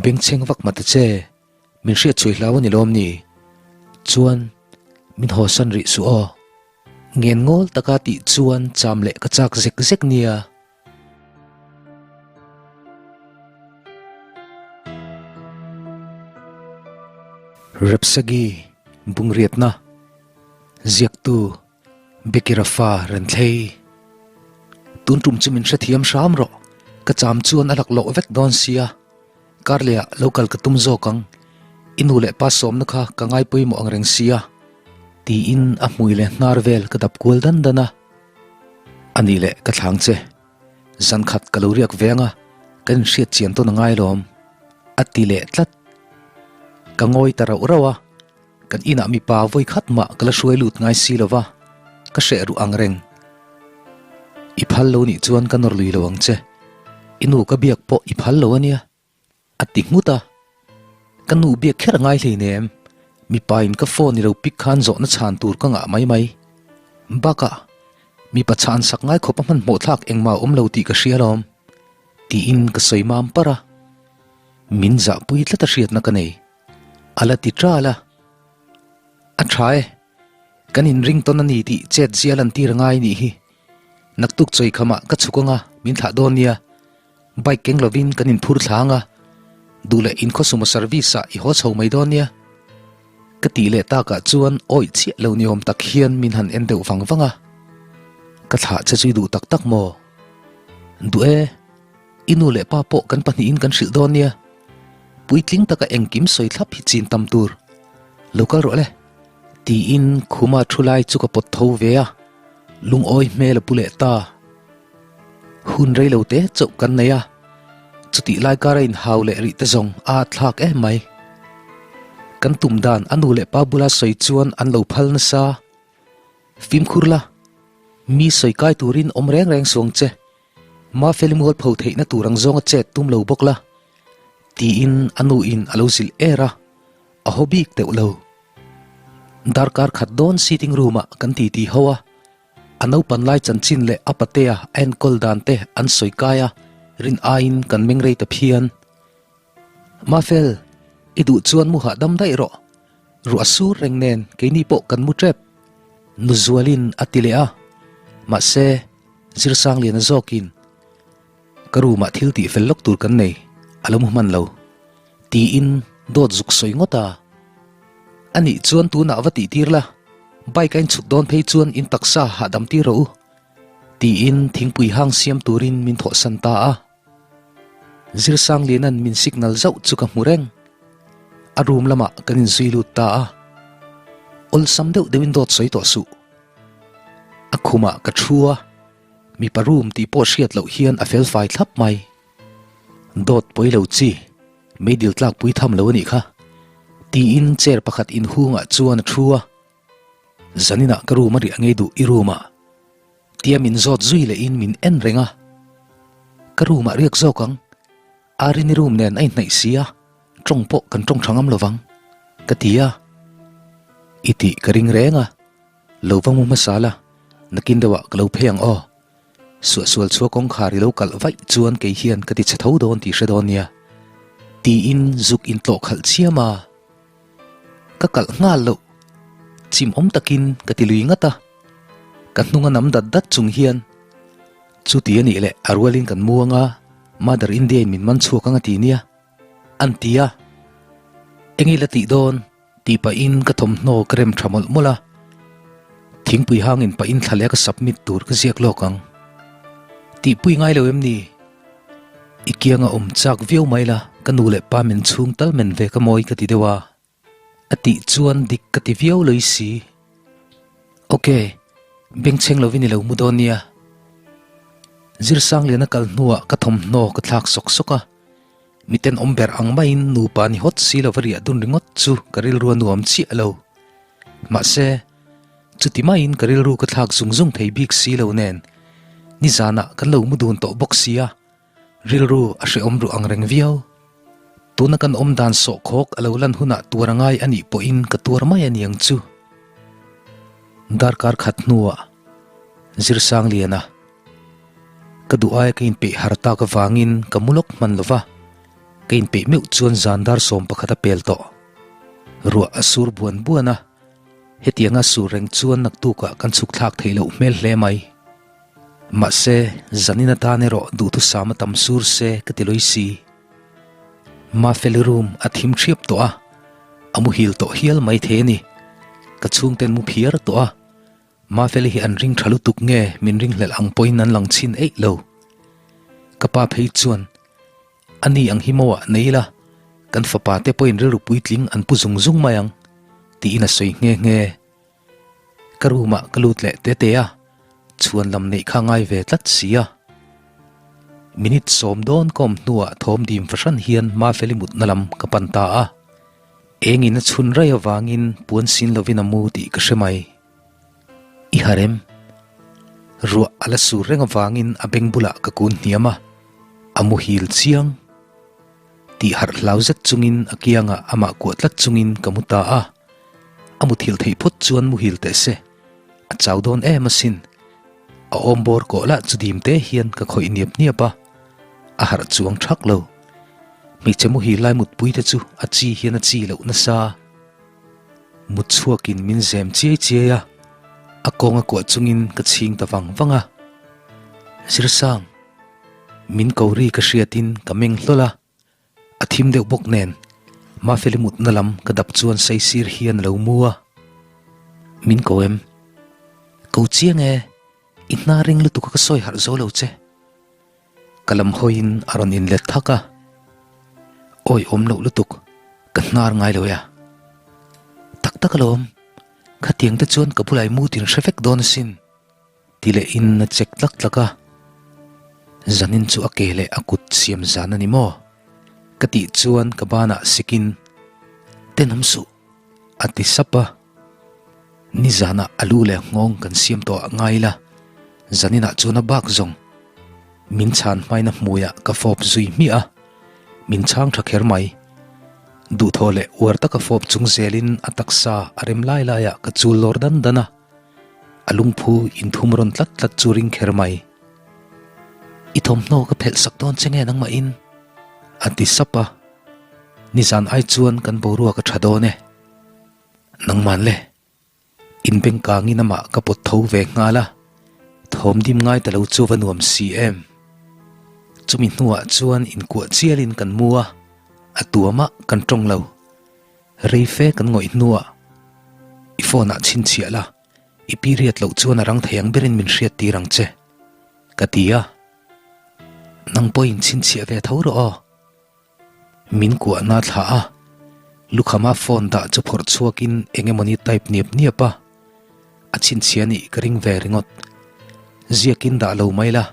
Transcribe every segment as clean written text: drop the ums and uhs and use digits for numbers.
Bengchheng vak mah ta che, min hriat chhui hlau a ni lawm ni? Chuan, min hawsan rih suh aw. Ngen ngawl taka tih chuan cham leh ka chak zek zek nia. Repsagi Bungriatna Ziaktu Bekirafa Renthlei Tun tum chu min hrethiam hram rawh, ka cham chuan a laklawh vek dawn sia, karlehah lo kal ka tum zawk ang, i nu leh pa sawmna kha ka ngai pawimawh ang reng sia, tiin a hmui leh hnar vel ka dap kual dan dan a. A nih leh ka thlang che, zan khat ka lo riak veng a, kan inhriat chian tawn a ngai lawm, a ti leh tlat. Ka ngawi ta rauh rauh a, kan inah mipa vawi khat mah ka la hruai lut ngai si lo va, ka hreh ruh ang reng. I phal lo nih chuan ka nawr lui lo ang che, i nu ka biak pawh i phal lo a nia. A ti nghut a, Ka nu biak kher a ngai hleinem, mipa in ka phone i lo pick khan zawhna chhan tur ka ngah mai mai. Bakah, mipa chhan sak ngai khawp a hmanhmawh thlak engmah a awm lo tih ka hria alawm, tiin ka sawi mam par a. Min zahpui tlat a hriatna ka nei. A la ti ṭal a. A ṭha e, kan inring tawn a ni tih chet zia lantir a ngai nih hi. Naktuk chawi khamah ka chhuk anga min thlah dawn nia. Bike keng lovin kan inphur thla anga, duh leh in khawsumo service ah i haw chho mai dawn nia. Ka tih leh takah chuan awih chiah lo ni awm tak hian min han en deuh vang vang a. Ka thlah che chu i duh tak tak maw? Duh e, i nu leh pa pawh kan pahnihin kan hrilh dawn nia. Puitling taka engkim sawi thlap hi chin tam tur. Lo kal rawh le. Tiin khuma thu lai chu ka pawt tho ve a, lungawi hmel a pu leh ta. Hun rei lo te chauh kan nei a, chutih lai kara inhau leh rih te zawng a thlak em mai. Kan tum dan a nu leh pa bula sawi chuan an lo phal nasa. Fimkhur la, mi sawi kai turin awm reng reng suang che. Mafeli mual pho theihna tur ang zawnga chet tum lo bawk la, tiin a nu in a lo zilh er a, a haw bik deuh lo. Darkar khat dawn sitting room ah kan titi ho a, a naupan lai chanchin leh a patea a enkawl dan te an sawi kai a, rin aiin kan meng rei ta phian. Mafel, i duh chuan mu hahdam daih rawh. Ruah sur reng nen keini pawh kan mu tep. Nuzualin a ti leh a, mahse Zirsangliana zawkin ka room ah thil tih fel lawk tur kan nei, a lo mu hman lo. Tiin dawt zuk sawi ngawt a. A nih chuan tunah va tih tir la, bike a inchhuk dawn phei chuan in taksa hahdam tir rawh u. Tiin thingpui hang siam turin min thawhsan ta a. Zirsangliana'n min signal zauh chu ka hmu reng. A room lamah kan inzui lut ta a. Awlsam deuh deuhin dawt sawi tawh suh. A khumah ka thu a, mipa room tih pawh hriat loh hian a fel fai thlap mai. Dawt pawi lo chi, meidil tlak pui tham lo a nih kha. Tiin chair pakhat inhungah chuan a thu a. Zaninah ka room a riah ngei duh i room ah. Tia min zawt zui lehin min en reng a, Ka room ah riak zawk ang, Arini room nen a inhnaih si a, tawng pawh kan tawng tha ngam lovang, ka ti a. I tih ka ring reng a, lo va mu hmasa la, nakin deuhah ka lo phei ang aw. Suahsual chhua kawngkhar i lo kalh vaih chuan kei hian ka ti chhe tho dawn tih hre dawn nia, tiin zuk intlawh khalh chiam a. Ka kalh nghal loh, chim awm takin ka ti lui ngat a. Ka hnung a nam dat dat chung hian, Chuti a nih leh a rualin kan mu anga Mother India in min man chhuak anga ti nia, an ti a. Eng ila tih dawn? tih pahin ka thawmhnaw ka rem tha mawlh mawlh a. Thingpui hangin pahin thla leh ka submit tur ka ziak lawk ang. Tihpui ngai lo em ni? I kianga awm chak viau mai la, ka nu leh pa men chhung tal men ve ka mawi ka ti deuh a. A tih chuan dik ka ti viau loi si. Ok, bengchheng lovin i lo mu dawn nia. Zirsangliana kal hnuah ka thawmhnaw ka thlak sawk sawk a, miten awm ber ang maiin nupa ni hawt si lova riah dun ringawt chu ka rilru a nuam chiah lo. Mahse, chuti maiin ka rilru ka thlak zung zung thei bik si lo nen, nizanah kan lo mu dun tawh bawk sia. Rilru a hrehawm ruh ang reng viau. Tuna kan awm dan sawhkhawk a lo lan hunah tuar a ngai a nih pawhin ka tuar mai a niang chu. Darkar khat hnuah Zirsangliana ka duh aia ka inpeih har tak avangin ka mu lawk hman lo va. Ka inpeih meuh chuan zan dar 11 a pel tawh. Ruah a sur buan buan a, hetianga sur reng chuan naktukah kan chhuk thlak theih loh hmel hle mai. Mahse, zanin atan erawh duhthusam a tam sur se ka ti lawih si. Mafeli room a thim ṭhiap tawh a, a muhil tawh hial mai thei a ni. Ka chhungten mu phiar tawh a, Mafeli hi an ring ṭha lutuk nge min ringhlelh ang pawhin an lang chhin eih lo. Ka pa phei chuan, A ni ang hi maw ah nei ila, kan fapa te pawhin rilru puitling an pu zung zung mai ang, tiin a sawi nghe nghe. Ka room ah ka lut leh te te a, chhuan lam neih kha ngai ve tlat si a. Minute sawm dawn ka awm hnuah thawm dim fahran hian Mafeli mutna lam ka pan ta a. Engin a chhun raih avangin puan sin lovin a mu tih ka hre mai. I harem. Ruah a la sur reng avangin a beng bulah ka kun hniam a, a muhil chiang. Tih harh hlau zet chungin a kiangah amah kuah tlat chungin ka mu ta a. A muthilh theih phawt chuan muhil teh se, a chau dawn em asin. A awm bawr kawh lah chu dim te hian ka khawih niap niap a, a harh chuang thak lo. Hmeichhe muhil lai mutpui te chu a chi hian a chi loh nasa. Mut chhuakin min zem chiai chiai a, a kawng a kuah chungin ka chhing ta vang vang a. Zirsang, min ko ri ka hriatin ka meng hlawl a, a thim deuh bawk nen Mafeli mutna lam ka dap chuan saisir hian a lo mu a. Min ko em? Ko chiang e, i hna ring lutuk a ka sawi harh zo lo che. Ka lam hawiin a rawn inlet thak a, Awi awm loh lutuk, ka hnar ngai lo e a. Tak tak alawm, khatiang te chuan ka bulah i mu tin hre vek dawn asin, ti lehin a chek tlak tlak a. Zanin chu a ke leh a kut siam zan a ni maw? Ka tih chuan ka banah sikin, Tenawm suh, a ti sap a. Nizanah a lu leh nghawng kan siam tawh ah ngai ila, zaninah chuan a bak zawng. Min chhan hmaina hmuiah ka fawp zui hmiah a, min chhang tha kher mai. Duhthawh leh uar taka fawp chung zelin a taksa a rem lai laiah ka chul lawr dan dan a, a lungphu inthum rawn tlat tlat chu ring kher mai. I thawmhnaw ka phelh sak dawn che nge nangmahin? a ti sap a, nizan ai chuan kan boruak a tha dawn e. Nangman le, inbeng kangin amah ka pawt tho ve nghal a, thawm dim ngai ta lo chu va nuam si em. Chumi hnuah chuan inkuah chialin kan mu a, a tuamah kan tawng lo. Rei fe kan ngawih hnuah i phone ah chhinchhiah la, i period loh chuan a rang thei ang berin min hriat tir ang che, ka ti a. Nang pawhin chhinchhiah ve tho rawh aw. Min kuahna thlah a, lukhama phone dah chu phawrh chhuakin eng emawni type niap niap a, a chhinchhia nih ka ring ve ringawt. Ziakin dah lo mai la,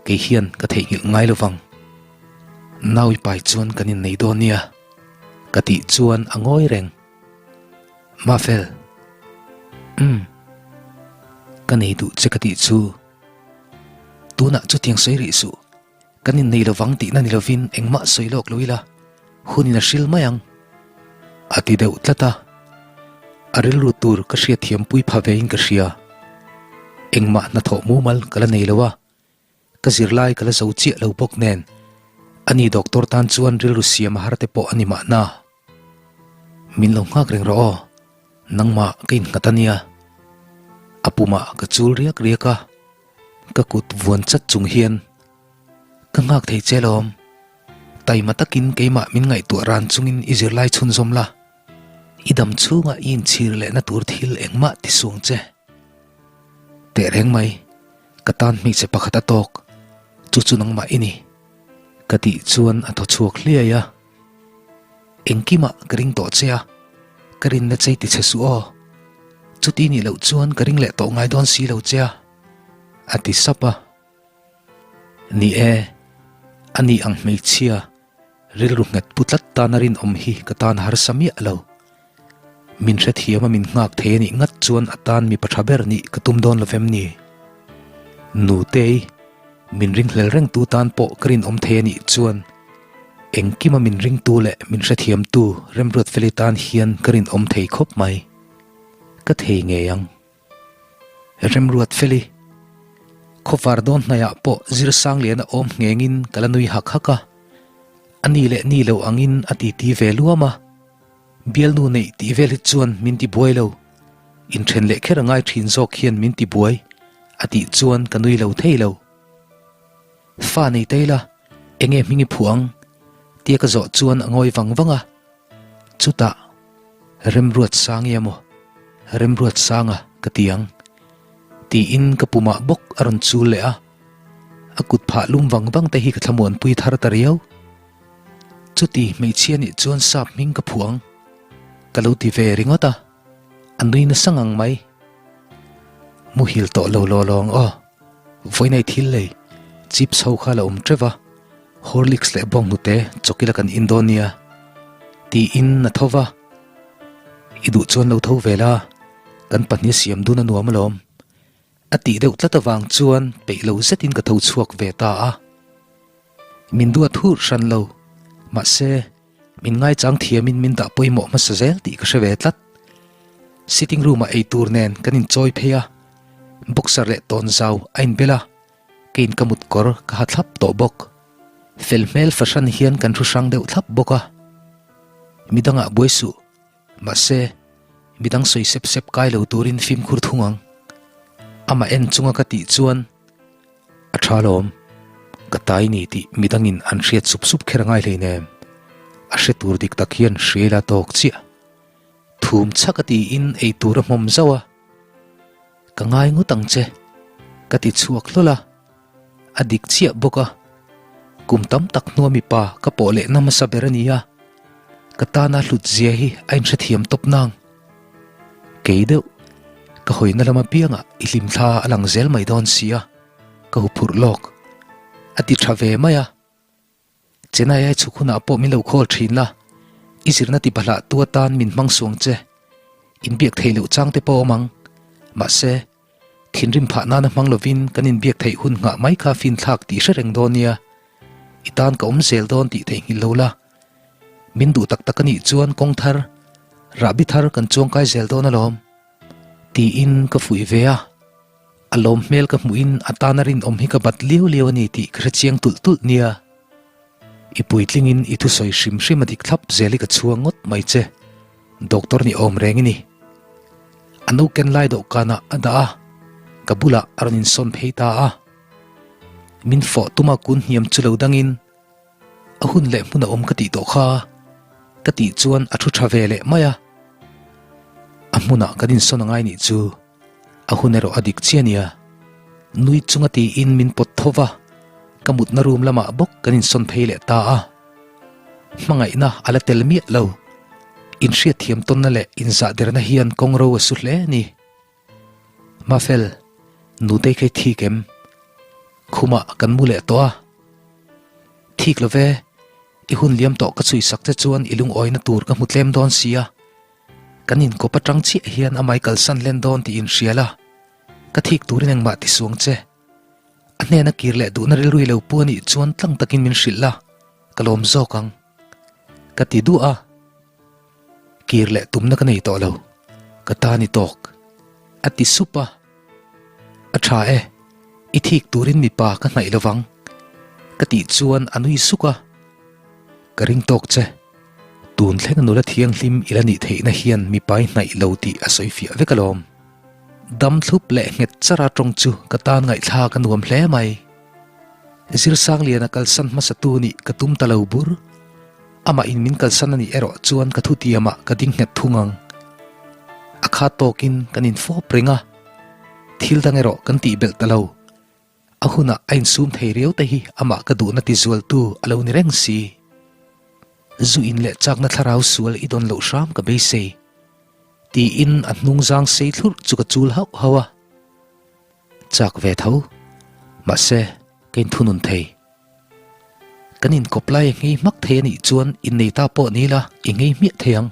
kei hian ka theihnghilh ngai lo vang. Nau i pai chuan kan innei dawn nia, ka tih chuan a ngawi reng. Mafel, Umm, ka nei duh che ka tih chu, tunah chutiang sawi rih suh. Kan innei lovang tihna ni lovin engmah sawi lawk lo ila, hunin a hril mai ang, a ti deuh tlat a. A rilru tur ka hriatthiam pui pha vein ka hria. Engmah hnathawh mumal ka la nei lo a, ka zirlai ka la zo chiah lo bawk nen, ani doctor tan chuan rilru siam a har te pawh a ni mahna. Min lo nghak reng rawh aw, nangmah ka innghat a nia. A pumah ka chul riak riak a. Ka kut vuan chat chung hian ka nghak thei che lawm. Taima takin keimah min ngaihtuah ran chungin i zirlai chhunzawm la. I dam chhungah i inchhir lehna tur thil engmah ti suang che. Tehreng mai, ka tan hmeichhe pakhat a tawk, chu chu nangmah i ni. Ka tih chuan a thaw chhuak hliai a. Engkimah ka ring tawh che a, ka rinna chei ti che suh aw. Chuti nih loh chuan ka ring leh tawh ngai dawn si lo che a, a ti sap a. Ni e, a ni ang hmeichhia rilru nghet pu tlat tana rinawm hi ka tan harsa miah lo. Min hrethiam a min nghak thei a nih ngat chuan a tan mipa tha ber nih ka tum dawn lovem ni? Nutei, min ringhlel rengtu tan pawh ka rinawm thei a nih chuan engkima min ringtu leh min hrethiamtu Remruatfeli tan hian ka rinawm thei khawp mai. Ka thei ngei ang. Remruatfeli, khawvar dawn hnaiah pawh Zirsangliana awm nghengin ka la nui hak hak a. A ni leh ni lo angin a titi ve luam a, bialnu neih tih vel hi chuan min ti buai lo, inthen leh kher a ngai thin zawk hian min ti buai a tih chuan ka nui lo thei lo. Fa nei ta ila, enge hming i phuah ang? tia ka zawh chuan a ngawi vang vang a, chutah Remruat Sangi emaw Remruat Sanga ka ti ang tiin ka pumah bawk a rawn chul leh a, a kut phah lum vang vang te hi ka thlamuanpui thar ta riau. Chuti hmeichhia nih chuan sap hming ka phuah ang ka lo ti ve ringawt a, a nui nasa ngang mai. Muhil tawh lo law law ang aw, vawiinai thil lei chips ho kha la awm teuh va, Horlicks leh bawnghnute chawkila kan in dawn nia tiin a tho va, I duh chuan lo tho ve la, kan pahnih siam dun a nuam alawm. A tih deuh tlat avang chuan peih lo zetin ka tho chhuak ve ta a. Min duat hur hran lo, mahse min ngaichang thiamin min dah pawimawh hmasa zel tih ka hre ve tlat. Sitting room ah eitur nen kan inchawi phei a, boxer leh tawnzau a inbel a, keiin ka mut kawr ka ha thlap tawh bawk. Fel hmel fahran hian kan thu hrang deuh thlap bawk a. Midangah buai suh. Mahse, midang sawi sep sep kai lo turin fimkhur thung ang. Amah en chunga ka tih chuan, A tha lawm, ka tai ni tih midangin an hriat sup sup kher a ngai hleinem. A hre tur dik tak hian hriaila tawk chiah. Thum chhak a tiin ei tur a hmawm zauh a. Ka ngai ngawt ang che, ka ti chhuak hlawl a. A dik chiah bawk a, kum tam tak hnua mipa ka pawh lehna hmasa ber a ni a, ka tana hlut zia hi a inhrethiam tawp nang. Kei deuh, ka hawina lam apiangah i hlimthla a lang zel mai dawn si a, ka huphurh lawk. A ti tha ve mai a. Chennai ai chhuk hunah pawh min lo call thin la, i zirna ti bahlah tu atan min hmang suang che. Inbiak theih loh chang te pawh awm ang. Mahse, thinrim phah nana hmang lovin kan inbiak theih hun nghah mai kha finthlak tih hre reng dawn nia. I tan ka awm zel dawn tih theihnghilh lo la. Min duh tak tak a nih chuan kawng thar, rahbi thar kan chuangkai zel dawn alawm. Tiin ka fuih ve a. A lawm hmel ka hmuhin a tana rinawm hi ka bat liau liau a ni tih ka hre chiang tulh tulh nia. I puitlingin i thusawi hrim hrim a dik thlap zel i ka chhuang ngawt mai che. Doctor ni awm reng i ni. A no ken lai dawhkanah a dah a, ka bulah a rawn insawn phei ta a. Min fawh tuma kun hniam chu lo dangin a hun leh hmun a awm ka tih tawh kha ka tih chuan a thu tha ve leh mai a. A hmunah kan insawn a ngai nih chu. A hun erawh a dik chiah nia. Nui chunga tiin min pawt tho va, ka mutna room lamah bawk kan insawn phei leh ta a. Hmangaihna a la tel miah lo. Inhriatthiam tawnna leh inzahderna hian kawng ro a su hle a ni. Mafel, nutei kha i thik em? Khumah kan mu leh tawh a. Thik lo ve, i hun liam tawh ka chhuisak che chuan i lungawina tur ka hmu tlem dawn si a. Kan inkawp atang chiah hian amai kalsan len dawn tih inhria la, ka thik turin engmah ti suang che. A hnena kir leh duhna rilru i lo pu anih chuan tlang takin min hrilh la, ka lawm zawk ang. Ka ti duah a, kir leh tumna ka nei tawh lo, ka ta ni tawk. A ti sup a, A tha e, i thik turin mipa ka hnaih lovang. Ka tih chuan a nui suk a, Ka ring tawk che. Tun thleng a nula thianghlim i la nih theihna hian mipa i hnaih lo tih a sawi fiah vek alawm. Dam thlup leh nghet chara tawng chu ka tan ngaihthlak a nuam hle mai. Zirsangliana kalsan hmasatu nih ka tum ta lo bur. Amah in min kalsan a nih erawh chuan ka thutiamah ka ding nghet thung ang. A kha tawkin kan infawp reng a, thil dang erawh kan tih belh ta lo. A hunah a insum thei riau te hi amah ka duhna ti zualtu a lo ni reng si. Zu in leh chakna thlarau sual i dawn loh hram ka beisei. Tiin a hnung zang sei thlurh chu ka chul hauh hauh a. Chak ve tho. Mahse, ka inthunun thei. Kan inkawp lai a nghei hmak thei a nih chuan innei ta pawh ni ila i nghei hmiah thei ang.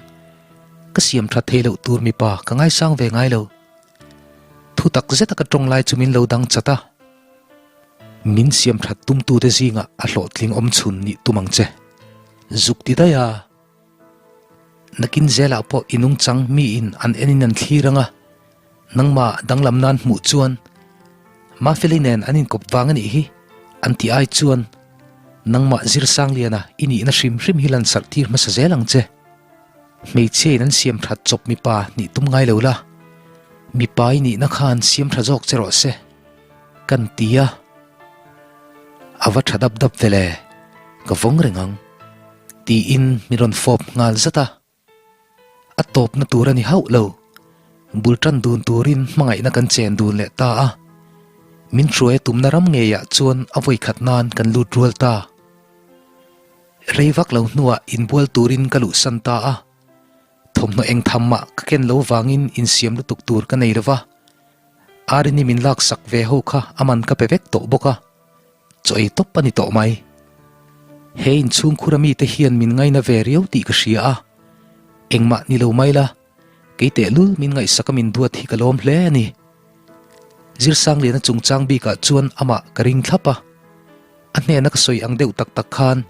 Ka siam that thei loh tur mipa ka ngaisang ve ngai lo. Thu tak zeta ka tawng lai chu min lo dang chat a. Min siam that tumtute zingah a hlawhtling awm chhun nih tum ang che. Zuk ti daih a. Nakin zelah pawh i nungchang miin an enin an thlir ang a, nangmah danglam nan hmuh chuan Mafeli nen an inkawp vang a nih hi an ti ai chuan. Nangmah Zirsangliana i nihna hrim hrim hi lansarh tir hmasa zel ang che. Hmeichhia in an siam that chawp mipa nih tum ngai lo la, mipa i nihna khan siam tha zawk che rawh se, kan ti a. A va tha dap dap ve le, ka vawng reng ang, tiin min rawn fawp nghal zat a. A tawpna tur a ni hauh lo. Bul tan dun turin hmangaihna kan chen dun leh ta a. Min hruai a tumna ram ngeiah chuan a vawikhat nan kan lut rual ta. Rei vak lo hnuah inbual turin ka luhsan ta a. Thawmhnaw eng tham mah ka ken lo vangin insiam lutuk tur ka nei lo va. Arini min laksak ve ho kha a man ka pe vek tawh bawk a. Chaw ei tawp a ni tawh mai. He inchhungkhura mite hian min ngaina ve riau tih ka hria a, engmah ni lo mai la, kei tehlul min ngaihsaka min duat hi ka lawm hle a ni. Zirsangliana chungchang bikah chuan amah ka ring thlap a, a hnena ka sawi ang deuh tak tak khan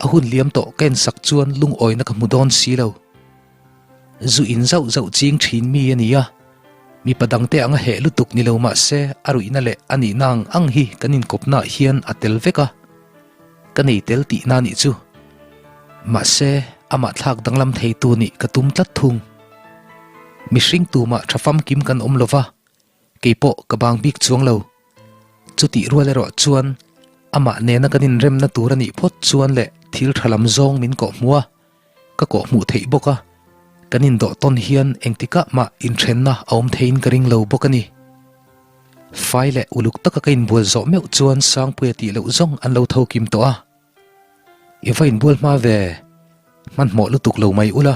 a hun liam tawh ka ensak chuan lungawina ka hmu dawn si lo. Zu in zauh zauh ching thin mi a ni a, mipa dangte anga heh lutuk ni lo mah se a ruihna leh a nihna ang ang hi kan inkawpnaah hian a tel vek a, ka nei tel tihna nih chu. Mahse, amah thlak danglam theitu nih ka tum tlat thung. Mihring tumah tha famkim kan awm lo va, kei pawh ka bang bik chuang lo. Chutih rual erawh chuan amah nena kan inremna tur a nih phawt chuan leh thil tha lam zawng min kawhhmuh a, Ka kawh hmuh theih bawk a, kan indawh tawn hian engtikah mah inthenna a awm theiin ka ring lo bawk a ni. Fai leh uluk taka ka inbual zawh meuh chuan Sangpuia tih loh zawng an lo tho kim tawh a. I va inbual hma ve, hmanhmawh lutuk lo mai ula,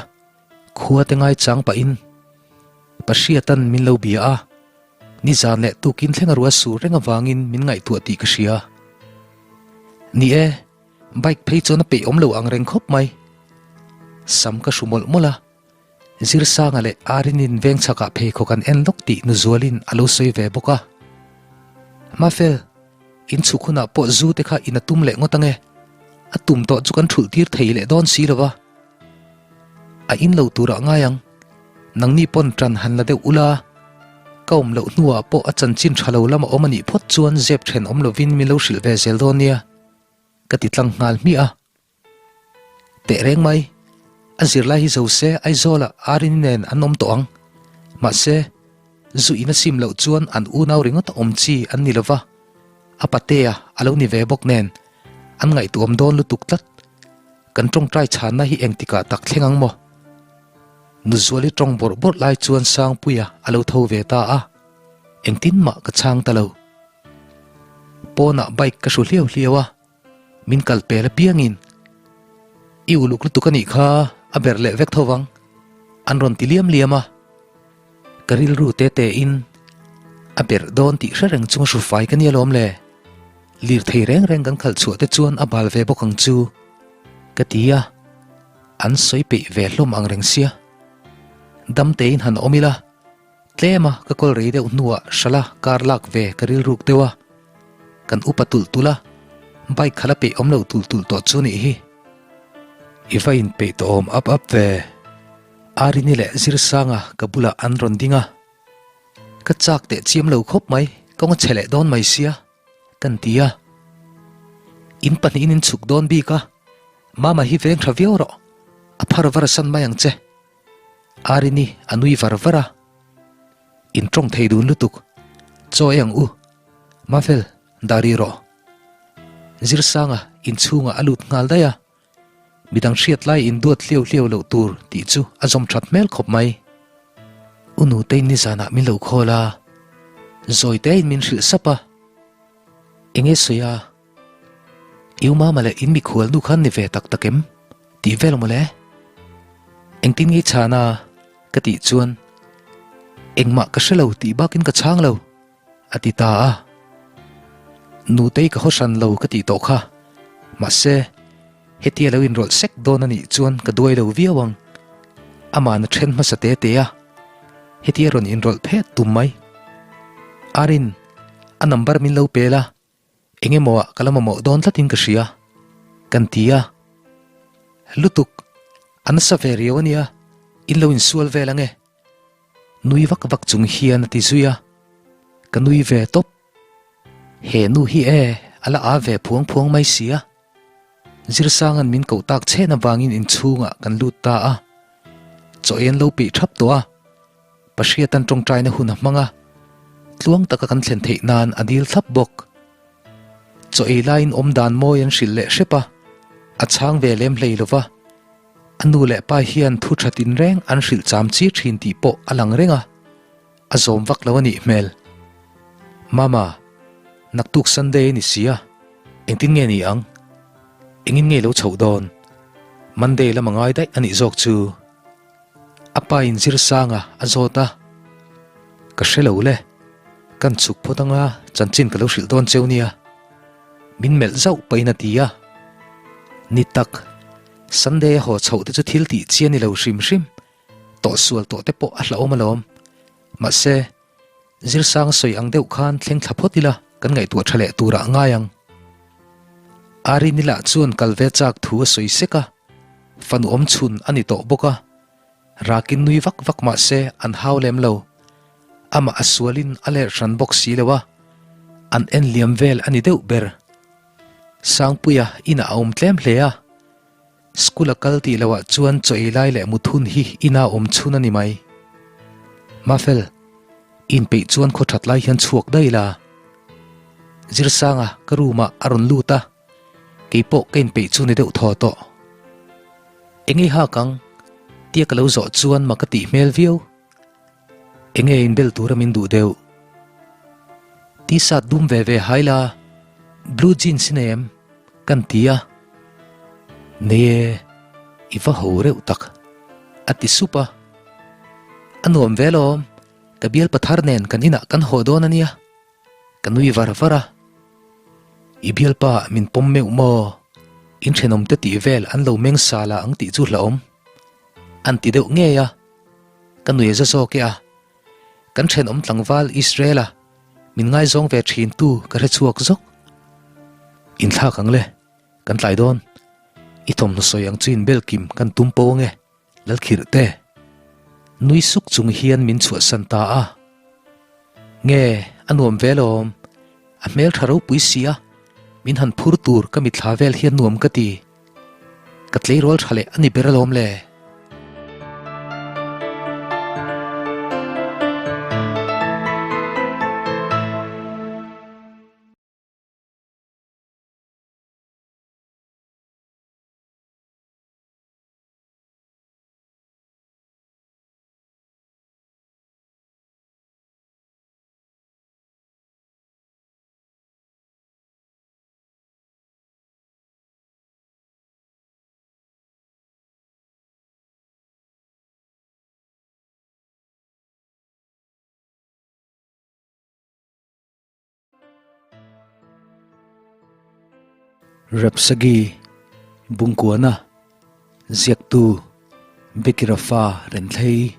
khua te ngaichang pahin Pahriatan min lo bia a, nizan leh tukin thleng a ruah sur reng avangin min ngaihtuah tih ka hria. Ni e. Bike phei chuan a peih awm lo ang reng khawp mai. Sam ka hru mawlh mawlh a, Zirsanga leh Arinin veng chhakah pheikhawk an en lawk tih Nuzualin a lo sawi ve bawk a. Mafel, in chhuk hunah pawh zu te kha in a tum leh ngawt ange. A tum tawh chu kan thulh tir thei leh dawn si lo va. A in lo turah ngai ang. Nangni pawn ṭan han la deuh ula, ka awm loh hnuah pawh a chanchin ṭha lo lam a awm a nih phawt chuan zep ṭhen awm lovin min lo hrilh ve zel dawn nia. Ka ti tlang nghal hmiah a. Teh reng mai, a zirlai hi zo se Aizawlah Arini nen an awm tawh ang. Mahse, zu in a sim loh chuan an unau ringawt a awm chi an ni lova, a patea a lo ni ve bawk nen an ngaihtuahawm dawn lutuk tlat. Kan tawngtai chhanna hi engtikah tak thleng ang maw? Nuzuali tawng bawrh bawrh lai chuan Sangpuia a lo tho ve ta a, engtin mah ka chhang ta lo. Pawnah bike ka hru hliau hliau a, min kal pel apiangin i uluk lutuk a nih kha a ber leh vek tho vang an rawn ti liam liam a, ka rilru te te in a ber dawn tih hre reng chunga hru fai ka nia lawm le, lirthei reng reng kan khalh chhuah te chuan a bal ve bawk ang chu ka ti a, an sawi peih ve hlawm ang reng sia, dam tein han awm ila. Tlem a ka kawl rei deuh hnuah hrala kar lak ve ka rilruk deuh a, kan upa tulh tulh a, bike kha la peih awm lo tulh tulh tawh chu nih hi. I va inpeih tawh awm up up ve. Arini leh Zirsanga ka bulah an rawn ding a, ka chak teh chiam lo khawp mai, kawng a chhe leh dawn mai sia, kan ti a. In pahnihin in chhuk dawn bik a, Mama hi veng tha viau rawh, a phar var san mai ang che. Arini a nui var var a, In tawng thei dun lutuk, chaw ei ang u, Mafel, dah rih rawh. Zirsanga inchhungah a lut nghal daih a, midang hriat lai induat hliau hliau loh tur tih chu a zawm that hmel khawp mai. U Nutei nizanah min lo khawl a, zawi tein min hrilh sap a, Enge sawi a? I umama leh in mikhual nu khan ni ve tak tak em? Tih vel mawle. Engtin nge i chhan a? Ka tih chuan engmah ka hre lo tih bakin ka chhang lo, a ti ta a. Nutei ka haw hran lo ka tih tawh kha. Mahse, hetia lo inrawlh sek dawn a nih chuan ka duai lo viau ang. Amahna then hmasa te te a, hetia rawn inrawlh phet tum mai. Arin, a number min lo pel a. Eng emaw ah ka la mamawh dawn tlatin ka hria, kan ti a. Lutuk, a nasa ve riau a nia, in lo insual vel ange. Nui vak vak chung hian a ti zui a, ka nui ve tawp. He nu hi e, a la aa ve phuang phuang mai si a. Zirsanga'n min koh tak chhen avangin inchhungah kan lut ta a. Chaw ei an lo peih thap tawh a, Pahriata'n tawngtaina hun a hmang a, tluang taka kan thlen theih nan a dil thlap bawk. Chaw ei laiin awm dan mawi an hrilh leh hrep a, a chhang ve lem hlei lo va. A nu leh pa hian thu tha tinreng an hrilh cham chi thin tih pawh a lang reng a, a zawm vak lo a nih hmel. Mama, naktuk Sunday a ni si a, engtin nge ni ang? Engin nge lo chhoh dawn? Monday lam a ngai daih a nih zawk chu. A pa in zir sanga a zawt a, Ka hre lo le, kan chhuk phawt anga chanchin ka lo hrilh dawn cheu nia. Min melh zauh pahin a ti a. Ni tak, Sunday a haw chhoh te chu thil tih chi a ni lo hrim hrim, tawhsual tawh te pawh a hlauhawm alawm. Mahse, Zirsang sawi ang deuh khan thleng thla phawt ila kan ngaihtuah tha leh turah a ngai ang. Arini lah chuan kal ve chak thu a sawi sek a, fanu awm chhun a ni tawh bawk a, rakin nui vak vak mah se an hau lem lo. Amah a sualin a ler hran bawk si lo a, an en liam vel a ni deuh ber. Sangpuia inah a awm tlem hle a. School a kal tih loh ah chuan chaw ei lai leh mut hun hi ina awm chhun a ni mai. Mafel, inpeih chuan khaw that lai hian chhuak daih la. Zirsanga ka room ah a rawn lut a, keipawh ka inpeih chu ni deuh thaw tawh. Enge hak ang? Tia ka lo zawh chuan mak a tih hmel viau. Enge inbel tura min duh deuh? T-shirt dum ve ve hai la, blue jeans i nei em? Kan ti a. Nei e, i va ho reuh tak, a ti sup a. A nuam ve alawm, ka bialpa thar nen kan inah kan haw dawn a nia. Ka nui var var a. I bialpa min pawm meuh maw? In thenawmte tih vel an lo meng sa la ang tih chu hlauhawm. An ti deuh ngei a. Ka nui a za zawk e a. Kan thenawm tlangval Israel-a min ngaizawng ve thin tu ka hre chhuak zawk. Inthlak ang le, kan tlai dawn. I thawmhnaw sawi ang chu inbel kim kan tum po ange, Lalkhirh te. Nui suk chung hian min chhuahsan ta a. Nge, a nuam ve alawm. A hmel tha ropui si a, min han phur tur ka mitthla vel hian nuam ka ti. Ka tleirawl tha leh a ni ber alawm le. Rapsagi Bungkuana Ziaktu Becky Rafa Renthlei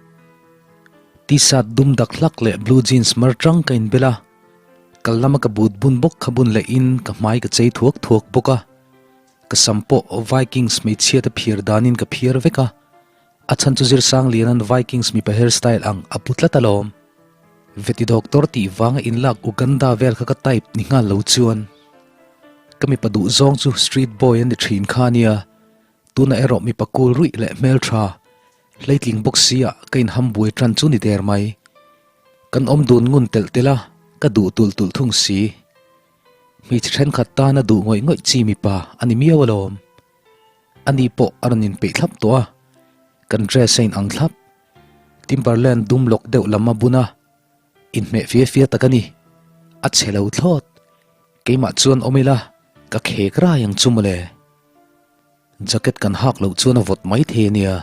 T-shirt dum dak hlak leh blue jeans mar tang ka inbel a. Kal lama ka but bun bawk kha bun leh in ka hmai ka chei thuak thuak bawk a. Ka sam pawh Vikings hmeichhia te phiar danin ka phiar vek a. A chhan chu Zirsang Lianan Vikings mipa hairstyle ang a pu tlat alawm. Veti doctor tih vanga inlak Uganda vel kha ka type ni nghal lo chuan. Ka mipa duh zawng chu street boy a ni thin kha ania. Tunah erawh mipa cool ruih leh hmeltha hleitling bawk sia ka inham buai tan chu ni der mai. Kan awm dun ngun telh telh a, ka duh tulh tulh thung si. Hmeichhe thenkhat tana duh ngawih ngawih chi mipa a ni miau alawm. Ani pawh a rawn inpeih thlap tawh a, kan dress a inang thlap. Timberland dum lawk deuh lam a bun a, inhmeh fia fia tak a ni. A chhe lo thlawt. Keimah chuan awm ila, ka khek rai ang chu mawle. Jacket kan hak loh chuan a vawt mai thei a nia.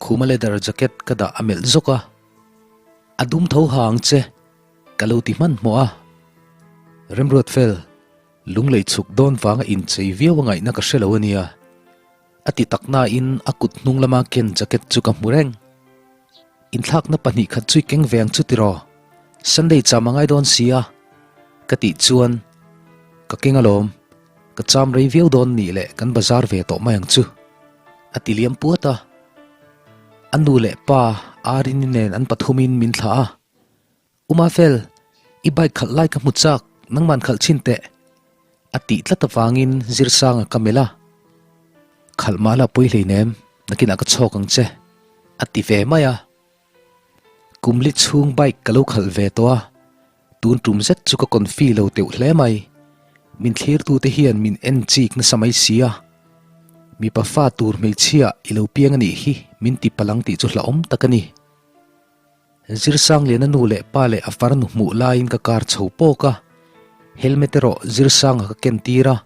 Khuma leather jacket ka dah a melh zawk a. A dum tho ha ang che, ka lo ti hmanhmawh a. Remruat fel, lunglei chhuk dawn vanga inchei viau a ngaihna ka hre lo a nia. A ti tak nain a kut hnung lama ken jacket chu ka hmu reng. Inthlakna pahnih khat chu i keng ve ang chu tiraw? Sunday cham a ngai dawn si a, ka tih chuan ka keng alawm. Ka cham rei viau dawn nih leh kan bazar ve tawh mai ang chu, a ti liam puat a. A nu leh pa Arini nen an pathumin min thlah a. Umafel, i bike khalh lai ka hmu chak, nangman khalh chhin teh, a tih tlat avangin Zirsanga ka melh a. Khalh mah la pawi hleinem, nakinah ka chhawk ang che, a ti ve mai a. Kum li chhung bike ka lo khalh ve tawh a, tun tum zet chu ka confi lo teuh hle mai. Min thlirtute hian min en chik nasa mai si a. Mipa fa tur hmeichhia i lo piang a nih hi min ti palang tih chu hlauhawm tak a ni. Zirsangliana nu leh pa leh a farnu hmuh laiin ka kar chho pawk a, helmet erawh Zirsanga ka ken tir a,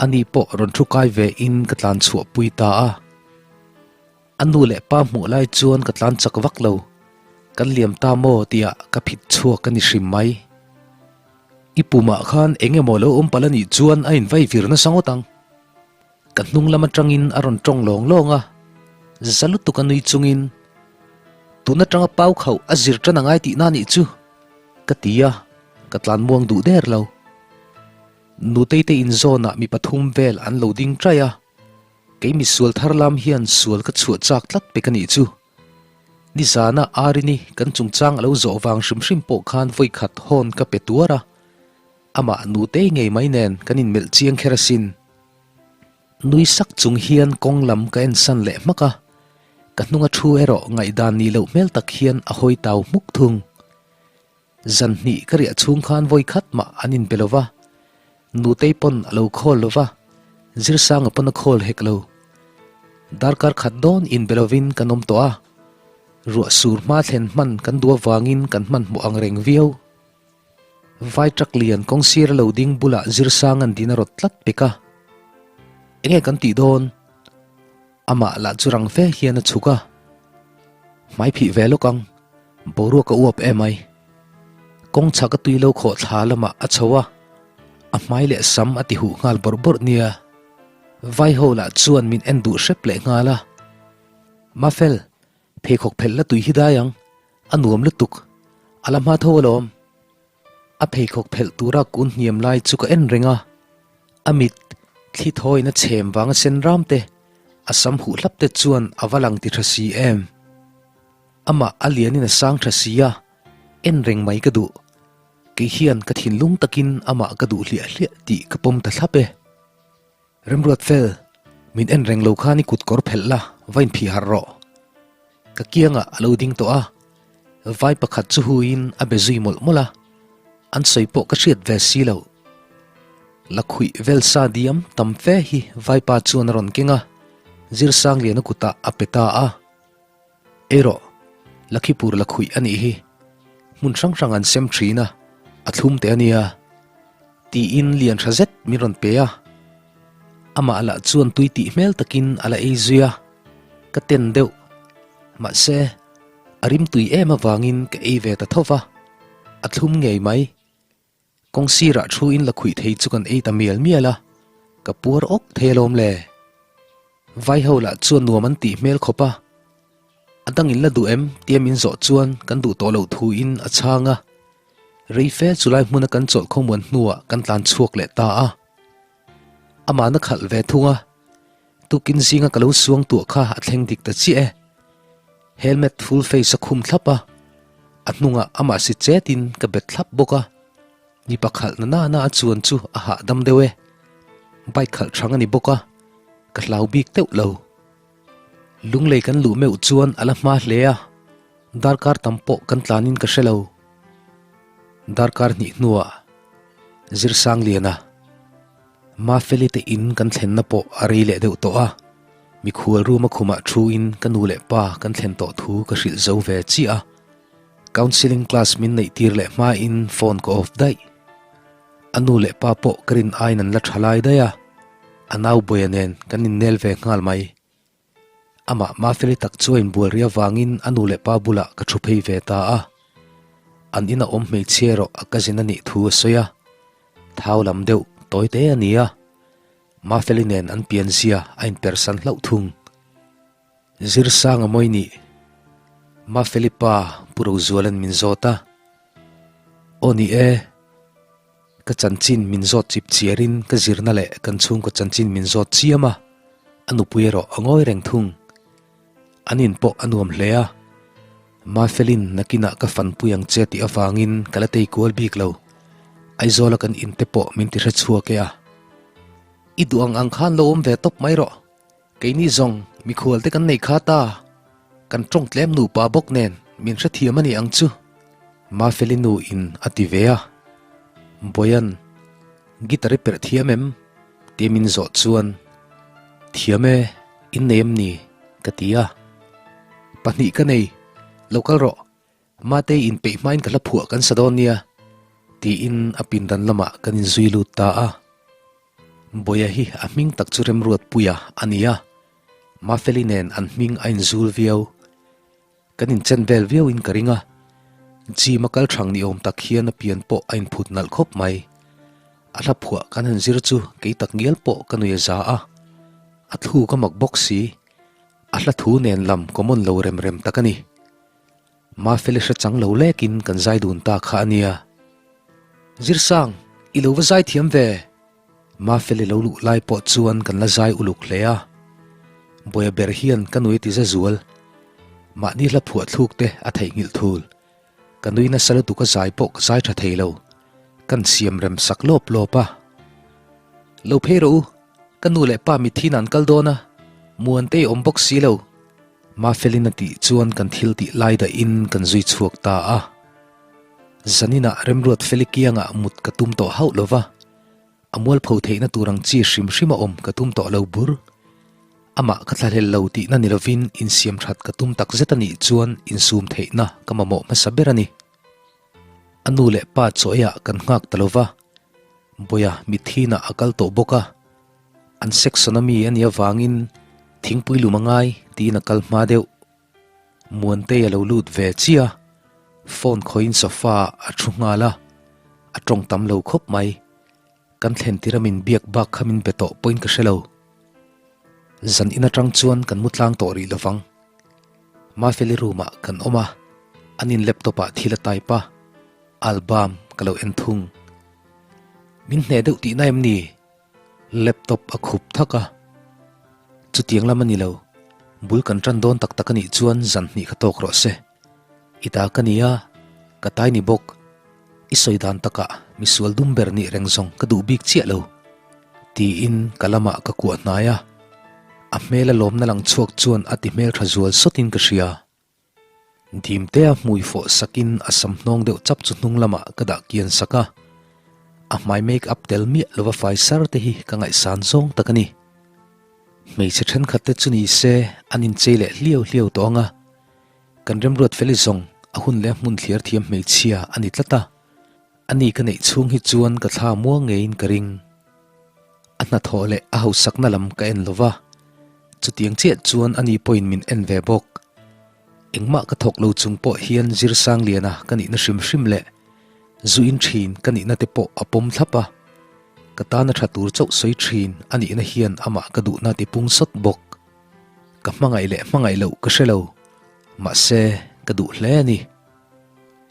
ani pawh rawn thu kai ve in ka tlan chhuah pui ta a. A nu leh pa hmuh lai chuan ka tlan chak vak lo, kan liam ta maw tihah ka phit chhuak a ni hrim mai. I pumah khan eng emaw lo awm palh a nih chuan a invai vir nasa ngawt ang. Ka hnung lam atangin a rawn tawng lawng lawng a, za lutuk a nui chungin, Tun atanga pau khauh a zir tan a ngai tihna nih chu, ka ti a, ka tlan muang duh der lo. Nutei te inzawnah mi pathum vel an lo ding ṭaih a, kei misual thar lam hian sual ka chhuah chak tlat pek a nih chu. Nizana Arini kan chungchang a lo zawh vang hrim hrim pawh khan vawikhat hawn ka pe tuar a, amah nutei ngei mai nen kan inmelh chiang kher asin. Nui sak chung hian kawng lam ka en san leh hmak a, ka hnunga thu erawh ngaihdan nih loh hmel tak hian a hawi tau hmuk thung. Zan hnih ka riah chhung khan vawi khat mah an inpe lo va, Nutei pawn a lo khawl lo va, Zirsanga pawn a khawl hek lo. Darkar khat dawn inbe lovin kan awm tawh a, ruah sur hma thlen hman kan duh avangin kan hmanhmawh ang reng viau. Vai truck lian kawng sir a lo ding bulah Zirsang an din a rawt tlat pek a. Enge kan tih dawn? Amah lah chu rang fe hian a chhuk a. Hmai phih ve lawk ang, boruak a uap em ai. Kawng chhak a tui lo khawh thla lamah a chho a, a hmai leh sam a ti huh nghal bawrh bawrh nia. Vai ho lah chuan min en duh hrep leh nghal a. Mafel, pheikhawk phelh la tui hi dai ang. A nuam lutuk, a la hma tho alawm. A pheikhawk phelh tura kun hniam lai chu ka en reng a, a mit thli thawina chhem vanga sen ram te, a sam huh hlap te chuan a va lang ti tha si em. Amah a lianin a sang tha si a, en reng mai ka duh. Kei hian ka thinlung takin amah ka duh hliah hliah tih ka pawm ta thlap e. Remruat fel, min en reng lo khan i kut kawr phelh la, va inphih harh rawh. Ka kiangah a lo ding tawh a, vai pakhat chu huiin a be zui mawlh mawlh a, an sawi pawh ka hriat ve si lo. Lakhuih vel sa diam tam fe hi vaipa chuan a rawn keng a, Zirsangliana kutah a pe ta a. Ei rawh, Lakhipur lakhuih a nih hi. Hmun hrang hrang an sem thin a, a thlum teh a nia. Tiin lian tha zet min rawn pe a. Amah lah chuan tui tih hmel takin a la ei zui a, ka ten deuh. Mahse, a rim tui em avangin ka ei ve ta tho va, a thlum ngei mai. Kawng sirah thu in la khuih thei chu kan ei ta mial mial a, ka puar awk thei alawm le. Vai ho lah chuan nuam an tih hmel khawp a, a dang in la duh em tia min zawh chuan kan duh tawh loh thu in a chhang a. Rei fe chu lai hmuna kan chawlh khawmuan hnuah kan tlan chhuak leh ta a. Amahna khalh ve thung a, tukin zinga ka lo suang tuah kha a thleng dik ta chiah e. Helmet full face a khum thlap a, a hnungah amah si chetin ka bet thlap bawk a, mipa khalh na nana a chuan chu a hahdam deuh e. Bike khalh thang a ni bawk a, ka hlau bik teuh lo. Lunglei kan luh meuh chuan a la hma hle a, darkar tam pawh kan tlanin ka hre lo. Darkar hnih hnuah Zirsangliana, Mafeli te in kan thlenna pawh a rei leh deuh tawh a, mikhual room a khumah thu in ka nu leh pa kan thlen tawh thu ka hrilh zo ve chiah a, counselling class min neih tir leh hma in phone ka off daih. A nu leh pa pawh ka rin aiin an la tha lai daih a, a nau Bawia nen kan innel ve nghal mai. Amah Mafeli tak chu a inbual rih avangin a nu leh pa bulah ka thu phei ve ta a. An ina awm hmeichhia erawh a cousin a nih thu a sawi a. Thau lam deuh tawi te a ni a. Mafeli nen an pianzia a inpersan hlauh thung. Zirsanga mawi nih Mafeli pa Pu Rozuala'n min zawt a. Aw ni e. Ka chanchin min zawt chip chiarin ka zirna leh kan chhungkaw chanchin min zawt chiam a, a nupui erawh a ngawi reng thung. An in pawh a nuam hle a, Mafelin nakinah ka fanpui ang che tih avangin ka la tei kual bik lo. Aizawla kan in te pawh min ti hre chhuak e a. I duh ang ang khan lo awm ve tawp mai rawh. Keini zawng mikhual te kan nei kha ta, kan tawng tlem nupa bawk nen min hrethiam a ni ang chu, Mafeli nu in a ti ve a. Bawian, guitar i perh thiam em? Tia min zawh chuan, Thiam e, in nei em ni? ka ti a. Pahnih ka nei, lo kal rawh, Matei inpeih hmain ka hla phuah kan sa dawn nia, tiin a pindan lamah kan inzui lut ta a. Bawiha hi a hming tak chu Remruatpuia a ni a, Mafeli nen an hming a inzul viau. Kan inchen vel viauin ka ring a, gym a kal thang ni awm tak hian a pian pawh a inphut nalh khawp mai. A hla phuah kan han zir chu kei tak ngial pawh ka nui a za a, a thluk a mak bawk si, a hla thu nen lam common lo rem rem tak a ni. Mafeli hre chang lo lekin kan zai dun ta kha a nia. Zirsang, i lo va zai thiam ve! Mafeli lo luh lai pawh chuan kan la zai uluk hle a. Bawia ber hian ka nui ti za zual. Mahni hla phuah thluk te a theihnghilh thul. Ka nui nasa lutuk a zai pawh ka zai tha thei lo. Kan siam rem sak lawp lawp a. Lo phei rawh u, ka nu leh pa mithin an kal dawn a, Muantei awm bawk si lo. Mafelin a tih chuan kan thil tih lai dahin kan zui chhuak ta a. Zaninah Remruat Feli kiangah mut ka tum tawh hauh lo va, a mualpho theihna tur ang chi hrim hrim a awm ka tum tawh lo bur. Amah ka thlahlel lo tihna ni lovin insiam that ka tum tak zet a nih chuan insum theihna ka mamawh hmasa ber a ni. A nu leh pa chaw eiah kan nghak ta lo va, Bawiha mithinah a kal tawh bawk a, an section ami a nih avangin thingpui lum a ngai tiin a kal hma deuh. Muantei a lo lut ve chiah a, phone khawiin sofa ah a thu nghal a, a tawng tam lo khawp mai. Kan thlen tir a min biak bak kha min be tawh pawhin ka hre lo. Zan in atang chuan kan mu tlang tawh rih lovang. Mafeli room ah kan awm a, an in laptop ah thil a type a, album ka lo en thung. Min hneh deuh tihna em ni? Laptop a khup thak a, chutiang lam a ni lo, bul kan tan dawn tak tak a nih chuan zan hnih kha tawk rawh se. I ta ka ni a, ka tai ni bawk. I sawi dan takah misual dum ber nih reng zawng ka duh bik chiah lo, tiin ka lamah ka kuah hnai a, a hmel a lawmna lang chhuak chuan a ti hmeltha zual sawtin ka hria. Dimtea hmui fawh sakin a sam hnawng deuh chap chu hnung lamah ka dah kian sak a, a hmai make up tel miah lova fai sar te hi ka ngaihsan zawng tak a ni. Hmeichhe thenkhat te chu ni se an inchei leh hliau hliau tawh ang a, kan remruat fel i zawng a hun leh a hmun thliar thiam hmeichhia a ni tlat a, ani ka neih chhung hi chuan ka thla muang ngeiin ka ring. A hnathawh leh a hausakna lam ka en lova, chutiang chiah chuan ani pawhin min en ve bawk. Engmah ka thawk lo chung pawh hian Zirsangliana ka nihna hrim hrim leh zu in thin ka nihna te pawh a pawm thlap a, ka tana tha tur chauh sawi thin a nihna hian amah ka duhna ti pung sawt bawk. Ka hmangaih leh hmangaih loh ka hre lo, mahse ka duh hle a ni.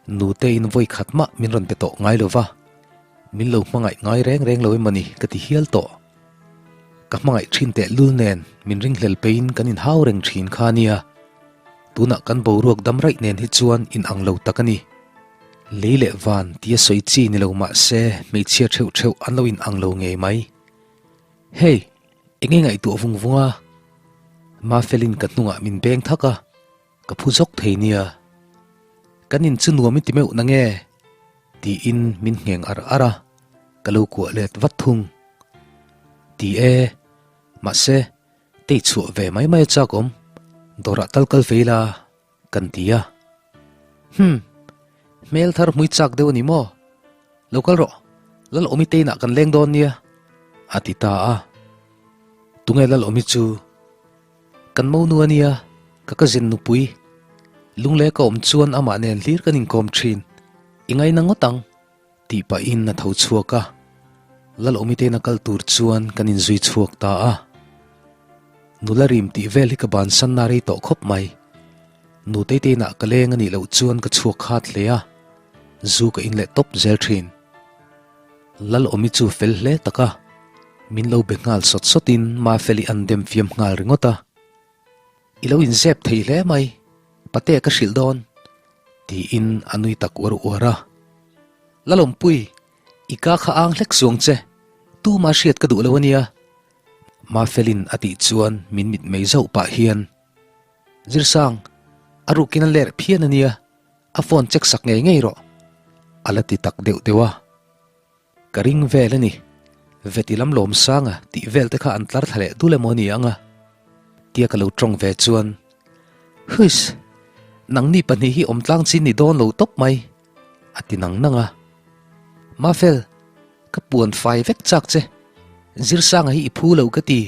Nute in vawi khat mah min rawn pe tawh ngai lo va, min lo hmangaih ngai reng reng lo emaw ni ka ti hial tawh. Ka hmangaih thin teh lul nen min ringhlel peiin kan inhau reng thin kha nia. Tunah kan boruak dam raih nen hi chuan inang lo tak a ni. Lei leh van tia sawi chi ni lo mah se hmeichhia theuh theuh an lo inang lo ngei mai. Hey! Enge ngaihtuah vung vung a? Mafelin ka hnungah min beng thak a. Ka phu zawk thei nia. Kan in chu nuam i ti meuh na nge? Tiin min ngheng ar ar a, ka lo kuah let vat thung. Ti e, mahse, tei chhuah ve mai mai a chak awm, dawrah tal kal ve ila, kan ti a. Hum, hmel thar hmui chak deuh a ni maw? Lo kal rawh, Lal Awmi teinah kan leng dawn nia, a ti ta a. Tunge Lal Awmi chu? Kan monu a nia, ka cousin nupui. Lungleh ka awm chuan amah nen hlir kan inkawm thin. I ngaina ngawt ang, tih pahin a tho chhuak a. Lalawmitein a kal tur chuan kan inzui chhuak ta a. Nula rim tih vel hi ka bansanna rei tawh khawp mai. Nuteiteinah ka leng a nih loh chuan ka chhuak khat hle a, zu ka in leh tawp zel thin. Lalawmi chu fel hle tak a, min lo be nghal sawt sawtin Mafeli an dem fiam nghal ringawt a. I lo inzep thei hle mai, Pate ka hrilh dawn, tiin a nui tak uar uar a. Lalawmpui, i ka kha ang hlek suang che, tuma hriat ka duh lo a nia. Mafelin a tih chuan min mitmei zauh pah hian, Zirsang, a rukin a lerh phian a nia, a phone check sak ngei ngei rawh, a la ti tak deuh deuh a. Ka ring vel a ni. Veti lam lawmsanga tih vel te kha an tlar thla leh dul emaw ni ang a? Tia ka lo tawng ve chuan, Huiss! Nangni pahnih hi awm tlang chin ni dawn lo tawp mai, a ti nang nang a. Mafel, ka puan fai vek chak che. Zirsanga hi i phu lo ka ti.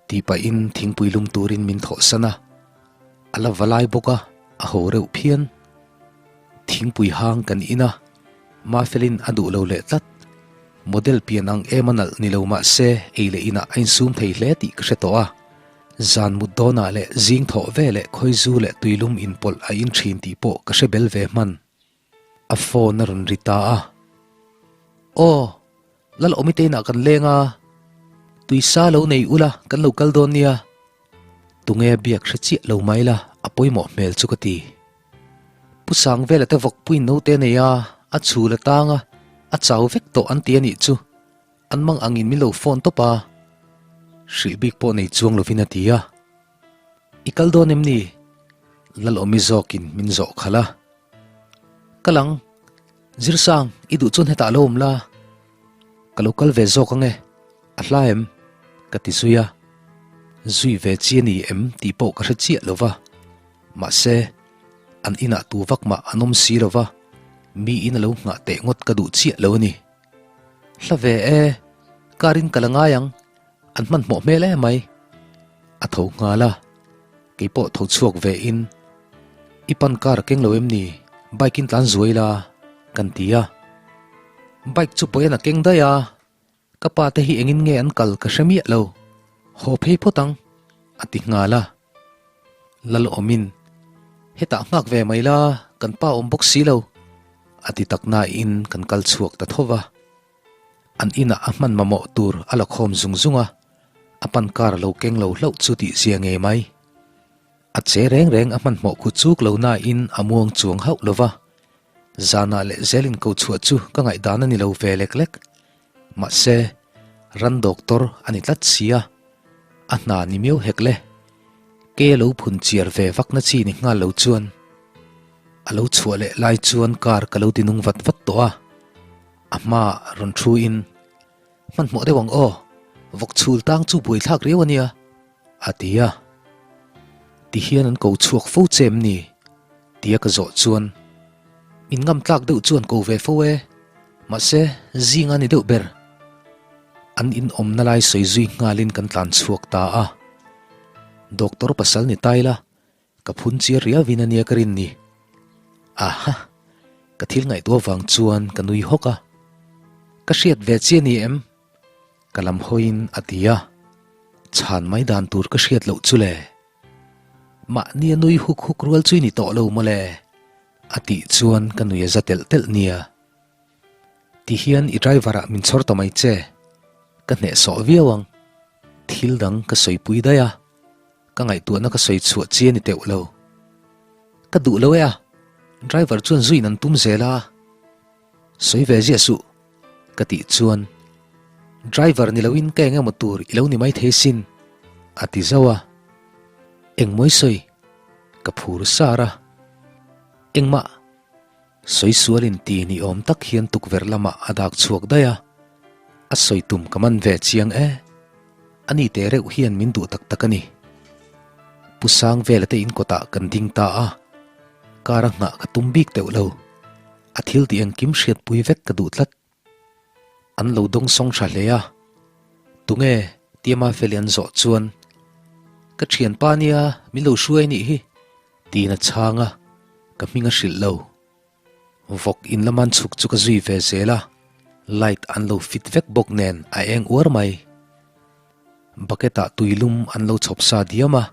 Tih pahin thingpui lum turin min thawhsan a, a la va lai bawk a, a ho reuh phian. Thingpui hang kan in a, Mafelin a duh lo leh tlat. Model pian ang em a nalh ni lo mah se ei leh inah a insum thei hle tih ka hre tawh a. Zan mut dawnah leh zing thawh ve leh khawizu leh tuilum inpawlh a in thin tih pawh ka hre bel ve hman. A phone a rawn ri ta a. Aw, Lal Awmite inah kan leng a, tuisa lo nei ula kan lo kal dawn nia. Tunge biak hre chiah lo mai la, a pawimawh hmel chu ka ti. Pu Sangvela te vawkpuiin naute a nei a, a chhul a tang a, a chau vek tawh an ti a nih chu. An mang angin min lo phone tawp a, hrilh bik pawh nei chuang lovin a ti a. I kal dawn em ni? Lal Awmi zawkin min zawh khalh a. Ka lang, Zirsang, i duh chuan hetah lo awm la, ka lo kal ve zawk ang e, a hla em? ka ti zui a. Zui ve chi a ni em tih pawh ka hre chiah lo va, mahse, an inah tu vak mah an awm si lo va, miin a lo nghah teh ngawt ka duh chiah lo a ni. Hla ve e, car in ka la ngai ang, an hmanhmawh hmel emai. A tho nghal a, kei pawh tho chhuak ve in, I pan car a keng lo em ni? Bike in tlan zuai la, kan ti a. Bike chu pawian a keng daih a, ka pa te hi engin nge an kal ka hre miah lo, haw phei phawt ang, a ti nghal a. Lalawmin, Hetah nghak ve mai la, kan pa awm bawk si lo, a ti tak nain kan kal chhuak ta tho va. An inah a hman mamawh tur a la khawm zung zung a, a pan car lo keng lo hlauh chu tih zia ngei mai. A che reng reng a hmanhmawh khu chuk lo nain a muang chuang hauh lo va, zanah leh zelin ko chhuah chu ka ngaihdan a ni lo ve lek lek. Mahse, ran doctor a ni tlat si a, a hna ni miau hek le. Ke lo phun chiar ve vakna chi ni nghal lo chuan a lo chhuah leh lai chuan car ka lo ti nung vat vat tawh a. A hmaah rawn thu in, Hmanhmawh deuh ang aw, vawk chhul tang chu buaithlak riau a nia, a ti a. Ti hian an ko chhuak fo che em ni? tia ka zawh chuan, Min ngam tlak deuh chuan ko ve fo e, mahse zing a ni deuh ber. An inawmna lai sawi zui nghalin kan tlan chhuak ta a. Doctor pasal ni ta ila, Ka phun chiar riauin a nia ka rin ni. Aha! Ka thil ngaihtuah vang chuan ka nui hawk a. Ka hriat ve chi a ni em? Ka lam hawiin a ti a. Chhan mai dan tur ka hriat loh chu le. Mahni a nui huk huk rual chu i ni tawh lo maw le? A tih chuan ka nui a za telh telh nia. Ti hian i driver ah min chhawr ta mai che. Ka hnehsawh viau ang. Thil dang ka sawipui daih a. Ka ngaihtuahna ka sawi chhuah chi a ni teuh lo. Ka duh lo e a, driver chuan zuiin an tum zel a. Sawi ve ziah suh, ka tih chuan, Driver ni loin ka eng emaw tur i lo ni maithei sin, a ti zauh a. Engmaw i sawi? Ka phur sar a. Engmah? Sawi sualin ti ni awm tak hian tukverh lamah a dak chhuak daih a, a sawi tum ka man ve chiang e. Ani teh reuh hian min duh tak tak a ni. Pu Sangvela te in kawtah kan ding ta a, car a nghah ka tum bik deuh lo. A thil tih engkim hriatpui vek ka duh tlat. An lo dawngsawng tha hle a, Tunge Tiama Feli an zawh chuan, Ka thianpa nia min lo hruai anih hi. Tiin a chhang a, ka hming a hrilh lo. Vawk in lama an chhuk chu ka zui ve zel a, light an lo fit vek bawk nen a eng uar mai. Bucket ah tui lum an lo chhawp sa diam a,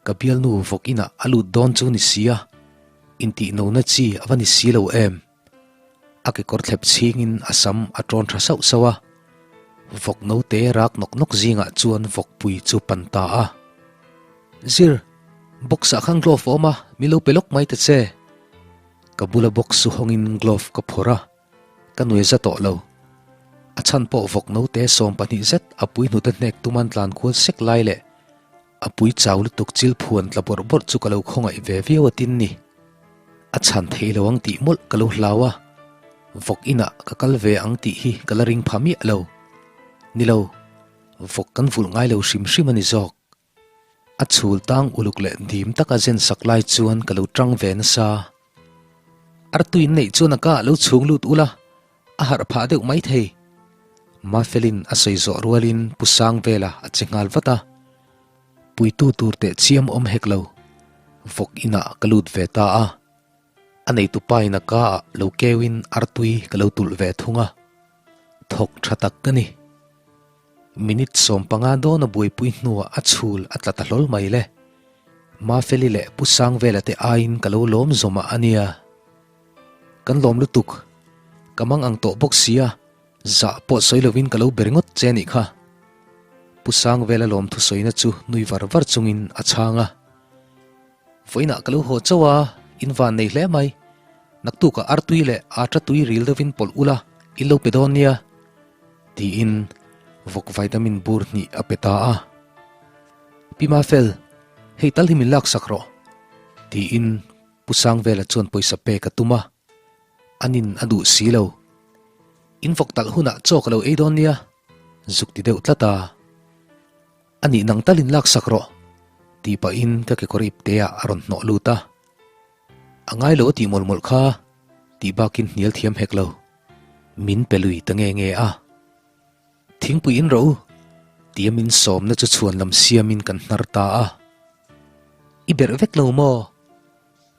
ka bialnu vawk inah a lut dawn chu ni si a, intih nona chi a va ni si lo em. A kekawr thlep chhingin a sam a tawn tha sauh sauh a, vawk note rak nawk nawk zingah chuan vawkpui chu pan ta a. Zir, box ah khan glove a awm a, min lo pe lawk mai ta che. Ka bula box chu hawngin glove ka phawrh a, ka nuai za tawh lo. A chhan pawh vawk note 12 zet a pui hnute hnek tuman tlan kual sek lai leh a pui chau lutuk chil phuan tla bawrh bawrh chu ka lo khawngaih ve viau a tin ni. A chhan thei lo ang tih mawlh ka lo hlau a, vawk inah ka kal ve ang tih hi ka la ring pha miah lo. Ni lo, vawk kan vulh ngai lo hrim hrim a ni zawk. A chhul tang uluk leh dim taka zen sak lai chuan ka lo tang ve nasa. Artui in neih chuan a ka ah lo chhung lut ula, a harh phah deuh mai thei. Mafelin a sawi zawh rualin Pu Sangvela a che nghal vat a. Puitu tur teh chiam awm hek lo. Vawk inah ka lut ve ta a. A neitupa in a ka ah lo keuin artui ka lo tulh ve thung a. Thawk tha tak ka ni. Minute 15 dawn a buaipui hnuah a chhul a tla ta hlawl mai le. Mafeli leh Pu Sangvela te aiin ka lo lawm zawmah a nia. Kan lawm lutuk. Ka mang ang tawh bawk sia, zah pawh sawi lovin ka lo be ringawt che anih kha. Pu Sangvela lawm thusawina chu nui var var chungin a chhang a. Vawiinah ka lo haw chauh a, in van nei hle mai. Naktukah artui leh ata tui ril deuhin pawlh ula, in lo pe dawn nia. Tiin vawk vitamin bur hnih a pe ta a. Pi Mafel, hei tal hi min laksak rawh. Tiin Pu Sangvela chuan pawisa pek a tum a, a nin a duh si lo. In vawk talh hunah chaw ka lo ei dawn nia, zuk ti deuh tlat a. A nih nang talin laksak rawh, tih pahin ka kekawr ipteah a rawn hnawh lut a. A ngai lo a tih mawlh mawlh kha, tih bakin hnial thiam hek lo. Min pe lui ta nge nge a. Thingpui in rawh u, tia min sawmna chu chhuan lam siamin kan hnar ta a. I berh vek lo maw?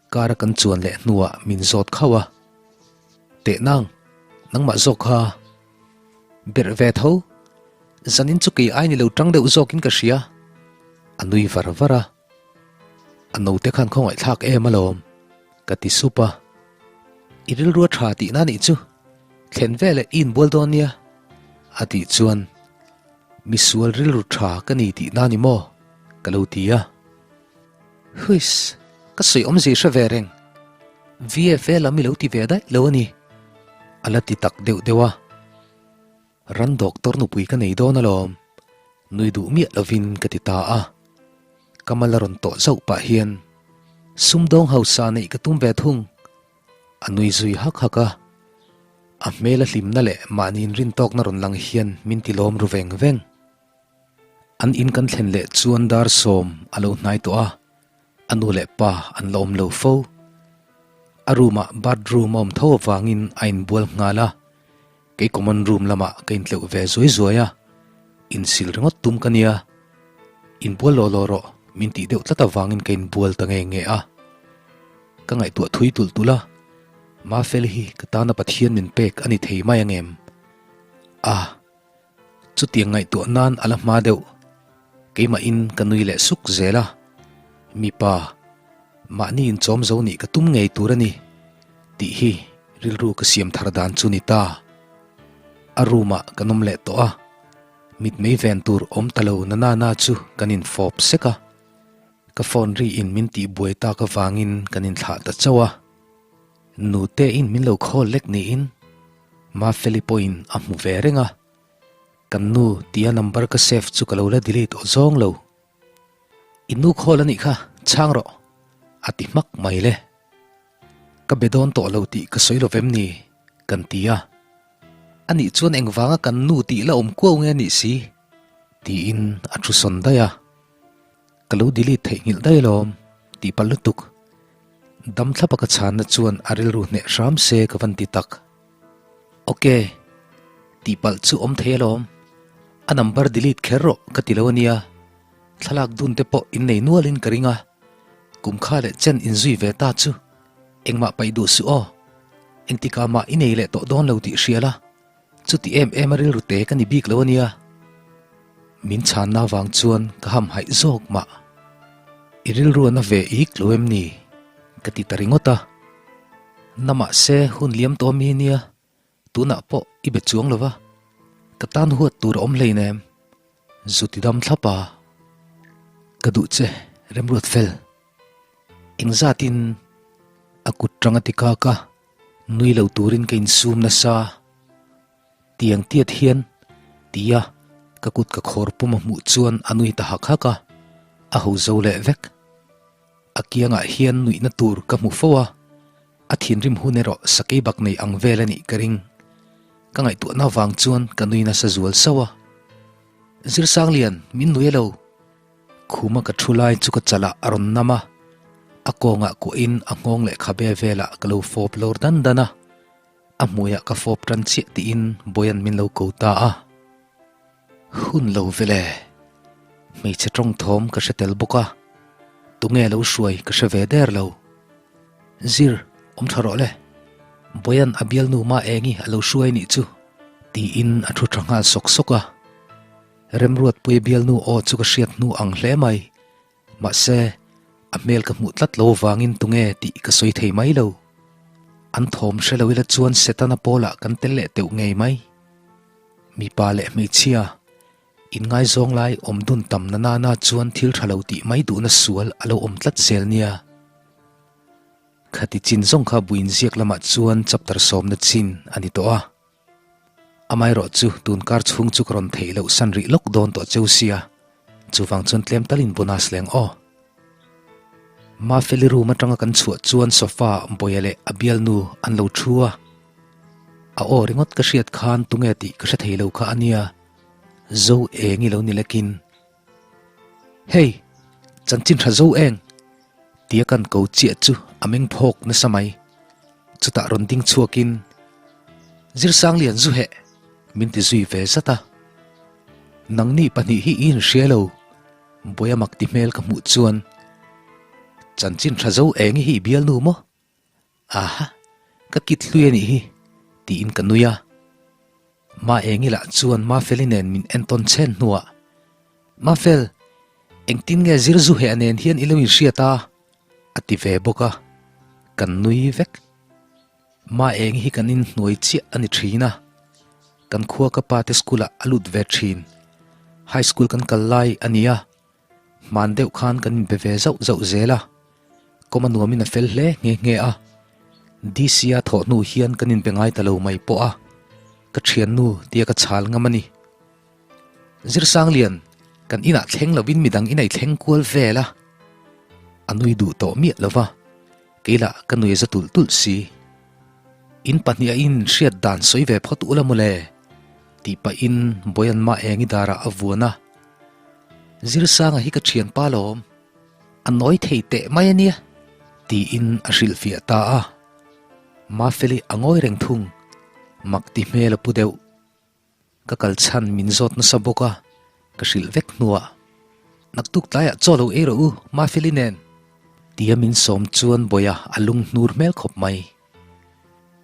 Car a kan chuan leh hnuah min zawt khauh a. Teh nang, nangmah zawk kha. Berh ve tho, zanin chu kei ai ni lo tang deuh zawkin ka hria. A nui var var a. A note khan khawngaihthlak em alawm, ka ti sup a. I rilru a tha tihna nih chu. Thlen veleh i inbual dawn nia, a tih chuan misual rilru tha ka ni tihna ni maw? ka lo ti a. Huiss, ka sawi awmzia hre ve reng. VFA lam i lo ti ve daih lo a ni, a la ti tak deuh deuh a. Ran doctor nupui ka nei dawn alawm, nui duh miah lovin ka ti ta a. Ka mal a rawn tawh zauh pah hian sumdawng hausa neih ka tum ve thung. A nui zui hak hak a, a hmel a hlimna leh mahni inrintawkna rawn lang hian min ti lawm ru veng veng. An in kan thlen leh chuan dar sawm a lo hnai tawh a, a nu leh pa an la awm lo fo. A room ah bathroom a awm tho avangin a inbual nghal a, Kei common room lamah ka intleuh ve zuai zuai a, insil ringawt tum ka nia. Inbual law law rawh, min tih deuh tlat avangin ka inbual ta nge nge a. Ka ngaihtuah thui tulh tulh a, Mafeli hi ka tana Pathian min pek a ni thei mai angem? A, chutiang ngaihtuah nan a la hma deuh. Keimahin ka nui leh suk zel a, mipa, mahni inchawm zo nih ka tum ngei tur a ni tih hi Rilru ka siam thar dan chu ni ta. A room ah kan awm leh tawh a, mitmei ven tur awm ta lo na na na chu kan infawp sek a. Ka phone ri in min tih buai tak avangin kan inthlah ta chauh a. Nute in min lo call lek niin Mafeli pawhin a hmu ve reng a. Kan nu tia number ka save chu ka lo la delete aw zawng lo. I nu call a nih kha, chhang rawh a ti hmak mai le. Ka be dawn tawh lo tih ka sawi lo vem ni? Kan ti a. Anih chuan engvanga kan nu tih la awm kuau nge anih si? Tiin a thu sawn daih a. Ka lo delete theihnghilh daih alawm tih palh lutuk. Dam thlapa ka chhanna chuan a rilru hneh hram se ka van ti tak. Ok, tih palh chu awm thei alawm. A number delete kher rawh ka ti lo ania. Thlalak dun te pawh in nei nualin ka ring a, kum kha leh chen inzui ve ta chu engmah paih duh suh aw, engtikah mah i nei leh tawh dawn lo tih hria la, chuti em em a rilru te ka ni bik lo ania. Min chhanna vang chuan ka hamhaih zawk mah. I rilru a na ve ik lo em ni? Ka ti ta ringawt a. Na mahse hun liam tawh mi nia. Tunah pawh i be chuang lo va, ka tan huat tur a awm hleinem. Zu ti dam thlap a, ka duh che remruat fel. Engzatin a kut tang a ti kak a, nui lo turin ka insum nasa. Tiang tiat hian tia ka kut ka khawr pum a hmuh chuan a nui ta hak hak a, a ho zo leh vek. A kiangah hian nuihna tur ka hmu fo a, a thinrim hun erawh sakei bak nei ang vel a nih ka ring. Ka ngaihtuahna vang chuan ka nui nasa zual sauh a. Zirsanglian, min nui elo? Khuma ka thu lai chu ka chalah a rawn nam a, a kawngah kuahin a nghawng leh khabe velah ka lo fawp lawr dan dan a. A hmuiah ka fawp tan chiah tiin Boyan min lo ko ta a. Hun lo vele. Hmeichhe tawng thawm ka hre tel bawk a, tunge lo hruai ka hre ve der lo. Zir, awm tha rawh le. Boyan a bialnu ma engi a lo hruai nih chu, tiin a thu tha nghal sawk sawk a. Remruatpuia bialnu aw chu ka hriat hnu ang hle mai. Mahse, a hmel ka hmuh tlat lo vangin tunge tih ka sawi thei mai lo. An thawm hre lo ila chuan Setana pawlah kan tel leh teuh ngei mai. Mipa leh hmeichhia, inngaizawng lai awm dun tam na nana chuan thil tha lo tih mai duhna sual a lo awm tlat zel nia. Khati chin zawng kha buin ziak lamah chuan chapter sawmna chin a ni tawh a. Amaherawh chu tun kar chhung chu ka rawn theih loh san rih lawk dawn tawh cheu sia, chuvang chuan tlem talin bonus leng aw. Mafeli room atanga kan chhuah chuan sofa Bawia leh a bialnu an lo thu a, a aw ringawt ka hriat khan tunge tih ka hre thei lo kha a nia, Zo eng i lo ni lekin. Hei, chanchin tha zo eng! Tia kan ko chiah chu a meng phawk nasa mai. Chutah rawn ding chhuakin, Zirsanglian zu heh! min ti zui ve zat a. Nangni pahnih hi i inhria lo, Buaia mak ti hmel ka hmuh chuan, Chanchin tha zo eng i hi i bialnu maw? Aha, ka kit hlui a nih hi, tiin ka nui a. Maengi lah chuan Mafeli nen min entawn chhen hnuah, Mafel, engtin nge zir zu heh nen hian i lo inhriat a? a ti ve bawk a, kan nui vek. Maengi hi kan inhnuai chiah a ni thin a, kan khua ka pate school-ah a lut ve thin. High school kan kal lai a ni a. Hman deuh khan kan inbe ve zauh zauh zel a, kawm a nuamin a fel hle nghe nghe a. DC-a thawh hnu hian kan inbe ngai ta lo mai pawh a, ka thiannu tia ka chhal ngam a ni. Zirsanglian, kan inah thleng lovin midang inei thleng kual vel a, a nui duh tawh miah lo va, kei lah ka nui za tulh tulh si. In pahniha in hriat dan sawi ve phawt ula mawle, tih pahin Bawianma Engi darah a vuan a. Zirsanga hi ka thianpa lawm, a nawi thei teh mai a nia, tiin a hrilhfiah ta a. Mafeli a ngawi reng thung, mak ti hmel a pu deuh. Ka kal chhan min zawt nasa bawk a, ka hrilh vek hnuah, Naktuk tlaiah chaw lo ei rawh u, Mafeli nen, tia min sawm chuan Bawia a lung hnur hmel khawp mai.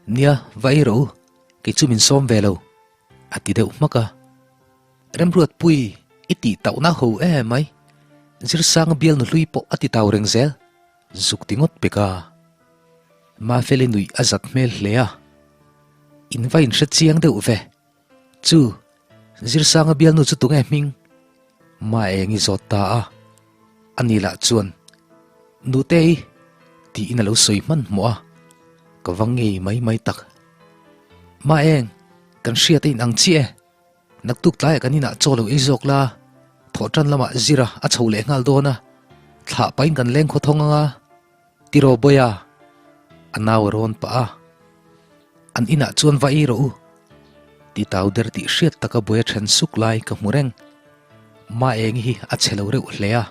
Nia, va ei rawh u, kei chu min sawm ve lo, a ti deuh hmak a. Remruatpui, i tih tauhna ho e mai. Zirsanga bialnu hlui pawh a ti tau reng zel, zuk ti ngawt pek a. Mafeli nuih a zat hmel hle a. In va inhre chiang deuh ve. Chu, Zirsanga bialnu chu tunge hming? Maengi zawt ta a. Ani lah chuan, Nutei, tiin a lo sawi hmanhmawh a. Ka va ngei mai mai tak. Maeng, kan hriat a inang chiah e. Naktuk tlaiah kan inah chaw lo ei zawk la, thawhtan lamah zira a chho leh nghal dawn a, thlah pahin kan leng khaw thawng ang a, tiraw Bawia? A nau a rawn pah a. An inah chuan va ei rawh u, ti tau der tih hriat taka Bawia then suk lai ka hmu reng. Maengi hi a chhe lo reuh hle a,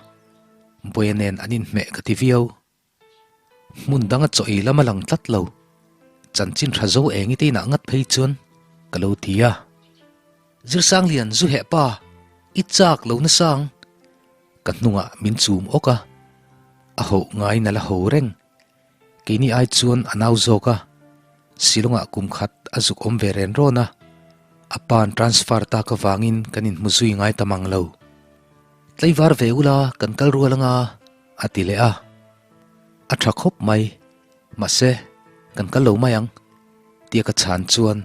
Bawia nen an inhmeh ka ti viau. Hmun danga chaw ei lam a lang tlat lo. Chanchin tha zo eng i te inah ngat phei chuan ka lo ti a. Zirsanglian zu heh pa, i chak lo nasa ang. Ka hnungah min chum awk a, a hoh ngaiin a la ho reng. Keini ai chuan a nau zawk a, Shillong-ah kum khat a zuk awm ve ren rawn a, a pa'n transfer tak avangin kan inhmu zui ngai ta mang lo. Tlaivar ve ula kan kal rual anga. A ti leh a, A tha khawp mai, mahse kan kal lo mai ang, tia ka chhan chuan,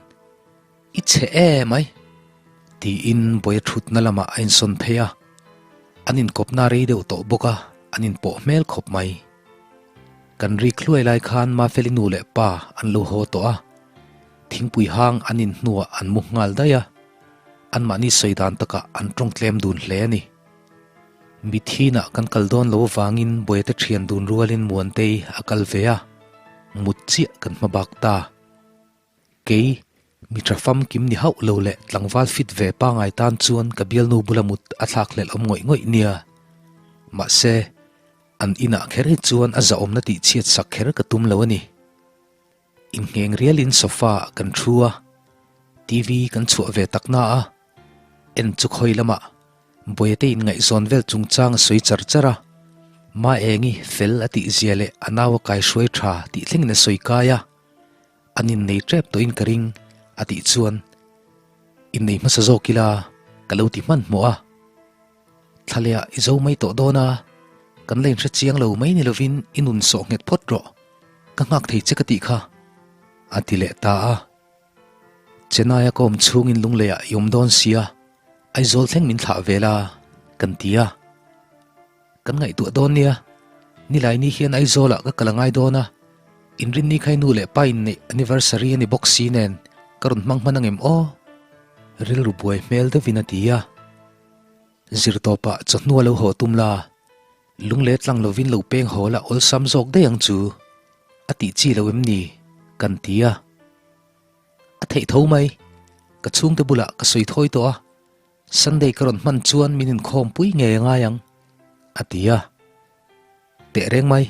I chhe e mai, tiin Bawia thutna lamah a insawn phei a, an inkawpna rei deuh tawh bawk a, an inpawh hmel khawp mai. Kan rik hluai lai khan Mafeli nu leh pa an lo haw tawh a. Thingpui hang an in hnuah an mu nghal daih a, anmahni sawi dan takah an tawng tlem dun hle a ni. Mithinah kan kal dawn lo avangin Buaite thian dun rualin Muantei a kal ve a, mut chiah kan hma bak ta. Kei, mi tha famkim ni hauh lo leh tlangval fit ve pangai tan chuan ka bialnu bula mut a thlak hlelh awm ngawih ngawih nia. Mahse, an inah kher hi chuan a zahawmna tihchhiat sak kher ka tum lo a ni. Inngheng rialin sofa ah kan thu a, TV kan chhuah ve tak na a, en chu khawi lamah Bawihte inngaihzawn vel chungchang a sawi char char a, Maengi fel a tih zia leh a nau a kaihruai tha tih thlengin a sawi kai a, an innei tep tawhin ka ring a tih chuan innei hmasa zawk ila ka lo ti hmanhmawh a. Thlalehah i zo mai tawh dawn a, kan la inhre chiang lo mai ni lovin i nun sawh nghet phawt rawh, ka nghak thei che ka tih kha, a ti leh ta a. Chennai-a ka awm chhungin Lungleiah i awm dawn sia, Aizawl thleng min thlah ve la, kan ti a. Kan ngaihtuah dawn nia, Nilaini hian Aizawlah ka kal a ngai dawn a, Inrinni kha i nu leh pa inneih anniversary a ni bawk si nen ka rawn hmang hman angem aw? Rilru buai hmel deuhin a ti a. Zirtawpah chawhnu a lo haw tum la, lungle tlang lovin lo peng haw la awlsam zawk daih ang chu, a tih chi lo em ni? kan ti a. A theih tho mai, ka chhungte bulah ka sawi thawi tawh a, Sunday ka rawn hman chuan min inkhawm pui ngei a ngai ang, a ti a. Teh reng mai,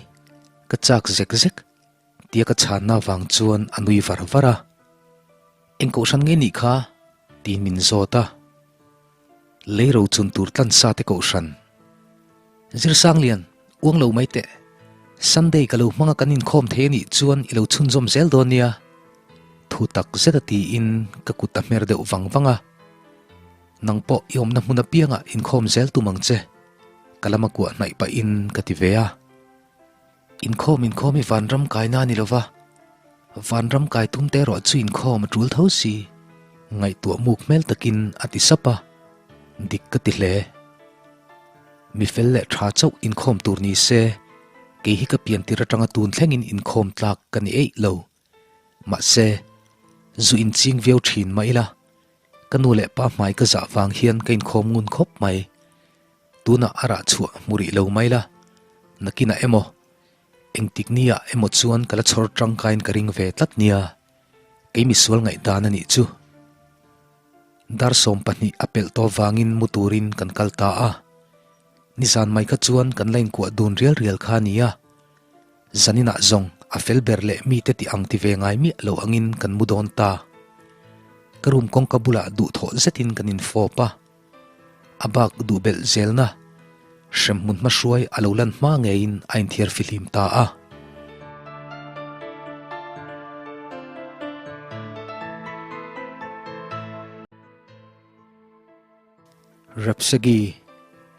ka chak zek zek, tia ka chhanna avang chuan a nui var var a. Eng kohhran nge nih kha? tiin min zawt a. Lei ro chun tur tlan sa te kohhran. Zirsanglian, uang lo mai teh. Sunday ka lo hmanga kan inkhawm thei anih chuan i lo chhunzawm zel dawn nia. Thu tak zet a tiin ka kut a hmer deuh vang vang a. Nang pawh i awmna hmun apiangah inkhawm zel tum ang che. Ka lama kuah hnaih pahin ka ti ve a. Inkhawm inkhawm hi vanram kaina a ni lova, vanram kai tum te erawh chu inkhawm a tul tho si. Ngaihtuah muk hmel takin a ti sap a, dik ka ti hle. Mi fel leh tha chauh inkhawm tur ni se, kei hi ka pian tir atanga tun thlengin inkhawm tlak ka ni eih lo. Mahse, zu inching viau thin mah ila, ka nu leh pa hmai ka zah vang hian ka inkhawm ngun khawp mai. Tunah a rah chhuah hmu rih lo mai la, nakinah emaw, engtik niah emaw chuan ka la chhawr tangkaiin ka ring ve tlat nia, kei misual ngaihdan a nih chu. Dar 20 a pelh tawh vangin mu turin kan kal ta a, nizan mai kha chuan kan la inkuah dun rial rial kha a ni a, zaninah zawng a fel ber leh mite tih ang ti ve ngai miah lo angin kan mu dawn ta. Ka room kawngka bulah duhthawh zetin kan infawp a. A bak duh belh zelna hremhmun hmahruai a lo lan hma ngeiin a inthiar fihlim ta a. Rapsagi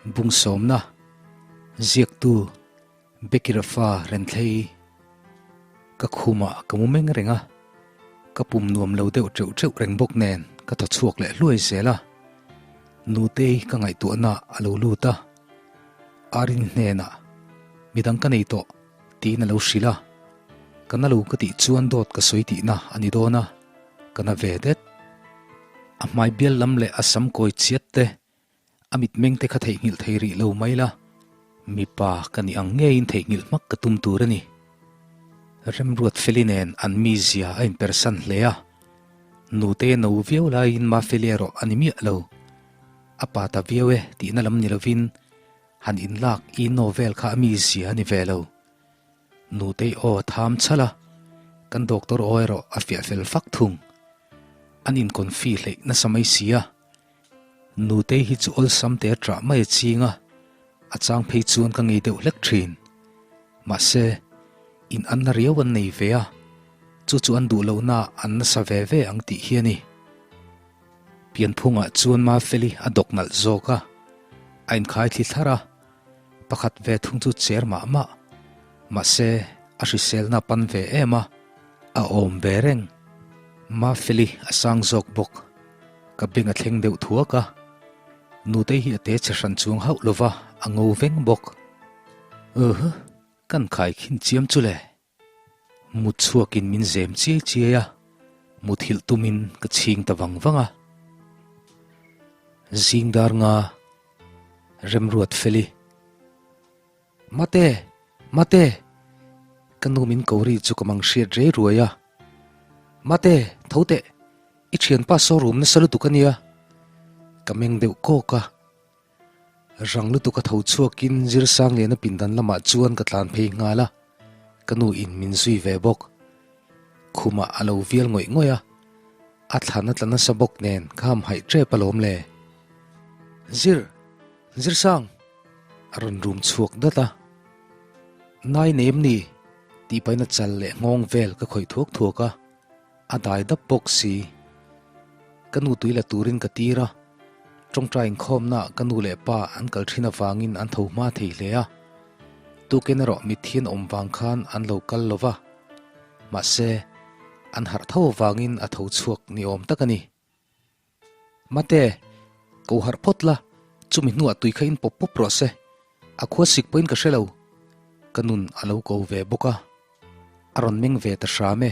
Bungsawmna Ziaktu Bekirafa Renthlei Ka khumah ka mu meng reng a, ka pum nuam lo deuh teuh teuh reng bawk nen ka thaw chhuak leh hluai zel a. Nutei ka ngaihtuahna a lo lut a, Arin hnenah midang ka nei tawh tiin a lo hrilh a, ka na lo ka tih chuan dawt ka sawi tihna a ni dawn a, ka na ve det. A hmai bial lam leh a sam kawi chiat te A mitmeng te kha theihnghilh thei rih lo mai la, mipa ka nih ang ngeiin theihnghilh hmak ka tum tur a ni. Remruat Feli nen an mizia a inpersan hle a, nute no viau laiin Mafeli erawh a ni miah lo. A pa ta viau e tihna lam ni lovin han inlak ino vel kha a mizia a ni ve lo. Nutei aw a tham chhalh a, kan doctor aw erawh a fiah fel fak thung. An inconfi hleih nasa mai si a, Nutei hi chu awlsam te a ṭah mai a ching a, a chang phei chuan ka ngei deuh hlek ṭhin. Mahse, in anna riau an nei ve a, chu chu an duh lohnaah an nasa ve ve ang tih hi a ni. Pianphungah chuan Mafeli a dawk nalh zawk a, a inkhai thli thlar a, pakhat ve thung chu cher mah mah. Mahse, a hriselna a pan ve em a, a awm ve reng. Mafeli a sang zawk bawk. Ka beng a thleng deuh thuak a, Nutei hi a te che hran chuang hauh lo va, a ngo veng bawk. Uhh, kan khai khin chiam chu le. Mut chhuakin min zem chiai chiai a. Muthilh tumin ka chhing ta vang vang a. Zing dar nga Remruat Feli. Mate! Mate! Ka nu min ko ri chu ka mang hriat rei ruai a. Mate, tho teh! I thianpa saw rum nasa lutuk a nia. Ka meng deuh kawk a. Rang lutuk a tho chhuakin Zirsangliana pindan lamah chuan ka tlan phei nghal a, ka nu in min zui ve bawk. Khumah a lo vial ngawih ngawih a, a thlan a tla nasa bawk nen ka ham haih tep alawm le. Zir! Zirsang! A rawn rum chhuak dat a. Nai nei em ni? tih pahin a chal leh nghawng vel ka khawih thuak thuak a. A dai dap bawk si. Ka nu tui la turin ka tir a, tawngtai inkhawmna ka nu leh pa an kal thin avangin an tho hma thei hle a. Tukin erawh mitthi an awm vang khan an lo kal lo va. Mahse, an harh tho avangin a tho chhuak ni awm tak a ni. Mate, ko harh phawt la, chumi hnuah tui kha in pawp pawp rawh se. A khua sik pawhin ka hre lo. Ka nun a lo ko ve bawk a, a rawn meng ve ta hram e.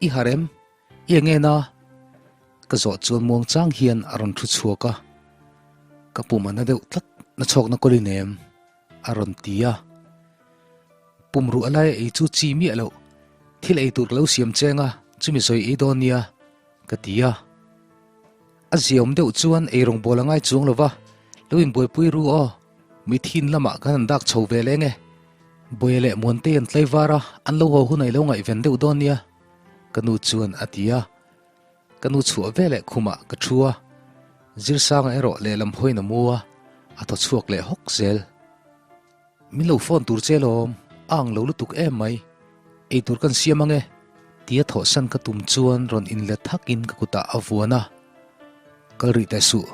I harh em? I eng en a? Ka zawh chuan muang chang hian a rawn thu chhuak a. Ka pum a na deuh tlat, na chhawkna kawlin em? A rawn ti a. Pum ruh a lai ei chu chi miah loh. Thil ei tur ka lo siam cheng a, chumi sawi ei dawn nia. Ka ti a. A ziaawm deuh chuan eirawng bawl a ngai chuang lo va, lo inbuaipui ru aw, mithin lamah kan han dak chho ve leng e. Bawia leh Muantei an tlai var a, an lo haw hunah i lo ngaihven deuh dawn nia, ka nu chuan a ti a. Ka nu chhuah veleh khumah ka thu a, Zirsanga erawh lehlam hawiin a mu a, a thaw chhuak leh hawk zel. Min lo phone tur che lawm, a ang lo lutuk em mai. Eitur kan siam ang e, tia thawhsan ka tum chuan rawn inlet thakin ka kutah a vuan a. Kal rih teh suh,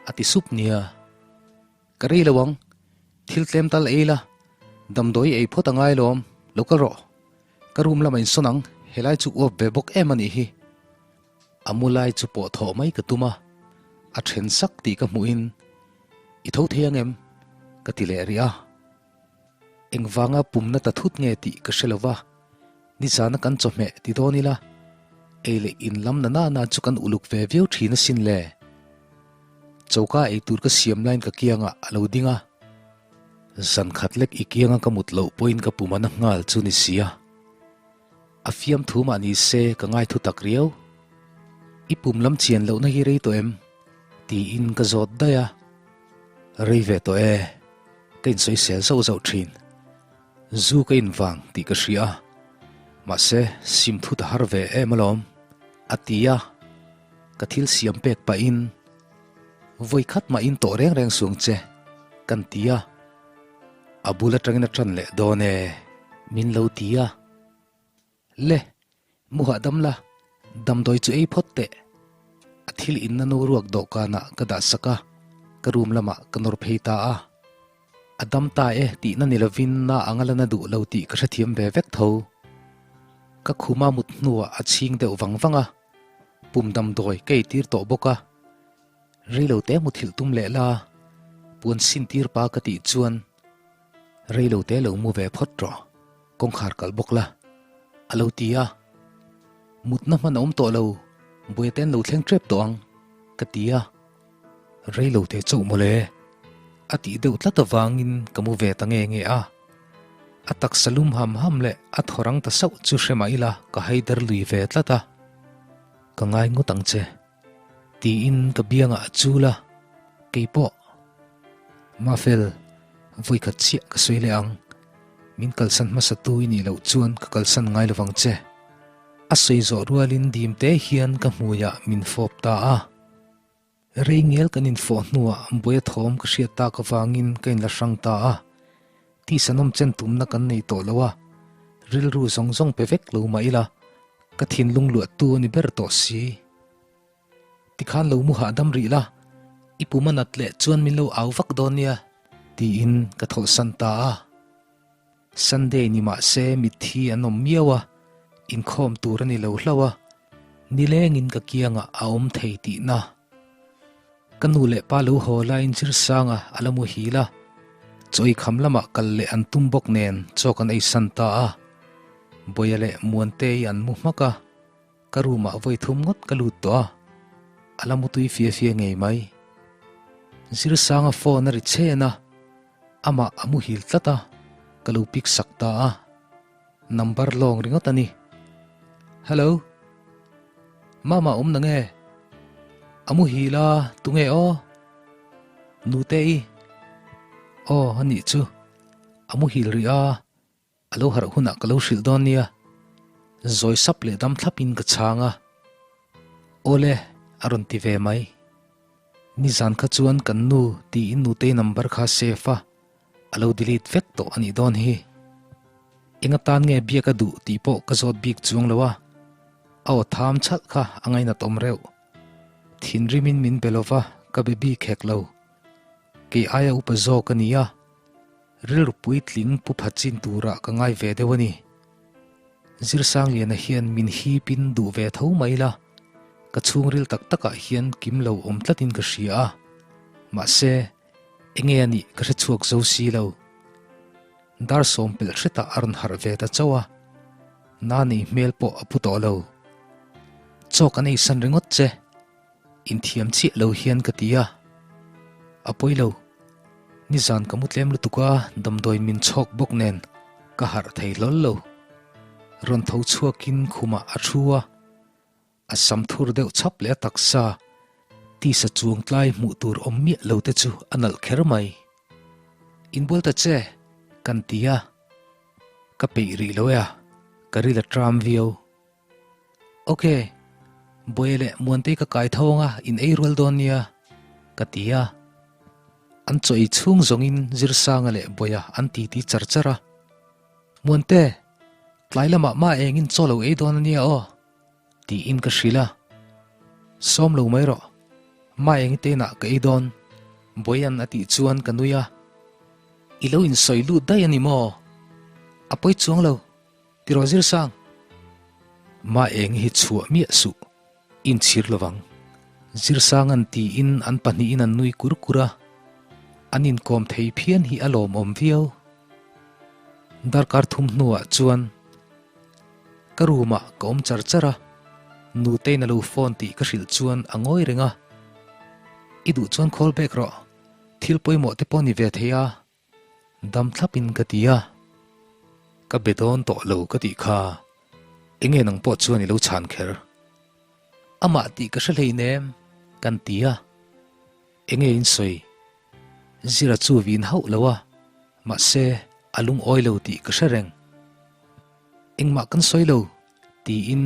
a ti sup nia. Ka rei lo ang, thil tlem tal ei la, damdawi ei phawt a ngai lawm, lo kal rawh. Ka room lamah insawn ang, helai chu uap ve bawk em a nih hi. A mu lai chu pawh thawh mai ka tum a, a then sak tih ka hmuhin, I tho thei ang em? ka ti leh rih a. Engvanga pumna ta thut nge tih ka hre lo va, nizana kan chawhmeh ti dawn ila, ei leh in lam na nana chu kan uluk ve viau thin asin le. Choka ei tur ka siam laiin ka kiangah a lo ding a, zan khat lek i kianga ka mut loh pawhin ka pum a na nghal chu ni sia. A fiamthu mah ni se ka ngai thu tak riau. I pum lam chian lohna hi rei tawh em? Tiin ka zawt daih a. Rei ve tawh e, ka insawisel zauh zauh thin. Zu ka invang tih ka hria a, mahse sim thut a har ve em alawm, a ti a. Ka thil siam pek pahin, Vawi khat mah in tawh reng reng suang che, kan ti a. A bul atangin a tan leh dawn e, min lo ti a. Le, mu hahdam la, damdawi chu ei phawt teh. A thil inna no ruak dawhkanah ka dah sak a, ka room lamah ka nawr phei ta a. A dam ta e tihna ni lovin na anga la na duh lo tih ka hrethiam ve vek tho. Ka khuma mut hnuah a chhing deuh vang vang a, pum damdawi ka eitir tawh bawk a. Reilo te muthilh tum leh la, puan sin tir pa ka tih chuan reilo te lo mu ve phawt rawh, kawngkhar kalh bawk la, a lo ti a. Mutna hman a awm tawh lo, buaite an lo thleng tep tawh ang, ka ti a. Reilo te chauh mawle, a tih deuh tlat avangin ka mu ve ta nge nge a. A taksa lum ham ham leh a thaw rang ta sauh chu hre mah ila ka haider lui ve tlat a. Ka ngai ngawt ang che. Tiin ka biangah a chul a, keipawh Mafel, vawikhat chiah ka sawi leh ang, min kalsan hmasa tu i nih loh chuan ka kalsan ngai lovang che. A sawi zawh rualin dim te hian ka hmuiah min fawp ta a. Rei ngial kan infawh hnuah buai a thawm ka hriat tak avangin ka inla hrang ta a. Tihsanawm chen tumna kan nei tawh lo a, rilru zawng zawng pe vek lo mah ila, ka thinlung luahtu a ni ber tawh si. Tikhan lo mu hahdam rih la, i pum a nat leh chuan min lo au vak dawn nia, tiin ka thawlhsan ta a. Sunday ni mah se mitthi an awm miau a, inkhawm tur a ni lo hlauh a, nilengin ka kiangah a awm thei tihna. Ka nu leh pa lo haw laiin Zirsanga a la muhil a, chawi kham lamah kal leh an tum bawk nen chaw kan eisan ta a. Bawia leh Muantei an mu hmak a. Ka room ah vawi thum ngawt ka lut tawh a, a la mutui fia fia ngei mai. Zirsanga phone a ri chhen a, amah a muhil tlat a, ka lo pick sak ta a. Number lawng ringawt a ni. Hello. Mama awm na nge? A muhil a, tunge aw? Nute i. Aw, a nih chu. A muhil rih a. A lo harh hunah ka lo hrilh dawn nia. Zawi sap leh dam thlapin ka chhang a. Awle, a rawn ti ve mai. Nizan kha chuan kan nu tiin nutei number kha save a, a lo delete vek tawh a nih dawn hi. Eng atan nge biak a duh tih pawh ka zawt bik chuang lo a, a aw tham chhalh kha a ngainat awm reuh. Thinrimin min be lova ka be bik hek lo. Kei aia upa zawk a ni a. Rilru puitling pu pha chin turah ka ngai ve deuh a ni. Zirsangliana hian min hipin duh ve tho mai la, ka chhungril tak takah hian kim lo awm tlatin ka hria a, mahse, enge a nih ka hre chhuak zo si lo. Dar sawm pelh hretah a rawn harh ve ta chauh a, na nei hmel pawh a pu tawh lo. Chaw kan eisan ringawt che. Inthiam chiah lo hian ka ti a, a pawi lo. Nizan ka mu tlem lutuk a, damdawiin min chhawk bawk nen ka harh thei hlawl lo. Rawn tho chhuakin khumah a thu a, a sam thur deuh chhap leh a taksa tisa chuang tlai hmuh tur awm miah lo te chu a nalh kher mai. Inbual ta che, kan ti a, ka peih rih lo e a, ka ril a tram viau. Ok, Buaia leh Muantei ka kai tho anga in ei rual dawn nia, ka ti a. An chaw ei chhung zawngin Zirsanga leh Buaia an titi char char a. Muante, tlai lamah mah engin chaw lo ei dawn ania aw, tiin ka hrilh a. Sawm lo mai rawh, mah engi te inah ka ei dawn, Buaia'n a tih chuan ka nui a. I lo insawi lut daih a ni maw? A pawi chuang lo. Tiraw Zirsang? Mah eng hi chhuah miah suh, inchhir lovang. Zirsang an tiin an pahnihin an nui kur kur a, an inkawm thei phian hi a lawmawm viau. Darkar thum hnuah chuan ka room ah ka awm char char a, Nutei'n a lo phone tih ka hrilh chuan a ngawi reng a, I duh chuan call back rawh, thil pawimawh te pawh ni ve thei a. Dam thlapin ka ti a, ka be dawn tawh lo ka tih kha enge nang pawh chuan i lo chhan kher? Amah tih ka hre hleinem kan ti a, enge in sawi? Zira chu vin hauh lo a, mahse a lungawi lo tih ka hre reng. Engmah kan sawi lo tiin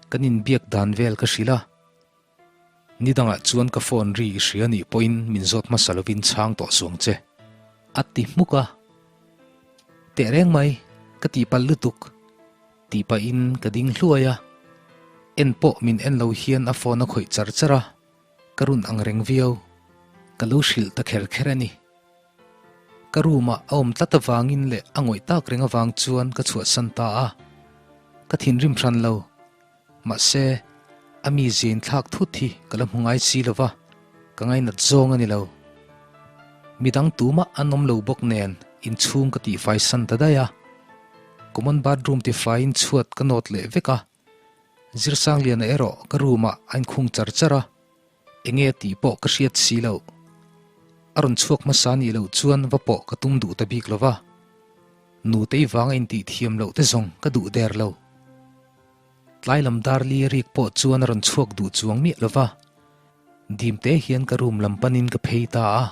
kan inbiak dan vel ka hrilh a. Ni dangah chuan ka phone ri i hria nih pawhin min zawt hmasa lovin chhang tawh suang che. A ti hmuk a. Teh reng mai, ka tihpalh lutuk. Tih pahin ka ding hluai a. En pawh min en lo hian a phone a khawih char char a, ka run ang reng viau. Ka lo hrilh ta kher kher a ni. Ka room ah a awm tlat avangin leh a ngawih tak reng avang chuan ka chhuahsan ta a. Ka thinrim hran lo. Mahse, a mi zin thlak thut hi ka la hmu ngai si lo va, ka ngainat zawng a ni lo. Midang tumah an awm lo bawk nen inchhung ka tihfai san ta daih a. Common bathroom tifaiin chhuat ka nawt leh vek a. Zirsangliana erawh ka room ah a inkhung char char a, enge tih pawh ka hriat si loh. A rawn chhuak hmasa nih loh chuan va pawh ka tum duh ta bik lo va. Nutei vanga intih thiam loh te zawng ka duh der lo. Tlai lam dar li rik pawh chuan a rawn chhuak duh chuang miah lo va, dim te hian ka room lam panin ka phei ta a.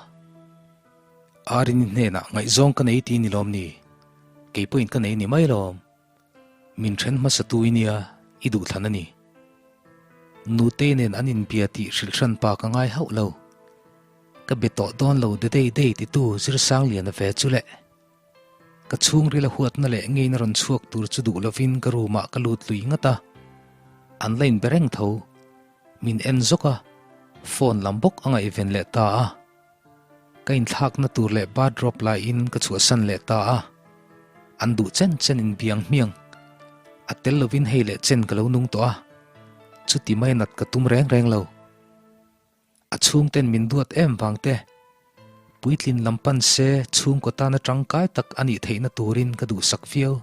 Arini hnenah ngaihzawng ka nei ti ni lawm ni? Kei pawhin ka nei ni mai lawm. Min then hmasa tu i nia, i duhthlan a ni. Nutei nen an inbia tih hrilh hran pa ka ngai hauh lo. Ka be tawh dawn lo de dei dei titu Zirsangliana ve chu le. Ka chhungril a huatna leh ngeina rawn chhuak tur chu duh lovin ka room ah ka lut lui ngat a, an la inbe reng tho. Min en zawk a, phone lam bawk a ngaihven leh ta a. Ka inthlakna tur leh bathrobe laiin ka chhuahsan leh ta a, an duh chen chen in biang hmiang. A tel lovin hei leh chen ka lo nung tawh a, chuti mai nat ka tum reng reng lo. A chhungten min duat em vang te, puitlin lam pan se chhungkaw tana tangkai tak a nih theihna turin ka duhsak viau.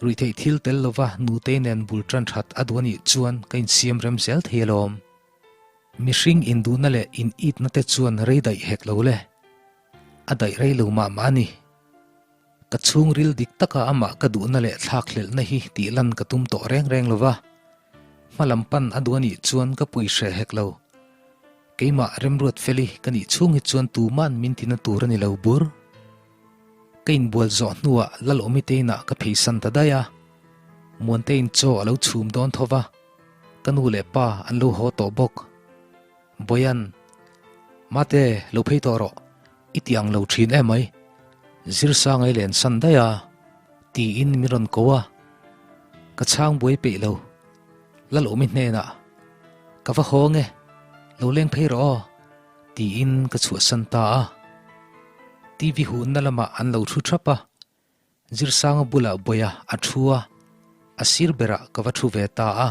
Ruihtheih thil tel lova nutei nen bul tan that a duh anih chuan ka insiam rem zel thei alawm. Mihring induhna leh in itna te chuan rei daih hek lo le. A daih rei lo mah mah a ni. Ka chhungril dik taka amah ka duhna leh thlakhlelhna hi tih lan ka tum tawh reng reng lova. Hma lam pan a duh anih chuan ka pui hreh hek lo. Keimah remruat feli ka nih chhung hi chuan tuman min tina tur a ni lo bur. Ka inbual zawh hnuah Lalawmite inah ka pheisan ta daih a, Muantein chaw a lo chhum dawn tho va, ka nu leh pa an lo haw tawh bawk. Bawian, Mate, lo phei tawh rawh, i ti ang lo thin em mai, Zirsanga i lensan daih a, tiin min rawn ko a, ka chhang buai peih lo. Lalawmi hnenah, Ka va hawng e, lo leng phei rawh aw. Tiin ka chhuahsan ta a. TV hunna lamah an lo thu thap a, Zirsanga bulah Bawia a thu a, a sir berah ka va thu ve ta a.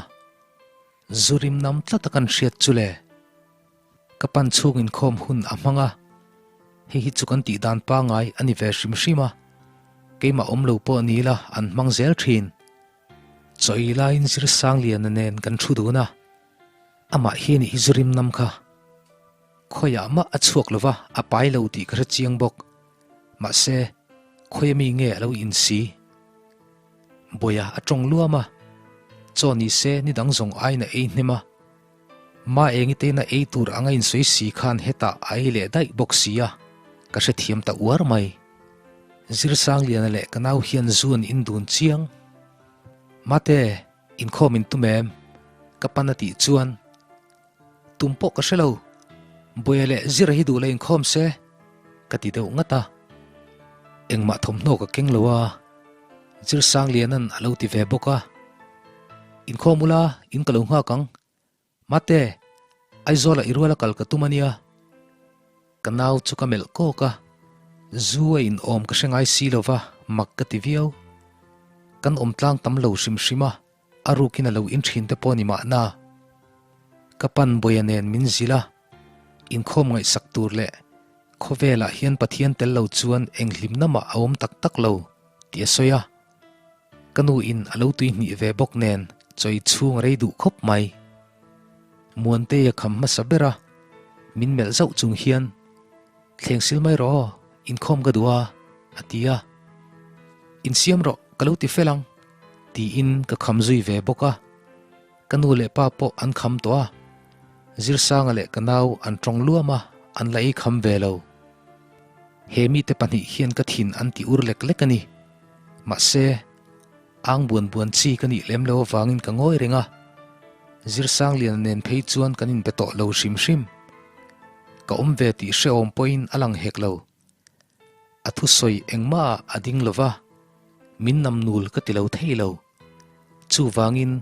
Zu rim nam tlat a kan hriat chu le. Ka pan chhung inkhawm hun a hmang a, hei hi chu kan tih dan pangai a ni ve hrim hrim a, keimah awm lo pawh ni ila an hmang zel thin. Chawi laiin Zirsangliana nen kan thu dun a, amah hi a nih hi zu rim nam kha. Khawiah mah a chhuak lo va, a pai lo tih ka hre chiang bawk. Mahse, khawia mi nge a lo insi? Bawia a tawng luam a, chaw ni se ni dang zawng aiin a ei hnem a. Ma engi tein a ei tur anga insawi si khan hetah a ei leh daih bawk si a, ka hrethiam ta uar mai. Zirsangliana leh ka nau hian zu an indun chiang. Mate, inkhawm in tum em? Ka pan a tih chuan Tum pawh ka hre lo. Buaia leh Zira hi duh la inkhawm se, ka ti deuh ngat a. Engmah thawmhnaw ka keng lo a, Zirsangliana'n a lo ti ve bawk a. Inkhawm ula, in ka lo nghak ang. Mate, Aizawla i ruala kal ka tum a nia. Ka nau chu ka melh kawk a, zu a inawm ka hre ngai si lo va, mak ka ti viau. Kan awm tlang tam lo hrim hrim a. A rukin a lo in thin te pawh ni mahna. Ka pan Bawia nen min zilh a, inkhawm ngaihsak tur leh khawvelah hian Pathian tel lo chuan eng hlimna mah a awm tak tak lo tih a sawi a. Ka nu in a lo tui hnih ve bawk nen chawi chhung a rei duh khawp mai. Muantei a kham hmasa ber a, min melh zauh chung hian, Thleng sil mai rawh aw, inkhawm ka duh a, a ti a. Insiam rawh, ka lo ti fel ang. Tiin ka kham zui ve bawk a, ka nu leh pa pawh an kham tawh a, Zirsanga leh ka nau an tawng luam a, an la ei kham ve lo. He mite pahnih hian ka thin an ti ur lek lek a ni. Mahse, ang buan buan chi ka nih lem lo avangin ka ngawi reng a, Zirsangliana nen phei chuan kan inbe tawh lo hrim hrim. Ka awm ve tih hrehawm pawhin a lang hek lo. A thusawi engmah ah a ding lo va, min namnul ka ti lo thei lo. Chuvangin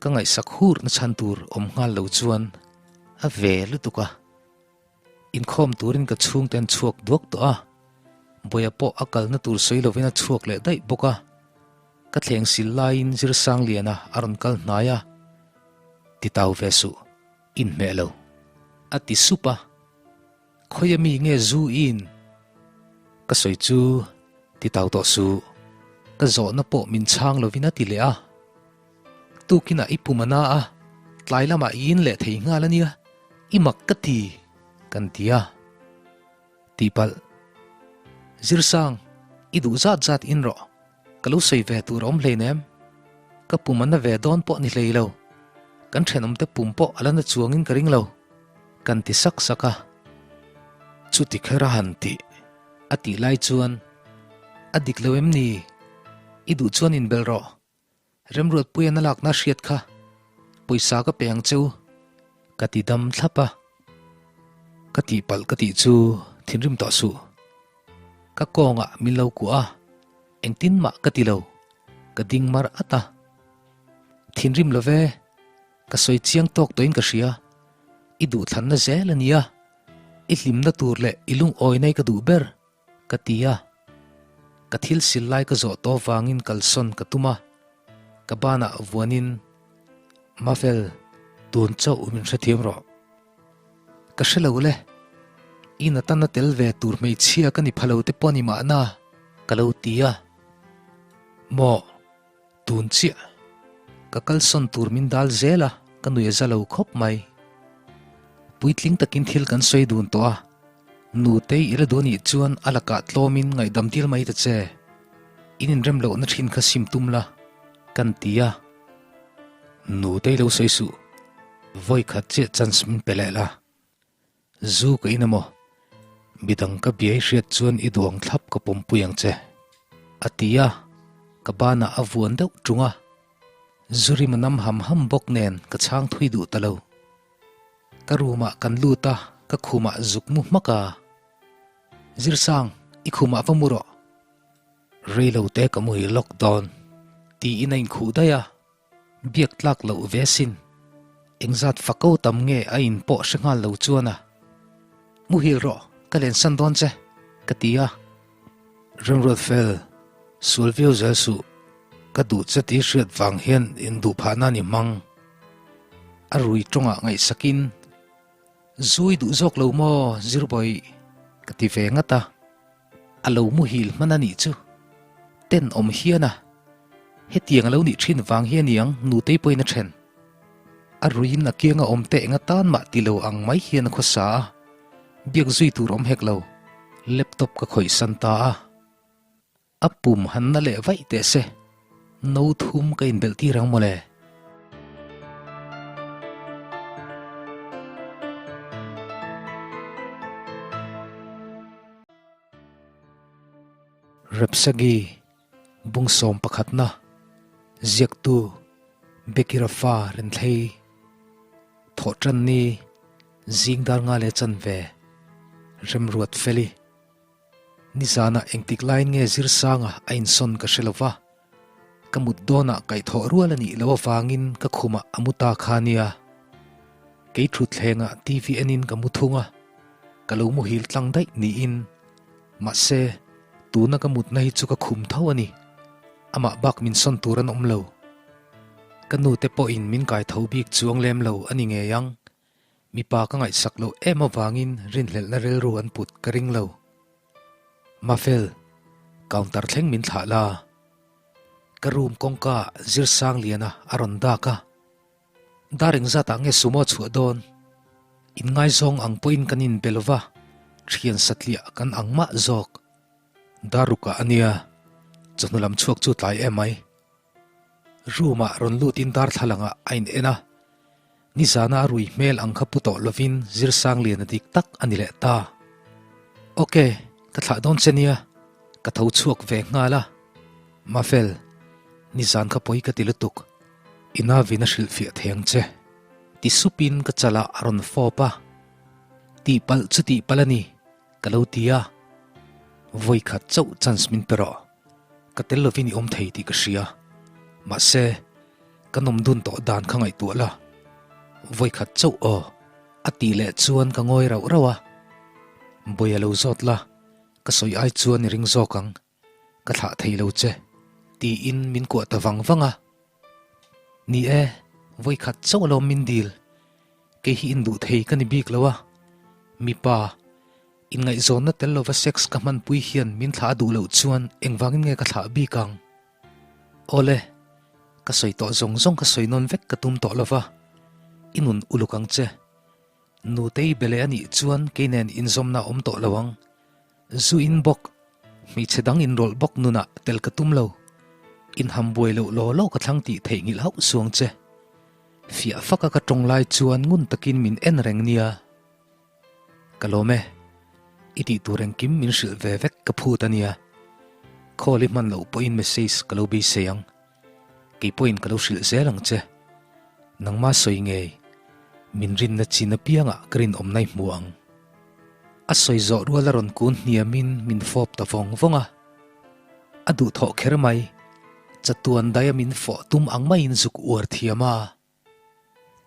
ka ngaihsak hur na chhan tur awm nghal lo chuan a ve lutuk a. Inkhawm turin ka chhungte an chhuak duak tawh a, Bawia pawh a kalna tur sawi lovin a chhuak leh daih bawk a. Ka thleng sil laiin Zirsangliana a rawn kal hnai a, Titau ve suh, inhmeh lo, a ti sup a. Khawia mi nge zu in? Ka sawi chu ti tau tawh suh. Ka zawhna pawh min chhang lovin a ti leh a. Tukinah i pum a na a, tlai lamah i in leh thei nghal a nia, i mak ka ti, kan ti a. Tihpalh. Zirsang, i duh zat zat in rawh. Ka lo sawi ve tur a awm hleinem. Ka pum a na ve dawn pawh ni hlei lo. Kan thenawmte pum pawh a la na chuangin ka ring lo. Kan ti sak sak a. Chuti kher a han tih a tih lai chuan a dik lo em ni? I duh chuan inbelh rawh. Remruatpuia na lakna hriat kha pawisa ka pe ang che u ka ti dam thlap a. Ka tihpalh ka tih chu thinrim tawh suh. Ka kawngah min lo kuah a, engtin mah ka ti lo, ka ding mar at a. Thinrim lo ve, ka sawi chiang tawk tawhin ka hria, i duhthlanna zel a nia, i hlimna tur leh i lungawi nai ka duh ber, ka ti a. Ka thil sil lai ka zawh tawh vangin kalsawn ka tum a, ka banah vuanin, Mafel, tun chauh min hrethiam rawh. Ka hre lo le, i Natana tel ve tur hmeichhia ka ni pha lo te pawh ni mahna, ka lo ti a. Maw? Tun chiah. Ka kalsawn tur min dal zel a, ka nui a za lo khawp mai. Puitling takin thil kan sawi dun tawh a, Nutei i la duh anih chuan a lakah tlawmin ngaihdam dil mai ta che. In inrem lohna thin kha sim tum la, kan ti a. Nutei lo sawi suh, vawi khat chiah chance min pe leh la. Zu ka in emaw? Midang ka biai hriat chuan i duang thlap ka pawmpui ang che, a ti a, ka banah a vuan deuh ṭung a. Zu rim a nam ham ham bawk nen ka chhang thui duh ta lo. Ka room ah kan lut a, ka khumah zuk mu hmak a. Zirsang, i khumah va mu rawh. Reilo te ka muhil lawk dawn, tiin a inkhuh daih a. Biak tlak loh ve sin. Engzat fako tam nge a in pawh hre nghal lo chuan a. Muhil rawh, ka lensan dawn che, ka ti a. Remruat fel, sual viau zel suh, ka duh che tih hriat vang hian induh phah nan i hmang. A rui tawngah ngaihsakin, Zui duh zawk lo maw Zirbawih? ka ti ve ngat a. A lo muhil hman a nih chu. Tenawm hian a. Hetiang a lo nih thin vang hi a niang nutei pawhin a then. A ruiin a kianga awm teh enga tan mah ti lo ang mai hian a khawsa a. Biak zui tur awm hek lo. Laptop ka khawih san ta a. A pum han na leh vaih teh se. No thum ka inbelh tir ang mawle. Repsagi bungsawm pakhatna ziaktu Bekirafa Renthlei Thawhtanni zing dar nga leh chanve Remruat Feli Nizanah engtik laiin nge Zirsanga a insawn ka hre lo va, ka mut dawnah kaihthawh rual a nih loh avangin ka khumah a mu ta kha nia. Kei thutthlengah TV enin ka mu thung a, ka lo muhil tlang daih niin. Mahse, tuna ka mutna hi chu ka khum tho a ni. Amah bak min sawn tur an awm lo. Ka nute pawhin min kaitho bik chuang lem lo a ni ngei ang. Mipa ka ngaihsak loh em avangin rinhlelhna rilru an put ka ring lo. Mafel, counter thleng min thlah la. Ka room kawngka Zirsangliana a rawn dak a. Dar engzatah nge sumo a chhuah dawn? Inngaizawng ang pawhin kan inbe lo va, thian satliah kan ang mah zawk. Dar rukah a nia, chawhnu lam chhuak chu tlai em mai. Room ah rawn lutin darthlalangah a in en a, nizana a rui hmel ang kha pu tawh lovin Zirsangliana dik tak a ni leh ta. Ok, ka thlah dawn che nia, ka tho chhuak ve nghal a. Mafel, nizan kha pawi ka ti lutuk, i navin a hrilhfiah thei ang che. Ti supin ka chalah a rawn fawp a, tihpalh chu tihpalh a ni, ka lo ti a. Vawikhat chauh chance min pe rawh. Ka tel lovin i awm thei tih ka hria. Mahse, ka nawm dun tawh dan kha ngaihtuah la. Vawikhat chauh aw, a tih leh chuan ka ngawi rauh rauh a. Bawi a lo zawt la, ka sawi ai chuan i ring zawk ang, ka thlah thei lo che, tiin min kuah ta vang vang a. Ni e, vawikhat chauh alawm min dil. Kei hi induh thei ka ni bik lo a, mipa, Inngaihzawnna tel lova sex ka hmanpui hian min thlah a duh loh chuan engvangin nge ka thlah bik ang? Awle, ka sawi tawh zawng zawng ka sawi nawn vek ka tum tawh lova, i nun uluk ang che. Nutei be leh a nih chuan kei nen inzawmna a awm tawh lo ang. Zu in bawk, hmeichhe dang inrawlh bawk nunah tel ka tum lo. Inham buai loh law law ka thlang tih theihnghilh hauh suang che. Fiah faka ka tawng lai chuan ngun takin min en reng nia. Ka lawm e, i tih tur engkim min hrilh ve vek ka phut a nia. Call i hman loh pawhin message ka lo beisei ang. Kei pawhin ka lo hrilh zel ang che. Nangma sawi ngei, min rinna chin apiangah ka rinawmna i hmu ang. A sawi zawh rual a rawn kun hniamin min fawp ta vawng vawng a. A duhthawh kher mai, chatuan daia min fawh tum ang maiin zuk uar thiam a.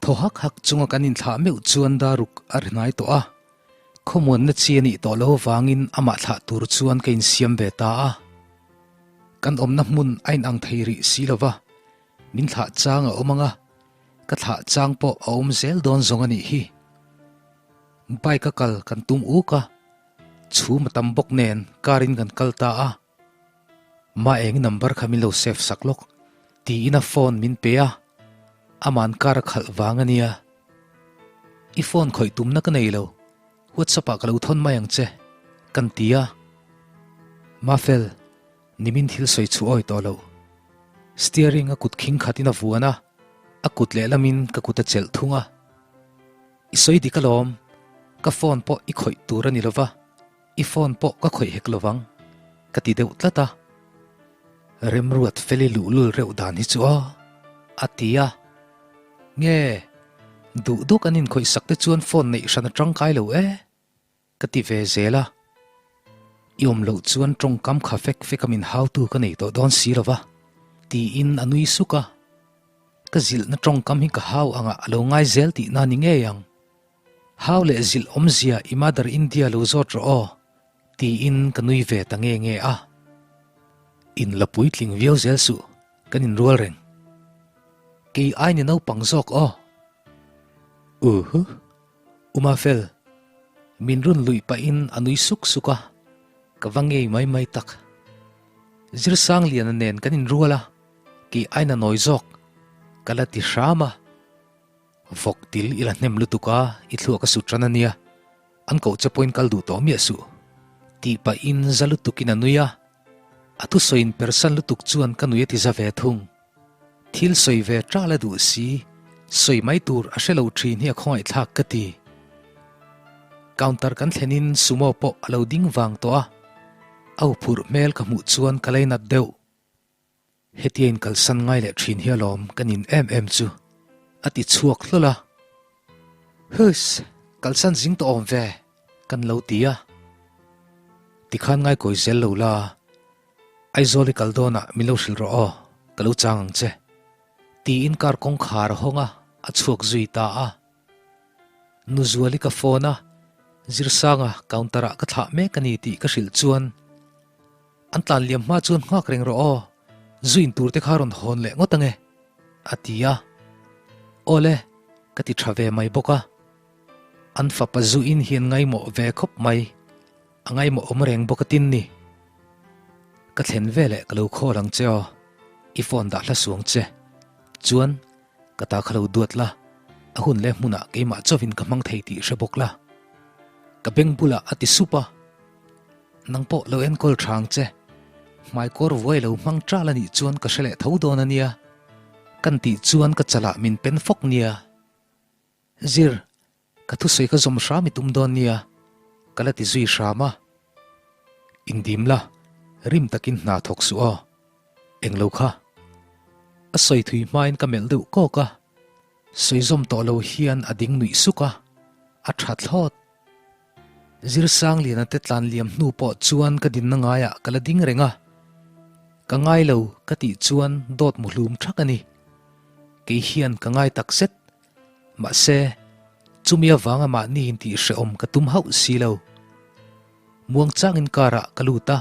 Thaw hak hak chunga kan inthlah meuh chuan daruk a ri hnai tawh a, khawmuanna chi a nih tawh lo avangin amah thlah tur chuan ka insiam ve ta a. Kan awmna hmun a inang thei rih si lo va, min thlah chang a awm ang a, ka thlah chang pawh a awm zel dawn zawng a nih hi. Bike a kal kan tum uk a, chhum a tam bawk nen car in kan kal ta a. Mah eng number kha min lo save sak lawk. Tiin a phone min pe a, aman car a khalh vang a nia. I phone khawih tumna ka nei lo, WhatsApp ah ka lo thawn mai ang che, kan ti a. Mafel, nimin thil sawi chhuah awi tawh lo. Steering a kut khing khatin a vuan a, a kut lehlamin ka kut a chelh thung a. I sawi dik alawm, ka phone pawh i khawih tur a ni lova. I phone pawh ka khawih hek lovang, ka ti deuh tlat a. Remruat Feli luhlul reuh dan hi chu aw, a ti a. Nge, duh duk an inkhawih sak te chuan phone neih hran a tangkai lo e, ka ti ve zel a. I awm loh chuan tawngkam kha fek fek a min hautu ka nei tawh dawn si lova, tiin a nui suk a. Ka zilhna tawngkam hi ka hau angah a lo ngai zel tihna ni ngei ang. Hau leh zilh awmzia i Mother India lo zawt rawh aw, tiin ka nui ve ta nge nge a. In la puitling viau zel suh, kan inrual reng. Kei ai ni naupang zawk aw. Uhu, Uma fel, min run luih pahin a nui suk suk a, ka va ngei mai mai tak. Zirsangliana nen kan inrual a, kei aina nawi zawk, ka la ti hram a. Vawk til i la hnem lutuk a, i thluak a sut ran a nia, an koh che pawhin kal duh tawh miah suh. Tih pahin za lutukin a nui a, a thusawiin persan lutuk chuan ka nui a ti za ve thung. Thil sawi ve ṭal a duh si, sawi mai tur a hre lo ṭhin hi a khawngaihthlak ka ti. Counter kan thlenin Sumo pawh a lo ding vang tawh a, a huphurh hmel ka hmuh chuan ka lainat deuh. Hetia in kalsan ngai leh thin hi alawm ka nin em em chu, a ti chhuak hlawl a. Huss, kalsan zing tawh awm ve, kan lo ti a. Tikhan ngaikawi zel lo la, Aizawl i kal dawnah min lo hrilh rawh aw, ka lo chang ang che, tiin car kawngkhar a hawng a, a chhuak zui ta a. Nuzuali ka phone a, Zirsanga counter-ah ka thlah mek a ni tih ka hrilh chuan, An tlan liam hma chuan nghak reng rawh aw, zu in tur te kha rawn hawn leh ngawt ange, a ti a. Awle, ka ti tha ve mai bawk a. An fapa zu in hian ngaimawh ve khawp mai, a ngaimawh awm reng bawk a tin ni. Ka thlen veleh ka lo call ang che aw, i phone dah hla suang che. Chuan, ka ta kha lo duat la, a hun leh hmunah keimah chauhin ka hmang thei tih hre bawk la. Ka beng bulah a ti sup a. Nang pawh lo enkawl tha ang che. Hmaikawr vuai lo hmang ṭal a nih chuan ka hre leh tho dawn a nia. Kan tih chuan ka chalah min pen fawk nia. Zir, ka thusawi kha zawm hram i tum dawn nia, ka la ti zui hram a. Indim la, rim takin hna thawk suh aw. Englo kha. A sawi thui hmain ka melh deuh kawk a. Sawi zawm tawh lo hian a ding nuih suk a, a tha thlawt. Zirsangliana te tlan liam hnu pawh chuan ka dinna ngaiah ka la ding reng a, ka ngai lo ka tih chuan dawt mu hlum thak a ni. Kei hian ka ngai tak zet. Mahse, chumi avanga mahni intih hrehawm ka tum hauh si lo. Muangchangin car ah ka lut a,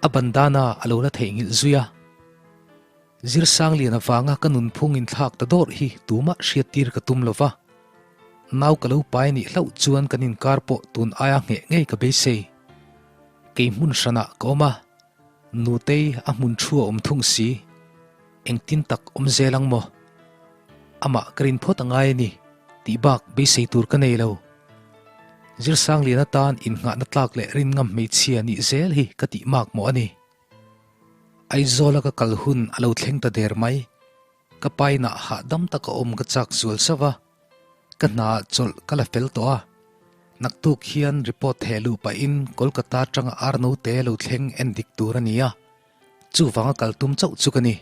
a bandana a lo la theihnghilh zui a. Zirsanglian avanga ka nunphung inthlak ta dawrh hi tumah hriattir ka tum lova, nau ka lo pai nih hlauh chuan kan inkar pawh tun aia ngheh ngei ka beisei. Kei hmun hranah ka awm a, Nutei a hmun thu a awm thung si, engtin tak awm zel ang maw? Amah ka rin phawt a ngai a ni tih bak beisei tur ka nei lo. Zirsanglian atan innghahna tlak leh rinngam hmeichhia nih zel hi ka tih mak mawh a ni. Aizawla ka kal hun a lo thleng ta der mai. Ka painah hahdam taka awm ka chak zual sauh a, ka hnaah chawlh ka la fel tawh a. Naktuk hian report theh luh pahin Kolkata atanga ar note lo thleng en dik tur a ni a, chuvanga kal tum chauh chu ka ni.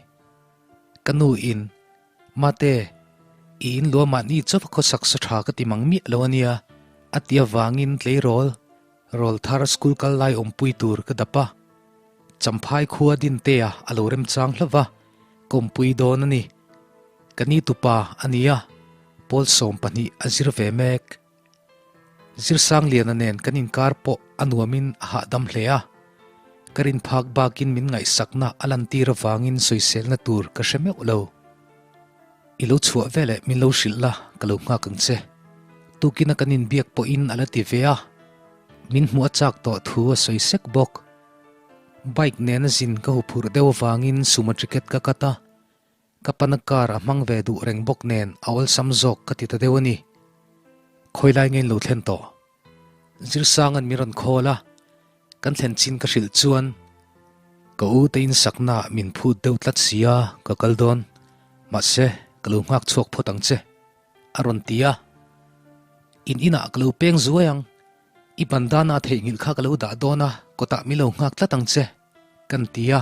Ka nu in, Mate, i in lua mahni chauh a khawsak sa tha ka ti mang miah lo a nia, a ti avangin tleirawl Rawlthar school kal lai awmpui tur ka dap a, Champhai khua Dintea a lo remchang hlauh va, ka awmpui dawn a ni. Ka ni tupa a ni a, Pawl 12 a zir ve mek. Zirsangliana nen kan inkar pawh a nuamin a hahdam hle a, ka rin phak bakin min ngaihsakna a lantir avangin sawiselna tur ka hre meuh lo. I lo chhuah veleh min lo hrilh la, ka lo nghak ang che. Tukina kan inbiak pawhin a la ti ve a, min hmuh a chak tawh thu a sawi sek bawk. Bike nena zin ka huphurh deuh avangin sumo ticket ka cut a. Ka pana car a hmang ve duh reng bawk nen a awlsam zawk ka ti ta deuh a ni. Khawilai nge in lo thlen tawh? Zirsanga'n min rawn call a, kan thlen chin ka hrilh chuan ka u te in sakna ah min phut deuh tlat sia ka kal dawn, mahse ka lo nghak chhuak phawt ang che a rawn ti a. In inah ka lo peng zuai ang, i bandana theihnghilh kha ka lo dah dawn a, kawtah min lo nghak tlat ang che kan ti a.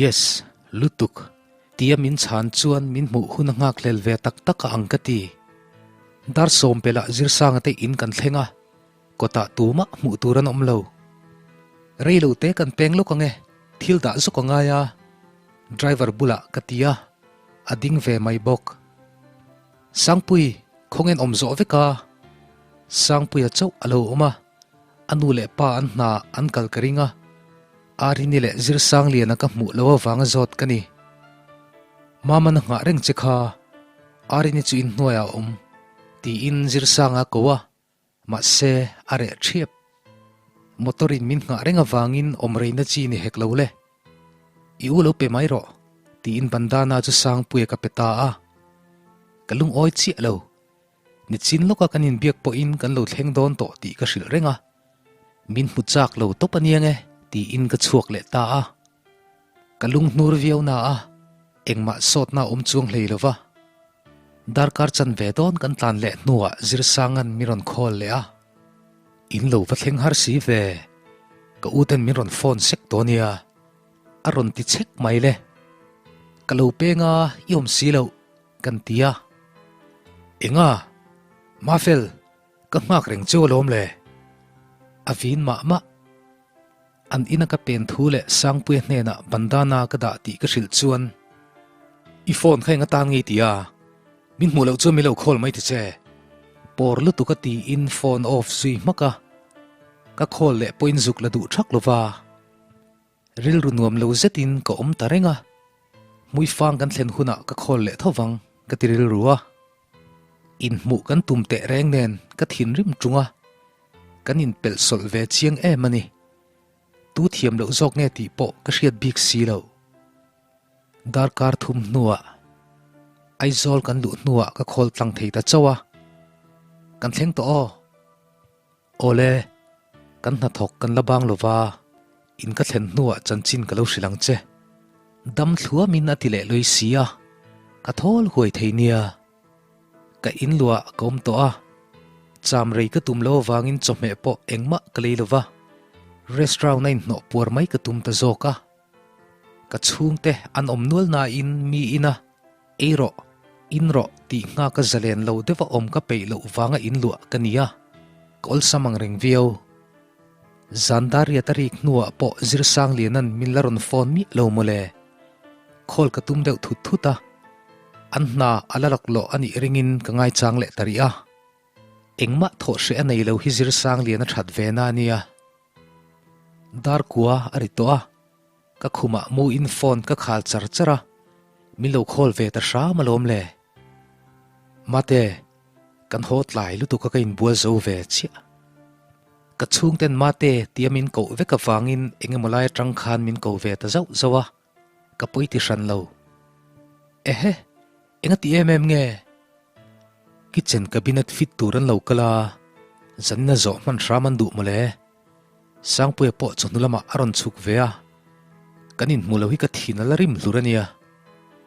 Yes, lutuk, tia min chhan chuan min hmuh hun a nghakhlel ve tak tak a ang ka ti. Dar sawmpelah Zirsanga te in kan thleng a, kawtah tumah hmuh tur an awm lo. Rei lo te kan peng lawk ang e, thil dah zawk a ngai a, driver bulah ka ti a, a ding ve mai bawk. Sangpui, khawngen awm zawh vek a? Sangpuia chauh a lo awm a, a nu leh pa an hna an kal ka ring a, Arini leh Zirsangliana ka hmuh lo avanga zawt ka ni. Mama na nghah reng che kha, Arini chu inhnuaiah a awm, tiin Zirsanga a ko a, mahse a reh ṭhiap. Motor in min nghah reng avangin awm reina chi ni hek lo le. I u lo pe mai rawh, tiin bandana chu Sangpuia ka pe ta a. Ka lungawi chiah lo. Nichin lawka kan inbiak pawhin kan lo thleng dawn tawh tih ka hrilh reng a, min hmu chak lo tawp a niang e tiin ka chhuak leh ta a. Ka lunghnur viau na a, engmah sawtna a awm chuang hlei lo va. Darkar chan ve dawn kan tlan leh hnuah Zirsanga'n min rawn call leh a, In lo va thleng har si ve, ka u ten min rawn phone sek tawh nia, a rawn ti chek mai le. Ka lo peng a, i awm si loh. Kan ti a. Enga? Mafel, ka nghak reng chu alawm le. A vin mah mah. An ina ka pen thu leh Sangpuia hnenah bandana ka dah tih ka hrilh chuan, I phone kha enga tan ngei ti a? Min hmuh loh chuan min lo call mai ti che. Pawr lutuk a tiin phone off zui hmak a. Ka call leh pawhin zuk la duh thak lova. Rilru nuam lo zetin ka awm ta reng a, hmuifang kan thlen hunah ka khawl leh tho vang ka ti rilru a. Inhmuh kan tum teh reng nen ka thinrim ṭung a, kan inpelh sawlh ve chiang em a ni. Tu thiam loh zawk nge tih pawh ka hriat bik si lo. Darkar thum hnuah Aizawl kan luh hnuah ka khawl tlang thei ta chauh a, kan thleng tawh aw. Awle, kan hnathawk kan la bang lova, in ka thlen hnuah chanchin ka lo hrilh ang che. Dam thluamin a ti leh lui si a, ka thawl huai thei nia. Ka in luah ka awm tawh a, cham rei ka tum lo avangin chawhmeh pawh engmah ka lei lova, restaurant a inhnawh puar mai ka tum ta zawk a. Ka chhungte an awm nual nain mi ina Ei rawh, in rawh tih nghak a zalen lo deuh a awm ka peih loh vanga in luah ka ni a, ka awlsam ang reng viau. Zandariat a rik hnuah pawh Zirsangliana'n min la rawn phone miah lo mawle. Call ka tum deuh thut thut a, an hna a la lak loh a nih ringin ka ngaichang leh ta rih a. Engmah thawh hreh a nei lo hi Zirsangliana that ve na a nia. Darkua a ri tawh a. Ka khumah mu in phone ka khal char char a, min lo call ve ta hram alawm le. Mate, kan haw tlai lutuk a ka inbual zo ve chiah. Ka chhungten Mate tia min koh vek avangin eng emaw lai atang khan min ko ve ta zauh zauh a, ka pawi ti hran lo. Ehe, enga ti em em nge? Kitchen cabinet fit tur an lo kal a, zanin a zawh hman hram an duh mawle. Sangpuia pawh chawhnu lamah a rawn chhuk ve a, Kan inhmu lo hi ka thin a la rim hlur a nia,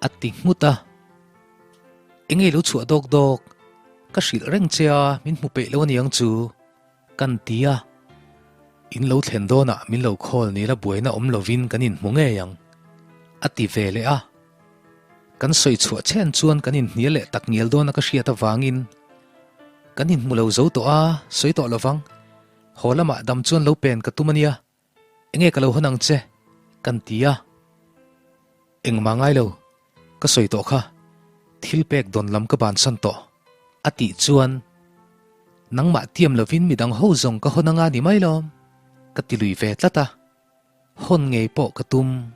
a ti nghut a. Eng ei lo chhuah dawk dawk, ka hrilh reng che a, min hmu peih lo a niang chu, kan ti a. In lo thlen dawnah min lo call ni la buaina awm lovin kan inhmu ngei ang, a ti ve leh a. Kan sawi chhuah chen chuan kan inhnial leh tak ngial dawna ka hriat avangin kan inhmu lo zo tawh a, sawi tawh lovang. Haw lamah dam chuan lo pen ka tum a nia, enge ka lo hawn ang che? kan ti a. Engmah ngai lo, ka sawi tawh kha, thil pek dawn lam ka bansan tawh, a tih chuan nangmah tiam lovin midang ho zawng ka hawn anga ni mai lawm, ka ti lui ve tlat a. Hawn ngei pawh ka tum.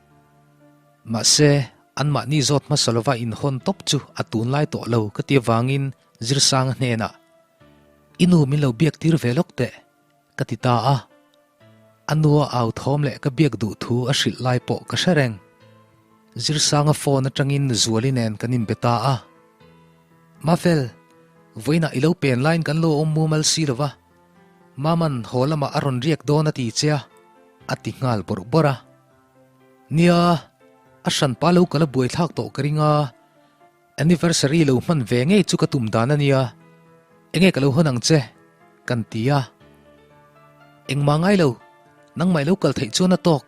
Mahse, anmahni zawt hmasa lova inhawn tawp chu a tunlai tawh lo ka ti avangin Zirsanga hnenah, I nu min lo biak tir ve lawk teh, ka ti ta a. A nua au thawm leh ka biak duh thu a hrilh lai pawh ka hre reng. Zirsanga phone atangin Zuali nen kan inbe ta a. Mafel, vawiinah i lo pen laiin kan lo awm mumal si lo va, Maman haw lamah a rawn riak dawn a ti che a, a ti nghal bawrh bawrh a. Nia, a hranpa lo ka la buaithlak tawh ka ring a, Anniversary lo hman ve ngei chu ka tum dan a nia, enge ka lo hawn ang che? kan ti a. Engmah ngai lo, nangmah i lo kal theih chuan a tawk.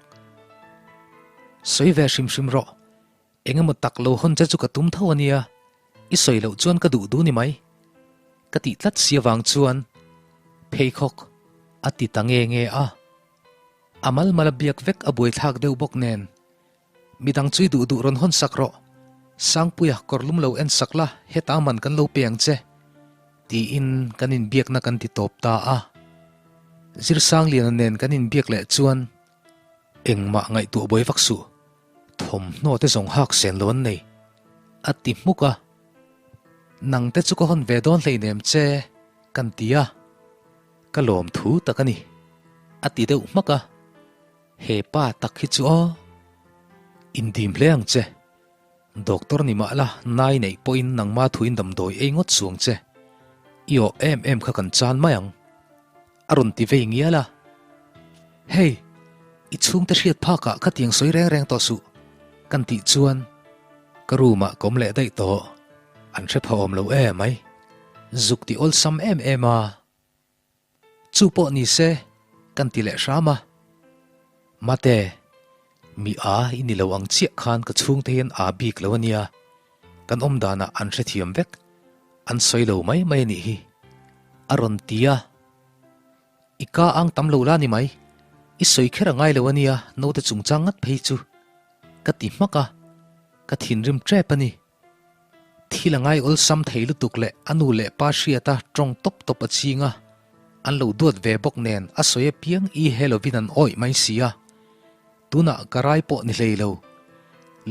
Sawi ve hrim hrim rawh, engemaw tak lo hawn che chu ka tum tho a nia, i sawi loh chuan ka duh duh ni mai. Ka tih tlat si avang chuan pheikhawk a ti ta nge nge a. A malmal a biak vek a buaithlak deuh bawk nen. Midang chu i duh duh rawn hawn sak rawh. Sangpuia kawr lum lo en sak la, heta man kan lo pe ang che. Tiin kan inbiakna kan ti tawp ta a. Zirsangliana nen kan inbiak leh chuan engmah ngaihtuah buai vak suh, thawmhnaw te zawng hak sen lo an nei, a ti hmuk a. Nang te chu ka hawn ve dawn hleinem che, kan ti a. Ka lawm thu tak a ni, a ti deuh hmak a. He pa tak hi chu aw. Indim hle ang che. Doctor ni mah la, nai neih pawhin nangma thuin damdawi ei ngawt suang che. I awh em em kha kan chan mai ang. A rawn ti vei ngial a. Hei, i chhungte hriat phakah khatiang sawi reng reng tawh suh, kan tih chuan ka room ah ka awm leh daih tawh. An hre pha awm lo em ai. Zuk ti awlsam em em a. Chu pawh ni se, kan ti leh hram a. Mate, mi a i ni lo ang chiah khan ka chhungte hian a bik lo a nia, kan awm danah an hrethiam vek, an sawi lo mai mai a nih hi, a rawn ti a. I ka ang tam lo la ni mai, i sawi kher a ngai lo a nia naute chungchang ngat phei chu, ka ti hmak a, ka thinrim tep a ni. Thil a ngai awlsam thei lutuk leh a nu leh pa hriata tawng tawp tawp a ching a, an lo duat ve bawk nen a sawi apiang i he lovin an awih mai si a. Tunah ka rai pawh ni hlei lo.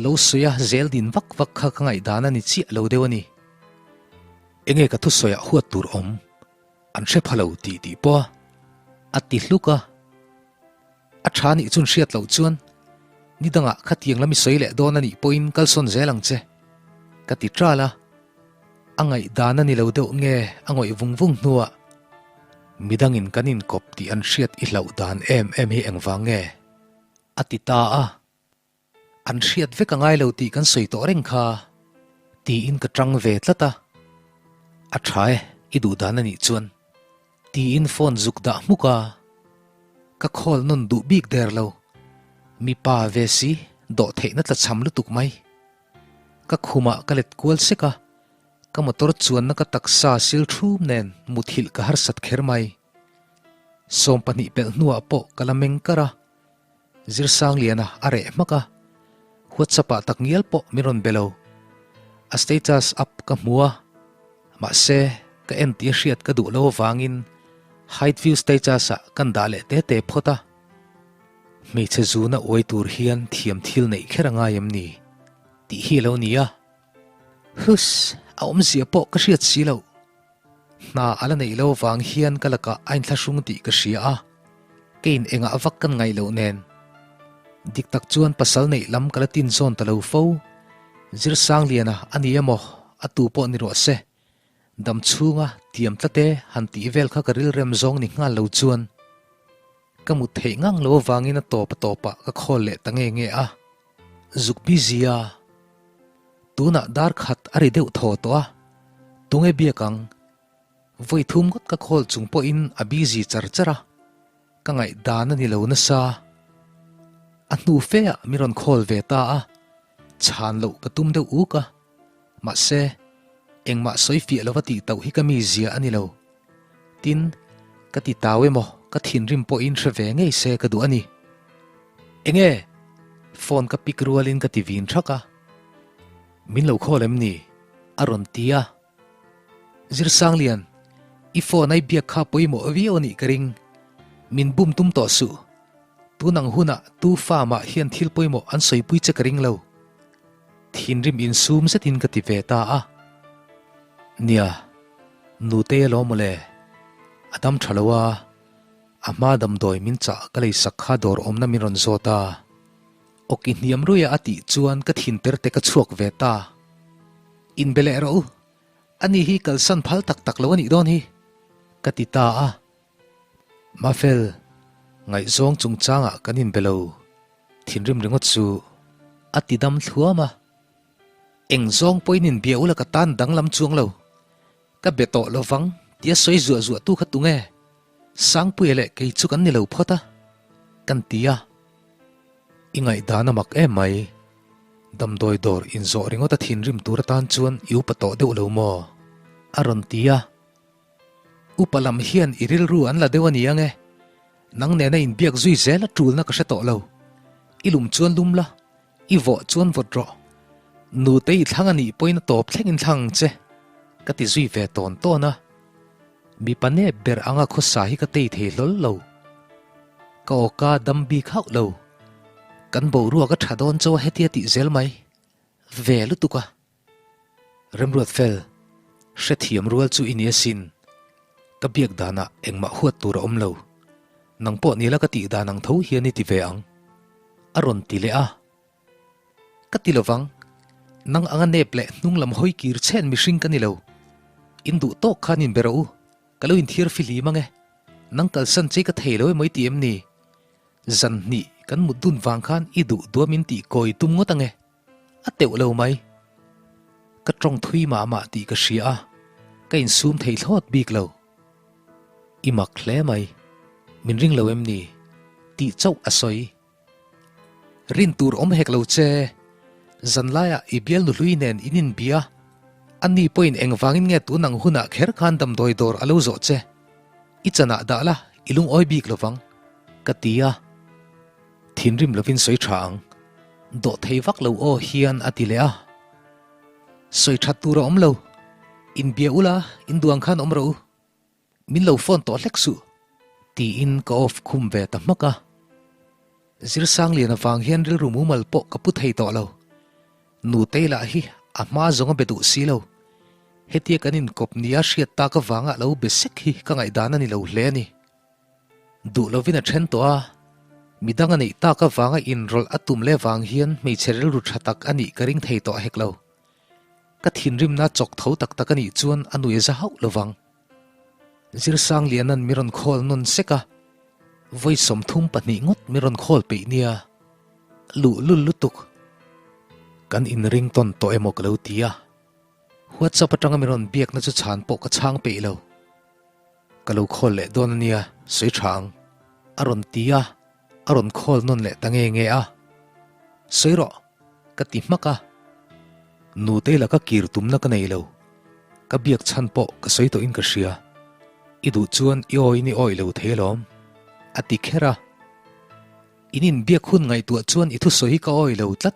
Lo sawi a zel din vak vak kha ka ngaihdan a ni chiah lo deuh a ni. Enge ka thusawiah huat tur awm? An hre pha lo tih tih pawh a a ti hluk a. A tha nih chun hriat loh chuan ni dangah khatiang lam i sawi leh dawn a nih pawhin kalsawn zel ang che, ka ti ṭal a. A ngaihdan a ni lo deuh nge a ngawih vung vung hnuah midangin kan inkawp tih an hriat i hlauh dan em em hi engvang nge? a ti ta a. An hriat vek a ngai lo tih kan sawi tawh reng kha, tiin ka ṭang ve tlat a. A ṭha e, i duh dan a nih chuan, tiin phone zuk dah hmuk a. Ka call nawn duh bik der lo. Mipa ve si, dawh theihna tla cham lutuk mai. Ka khumah ka let kual sek a, ka motor chuanna ka taksa sil ṭhum nen muthilh ka harsat kher mai. 20 pelh hnuah pawh ka la meng kar a. Zirsangliana a reh hmak a, WhatsApp ah tak ngial pawh min rawn be lo. A status up ka hmu a, mahse ka en tih a hriat ka duh lo avangin hide view status ah kan dah leh te te phawt a. Hmeichhe zuna uai tur hian thiam thil neih kher a ngai em ni? tih hi a lo ni a. Huss! A awmzia pawh ka hriat si loh. Hna a la neih lo vang hian ka lakah a inthlahrung tih ka hria a, keiin engah vak kan ngaih loh nen. Dik tak chuan pasal neih lam ka la tin zawn ta lo fo. Zirsangliana a ni emaw a tu pawh ni rawh se, dam chhunga tiam tlat e han tih vel kha ka rilrem zawng ni nghal lo chuan ka mut theih ngang lo avangin a tawp a tawpah ka khawl leh ta nge nge a. Zuk busy a. Tunah dar khat a ri deuh thaw tawh a, tunge biak ang? Vawi thum ngawt ka call chung pawhin a busy char char a, ka ngaihdan a ni lo nasa. A hnu fe ah min rawn call ve ta a, chhan loh ka tum deuh uk a, mahse engmah sawi fiah lova tih tauh hi ka mizia a ni lo. Tin, ka ti tau emaw ka thinrim pawhin hre ve ngei se ka duh a ni. Enge? Phone ka pick rualin ka ti vin thak a. Min lo call em ni? A rawn ti a. Zirsanglian, i phone a i biak kha pawimawh viau a nih ka ring. Min bum tum tawh suh. Tun ang hunah tu fa mah hian thil pawimawh an sawipui che ka ring lo. Thinrim insum zetin ka ti ve ta a. Nia, nutei alawm mawle. A dam tha lo a, a hma damdawi min chah ka leisak kha dawr awmna min rawn zawt a. Awki hniam ruia a tih chuan ka thin ter te ka chhuak ve ta. Inbe leh rawh u, ani hi kalsan phal tak tak lo a nih dawn hi, ka ti ta a. Mafel, ngaihzawng chungchangah kan inbe lo, thinrim ringawt chu a ti dam thluam a. Eng zawng pawhin inbia ula ka tan danglam chuang lo, Ka be tawh lo vang tia sawi zuah zuah tu kha tunge? Sangpuia leh kei chu kan ni lo phawt a, kan ti a. I ngaihdan a mak em mai. Damdawi dawr inzawh ringawt a thinrim tur atan chuan i upa tawh deuh lo maw? A rawn ti a. Upa lam hian i rilru an la deuh a ni ang e. Nang nena inbiak zui zel a tulna ka hre tawh lo. I lum chuan lum la, I vawh chuan vawt rawh. Nute i thlang a nih pawhin a tawp thlengin thlang ang che, ka ti zui ve tawn tawn a. Mipa nep ber anga khawsa hi ka tei thei hlawl lo. Ka awka dam bik hauh lo. Kan boruak a tha dawn chaw a hetia tih zel mai. Ve lutuk a. Remruat fel, hrethiam rual chu i ni asin. Ka biak danah engmah huat tur a awm lo. Nang pawh nila ka tih dan ang tho hian i ti ve ang. A rawn ti leh a. Ka ti lovang, nang anga nep leh hnung lam hawi kir chhen mihring ka ni lo. In duh tawk khan in be rawh u, ka lo inthiar fihlim ang e. Nang kalsan che ka thei lo emaw i ti em ni? Zan hnih kan mut dun vang khan i duh duam in tih kawi tum ngawt ang e. A teuh lo mai. Ka tawng thui mah mah tih ka hria a, ka insum thei thlawt bik lo. I mak hle mai, min ring lo em ni? Tih chauh a sawi. Rin tur awm hek lo che, zanlaiah i bialnu hlui nen in inbia, ani pawhin engvangin nge tun ang hunah kher khan damdawi dawr a lo zawh che? I chanah dah la, i lungawi bik lovang, ka ti a. Thinrim lovin sawi tha ang. Dawh thei vak lo aw hian a ti leh a. Sawi that tur a awm lo. Inbia ula, in duang khan awm rawh u. Min lo phone tawh hlek suh. Tiin ka off khum ve ta hmak a. Zirsanglian avang hian rilru mumal pawh ka pu thei tawh lo. Nutei lah hi a hma zawng a be duh si lo. Hetia kan inkawp nia hriat tak avanga lo be sek hi ka ngaihdan a ni lo hle a ni. Duh lovin a then tawh a, midang a neih tak avanga inrawlh a tum leh vang hian hmeichhe rilru tha tak a nih ka ring thei tawh hek lo. Ka thinrimna chawk tho tak tak a nih chuan a nui za hauh lovang. Zirsangliana'n mi rawn khawl nawn sek a, vawi 32 ngawt mi rawn khawl peih nia, luhlul lutuk. Kan inring tawn tawh emaw ka lo ti a, WhatsApp atanga mi rawn biakna chu chhan pawh ka chhang peih lo. Ka lo khawl leh dawn a nia, sawi tha ang. A rawn ti a, a rawn khawl nawn leh ta nge nge a. Sawi rawh, ka ti hmak a. Nutei laka kir tumna ka nei lo. Ka biak chhan pawh ka sawi tawhin ka hria. I duh chuan i awiin i awih lo thei alawm, a ti kher a. In inbiak hun ngaihtuah chuan i thusawi hi ka awih lo tlat.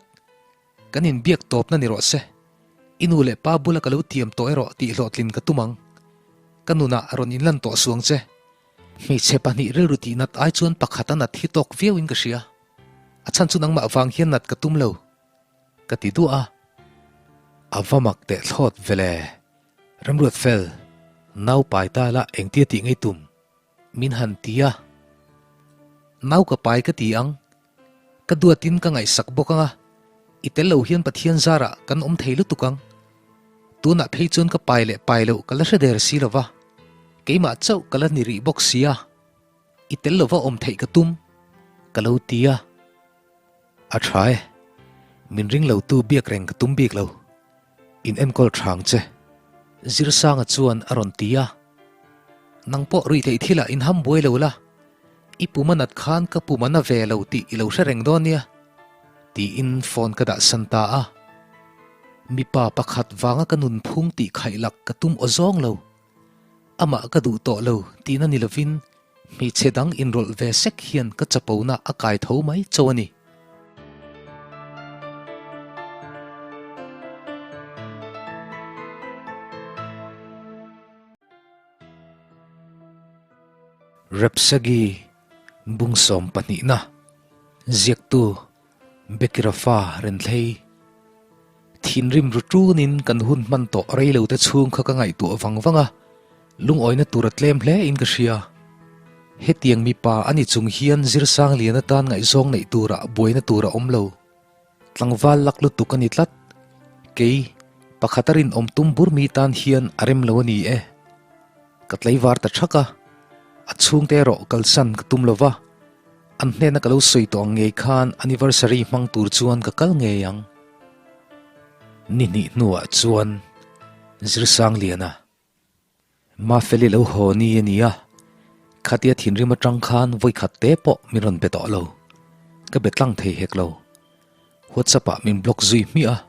Kan inbiak tawpna ni rawh se. I nu leh pa bula ka lo tiam tawh erawh tih hlawhtlin ka tum ang. Ka nunah rawn inlan tawh suang che. Hmeichhe pahnih rilru tih nat ai chuan pakhat a nat hi tawk viauin ka hria. A chhan chu nangmah vang hian nat ka tum lo. Ka ti duah a. A va mak teh thlawt vele. Remruat fel, nau pai ta la engtia tih ngei tum? Min han ti a. Nau ka pai ka ti ang. Ka duatin ka ngaihsak bawk ang a, i tel lo hian Pathian zarah kan awm thei lutuk ang. Tunah phei chuan ka pai leh pai loh ka la hre der si lo va, keimah chauh ka la ni rih bawk si a, i tel lova awm theih ka tum, ka lo ti a. A tha e, min ring lotu biak reng ka tum bik lo. In enkawl thang che. Zirsanga chuan a rawn ti a. Nang pawh ruih theih thilah in ham buai lo la, i pum a nat khan ka pum a na ve lo tih i lo hre reng dawn nia, tiin phone ka dah san ta a. Mipa pakhat vanga ka nunphung tih khaih lak ka tum aw zawng lo. Amah ka duh tawh lo tihna ni lovin hmeichhe dang inrawlh ve sek hian ka chapona a kai tho mai cho a ni. Repsagi bung sawm pahnihna ziaktu Bekirafa Renthlei Thinrim ru ṭunin kan hun hman tawh rei lo te chhung kha ka ngaihtuah vang vang a, lungawina tur a tlem hle in ka hria. Hetiang mipa a ni chung hian Zirsanglian atan ngaihzawng neih turah buaina tur a awm lo. Tlangval lak lutuk a ni tlat. Kei, pakhat a rinawm tum bur mi tan hian a rem lo a ni e. Ka tlaivar ta thak a, a chhungte erawh kalsan ka tum lo va, an hnena ka lo sawi tawh ang ngei khan anniversary hmang tur chuan ka kal ngei ang. Ni hnih hnuah chuan Zirsangliana. Mafeli lo haw ni a ni a, khatia thinrim atang khan vawikhat te pawh min rawn be tawh lo. Ka be tlang thei hek lo. WhatsApp ah min block zui hmiah a,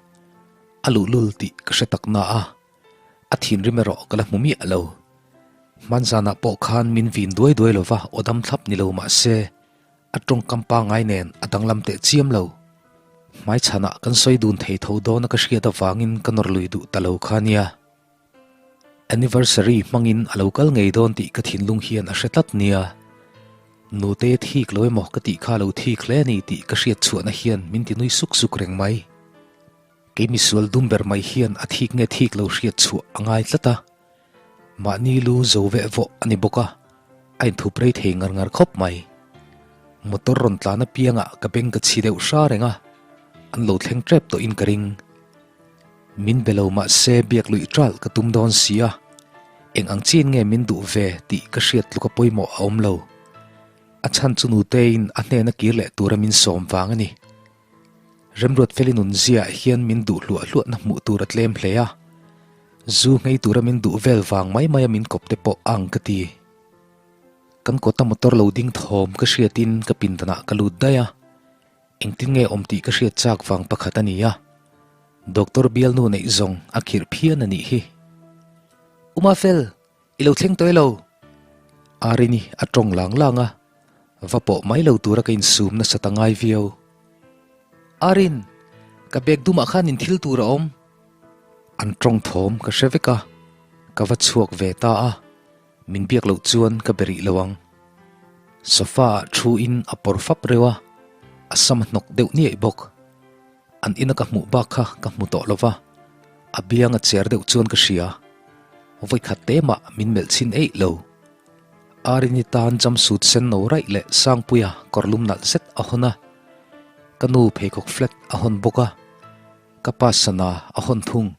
a luhlul tih ka hre tak na a, a thinrim erawh ka la hmu miah lo. Hmanzanah pawh khan min vin duai duai lova aw dam thlap ni lo mah se, a tawngkam pangngai nen a danglam teh chiam lo. Hmaichhanah kan sawi dun thei tho dawna ka hriat avangin ka nawr lui duh ta lo kha nia. Anniversary hmangin a lo kal ngei dawn tih ka thinlung hian a hre tlat nia. Nute thik lo emaw ka tih kha lo thik hle a ni tih ka hriat chhuahna hian min ti nui suk suk reng mai. Kei misual dum ber mai hian a thik nge thik lo hriat chhuah a ngai tlat a. Mahni lu zo veh vawh a ni bawk a, a inthup rei thei ngar ngar khawp mai. Motor rawn tlan apiangah ka beng ka chhi deuh hra reng a, an lo thleng tep tawhin ka ring. Min be lo mahse biak luih ṭalh ka tum dawn si a, eng ang chin nge min duh ve tih ka hriat tluka pawimawh a awm lo. A chhan chu Nuteiin a hnena kir leh tura min sawm vang a ni. Remruatfeli nunziaah hian min duh hluah hluahna hmuh tur a tlem hle a, zu nghei tura min duh vel vang mai maia min kawp te pawh a ang ka ti. Kan kawta motor lo ding thawm ka hriatin ka pindanah ka lut daih a. Engtin nge awm tih ka hriat chak vang pakhat a ni a, Doctor bialnu neih zawng a khirh phian a nih hi. Umafel, i lo thleng tawh elo? Arini a tawng lang lang a, va pawh mai lo tura ka insum nasa ta ngai viau. Arin, ka bag dumah khan in thil tur a awm. An tawng thawm ka hre vek a, ka va chhuak ve ta a. Min biak loh chuan ka be rih lo ang. Sofa ah thu in a pawr fap reuh a, a sam a hnawk deuh niaih bawk. An ina ka hmuh bak kha ka hmu tawh lo va, a biang a cher deuh chuan ka hria. Vawikhat te mah min melh chhin eih lo. Arini tan jumpsuit sen no raih leh Sangpuia kawrlum nalh zet a hawn a, ka nu pheikhawk flat a hawn bawk a, ka pa sana a hawn thung.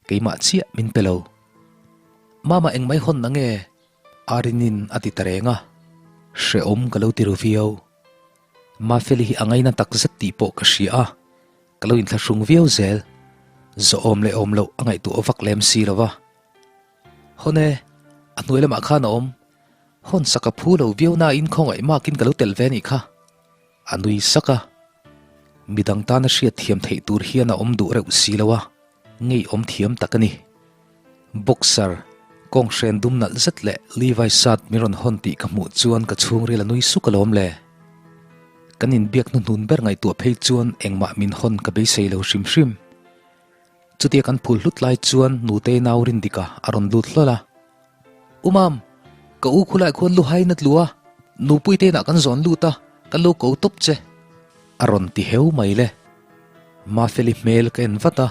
Keimah chiah min pe lo. Mama engmai hawn na nge? Arinin a ti ta reng a, hrehawm ka lo ti ru viau. Mafeli hi a ngaina tak zet tih pawh ka hria a, ka lo inthlahrung viau zel. Zawhawm leh awm loh a ngaihtuah vak lem si lo va. Hawn e, a hnuai lamah khan a awm. Hawn sak a phu lo viau nain khawngaih makin ka lo telh ve a nih kha. A nui sak a, midang tana hriat thiam theih tur hian a awm duh reuh si lo a. Ngeiawm thiam tak a ni. Boxer, kawnghren dum nalh zet leh Levi shirt min rawn hawn tih ka hmuh chuan ka chhungril a nui suk alawm le. Kan inbiak hnuhnun ber ngaihtuah phei chuan engmah min hawn ka beisei lo hrim hrim. Chutia kan phul hlut lai chuan Nutei nau Rindika a rawn lut hlawl a. U Mam, ka u khulai khuan lu hain a tlu a, nupui te inah kan zawn lut a, ka lo ko tawp che. A rawn ti heu mai le. Mafeli hmel ka en vat a,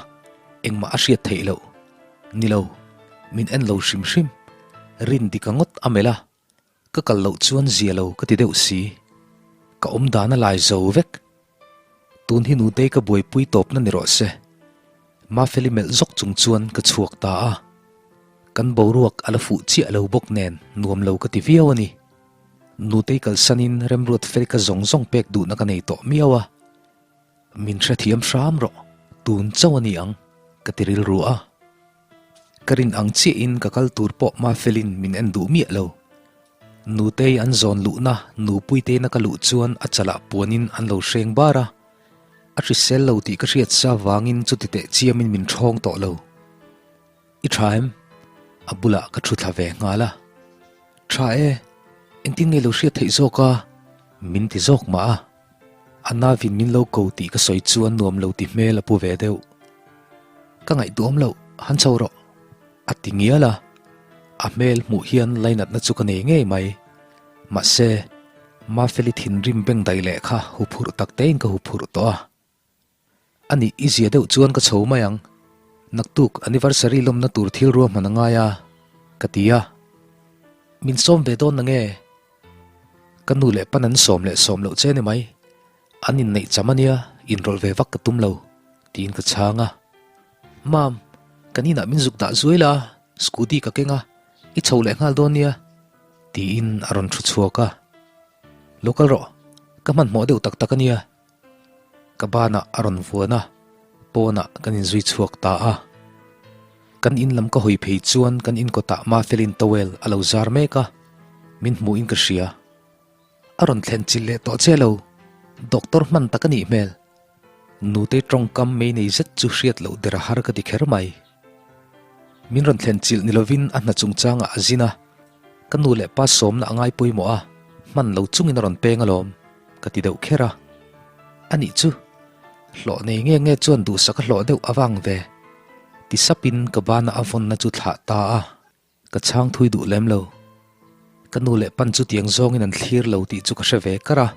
engmah a hriat theih loh. Ni lo, min en lo hrim hrim. Rindika ngawt a melh a, ka kal loh chuan zia lo ka ti deuh si. Ka awm dan a lai zo vek. Tun hi nutei ka buaipui tawpna ni rawh se. Mafeli melh zawk chung chuan ka chhuak ta a. Kan boruak a la fuh chiah lo bawk nen nuam lo ka ti viau a ni. Nutei kalsanin Remruat Felika zawng zawng pek duhna ka nei tawh miau a. Min hrethiam hram rawh, tun chauh a ni ang, ka ti rilru a. Ka rin ang chiahin ka kal tur pawh Mafelin min en duh miah lo. Nutei an zawn luhna Nupuiteina ka luh chuan a chalah puanin an lo hreng bar a, a hrisel lo tih ka hriat sa vangin chuti teh chiamin min ṭhawng tawh lo. I ṭha em? A bulah ka ṭhu thla ve nghal a. Ṭha e, engtin nge lo hriat theih zawk a? Min ti zawk mah a. A navin min lo ko tih ka sawi chuan nuam lo ti hmel a pu ve deuh. Ka ngaihtuahawm loh, han chho rawh. A ti ngial a, a hmel hmuh hian lainatna chu ka nei ngei mai. Mahse, Mafeli thinrim beng daih leh kha huphurh tak tein ka huphurh tawh a. A nih, i zia deuh chuan ka chho mai ang. Naktuk anniversary lawmna tur thil ruahman a ngai a, ka ti a. Min sawm ve dawn na nge? Ka nu leh pan an sawm leh sawm loh che ni mai. An inneih cham a nia, inrawlh ve vak ka tum lo, tiin ka chhang a. Mam, kan inah min zuk dah zuai la, scooty ka keng a, i chho leh nghal dawn nia, tiin a rawn thu chhuak a. Lo kal rawh, ka hmanhmawh deuh tak tak a nia. Ka banah a rawn vuan a, pawnah kan inzui chhuak ta a. Kan in lam ka hawi phei chuan kan in kawtah Mafelin towel a lo zar mek a, min hmuhin ka hria. A rawn thlen chilh leh tawh che lo, doctor hman tak a nih hmel. Nutei tawngkam mei nei zet chu hriat loh der a har ka ti kher mai. Min rawn thlen chilh ni lovin a hna chungchangah a zin a, ka nu leh pa sawmna a ngai pawimawh a, hman lo chungin a rawn peng alawm, ka ti deuh kher a. Anih chu, hlawh nei nge nge chuan duhsak a hlawh deuh avang ve, ti sapin ka bana a vawnna chu thlah ta a. Ka chhang thui duh lem lo. Ka nu leh pan chu tiang zawngin an thlir lo tih chu ka hre ve kar a,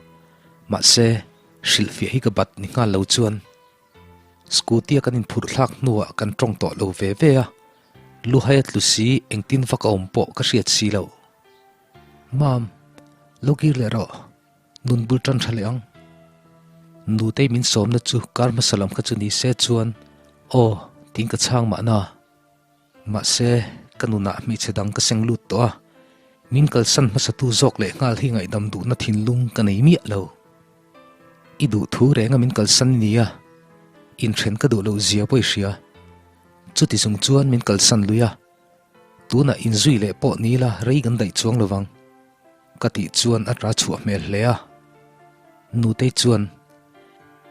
mahse, hrilhfiah hi ka bat ni nghal lo chuan Scooty-a kan inphurh thlak hnuah kan tawng tawh lo ve ve a, luhai a tlu si engtin vak a awm pawh ka hriat si lo. Mam, lo kir leh rawh, nun bul tan tha leh ang. Nutei min sawmna chu kar hmasa lam kha chu ni se chuan aw tiin ka chhang mahna. Mahse, ka nunah hmeichhe dang ka seng lut tawh a, min kalsan hmasatu zawk leh nghal hi ngaihdam duhna thinlung ka nei miah lo. I duh thu renga min kalsan i ni a, inthen ka duh loh zia pawh i hria. Chuti chung chuan min kalsan lui a, tunah inzui leh pawh ni ila rei kan daih chuang lo vang. Ka tih chuan a ta chhuah hmel hle a. Nutei chuan,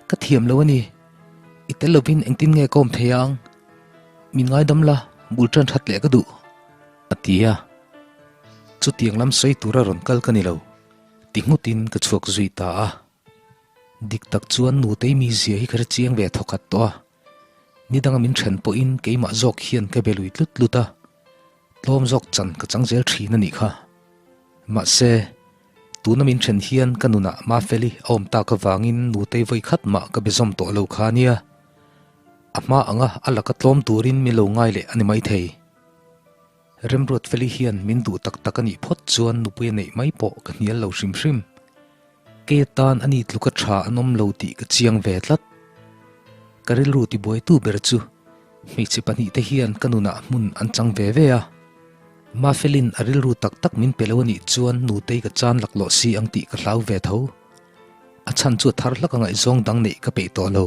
Ka thiam lo a ni, i tel lovin engtin nge ka awm thei ang? Min ngaidam la, bul tan that leh ka duh, a ti a. Chutiang lam sawi tura rawn kal ka ni lo, ti nghutin ka chhuak zui ta a. Dik tak chuan Nutei mizia hi ka hre chiang ve thawkhat tawh a. Ni danga min then pawhin keimah zawk hian ka be lui tlut tlut a. Tlawm zawk chan ka chang zel thin a nih kha. Mahse, tuna min then hian ka nunah Mafeli a awm tak avangin Nutei vawi khat mah ka be zawm tawh lo kha a nia. A hma anga a laka tlawm turin min lo ngai leh a ni maithei. Remruatfeli hian min duh tak tak a nih phawt chuan nupui a neih mai pawh ka hnial lo hrim hrim. Kei atan a ni tluka tha an awm lo tih ka chiang ve tlat. Ka rilru tibuaitu ber chu hmeichhe pahnihte hian ka nunah hmun an chang ve ve a. Mafelin a rilru tak tak min pe lo a nih chuan nutei ka chan laklawh si ang tih ka hlau ve tho. A chhan chu a thar hlak a ngaihzawng dang neih ka peih tawh lo.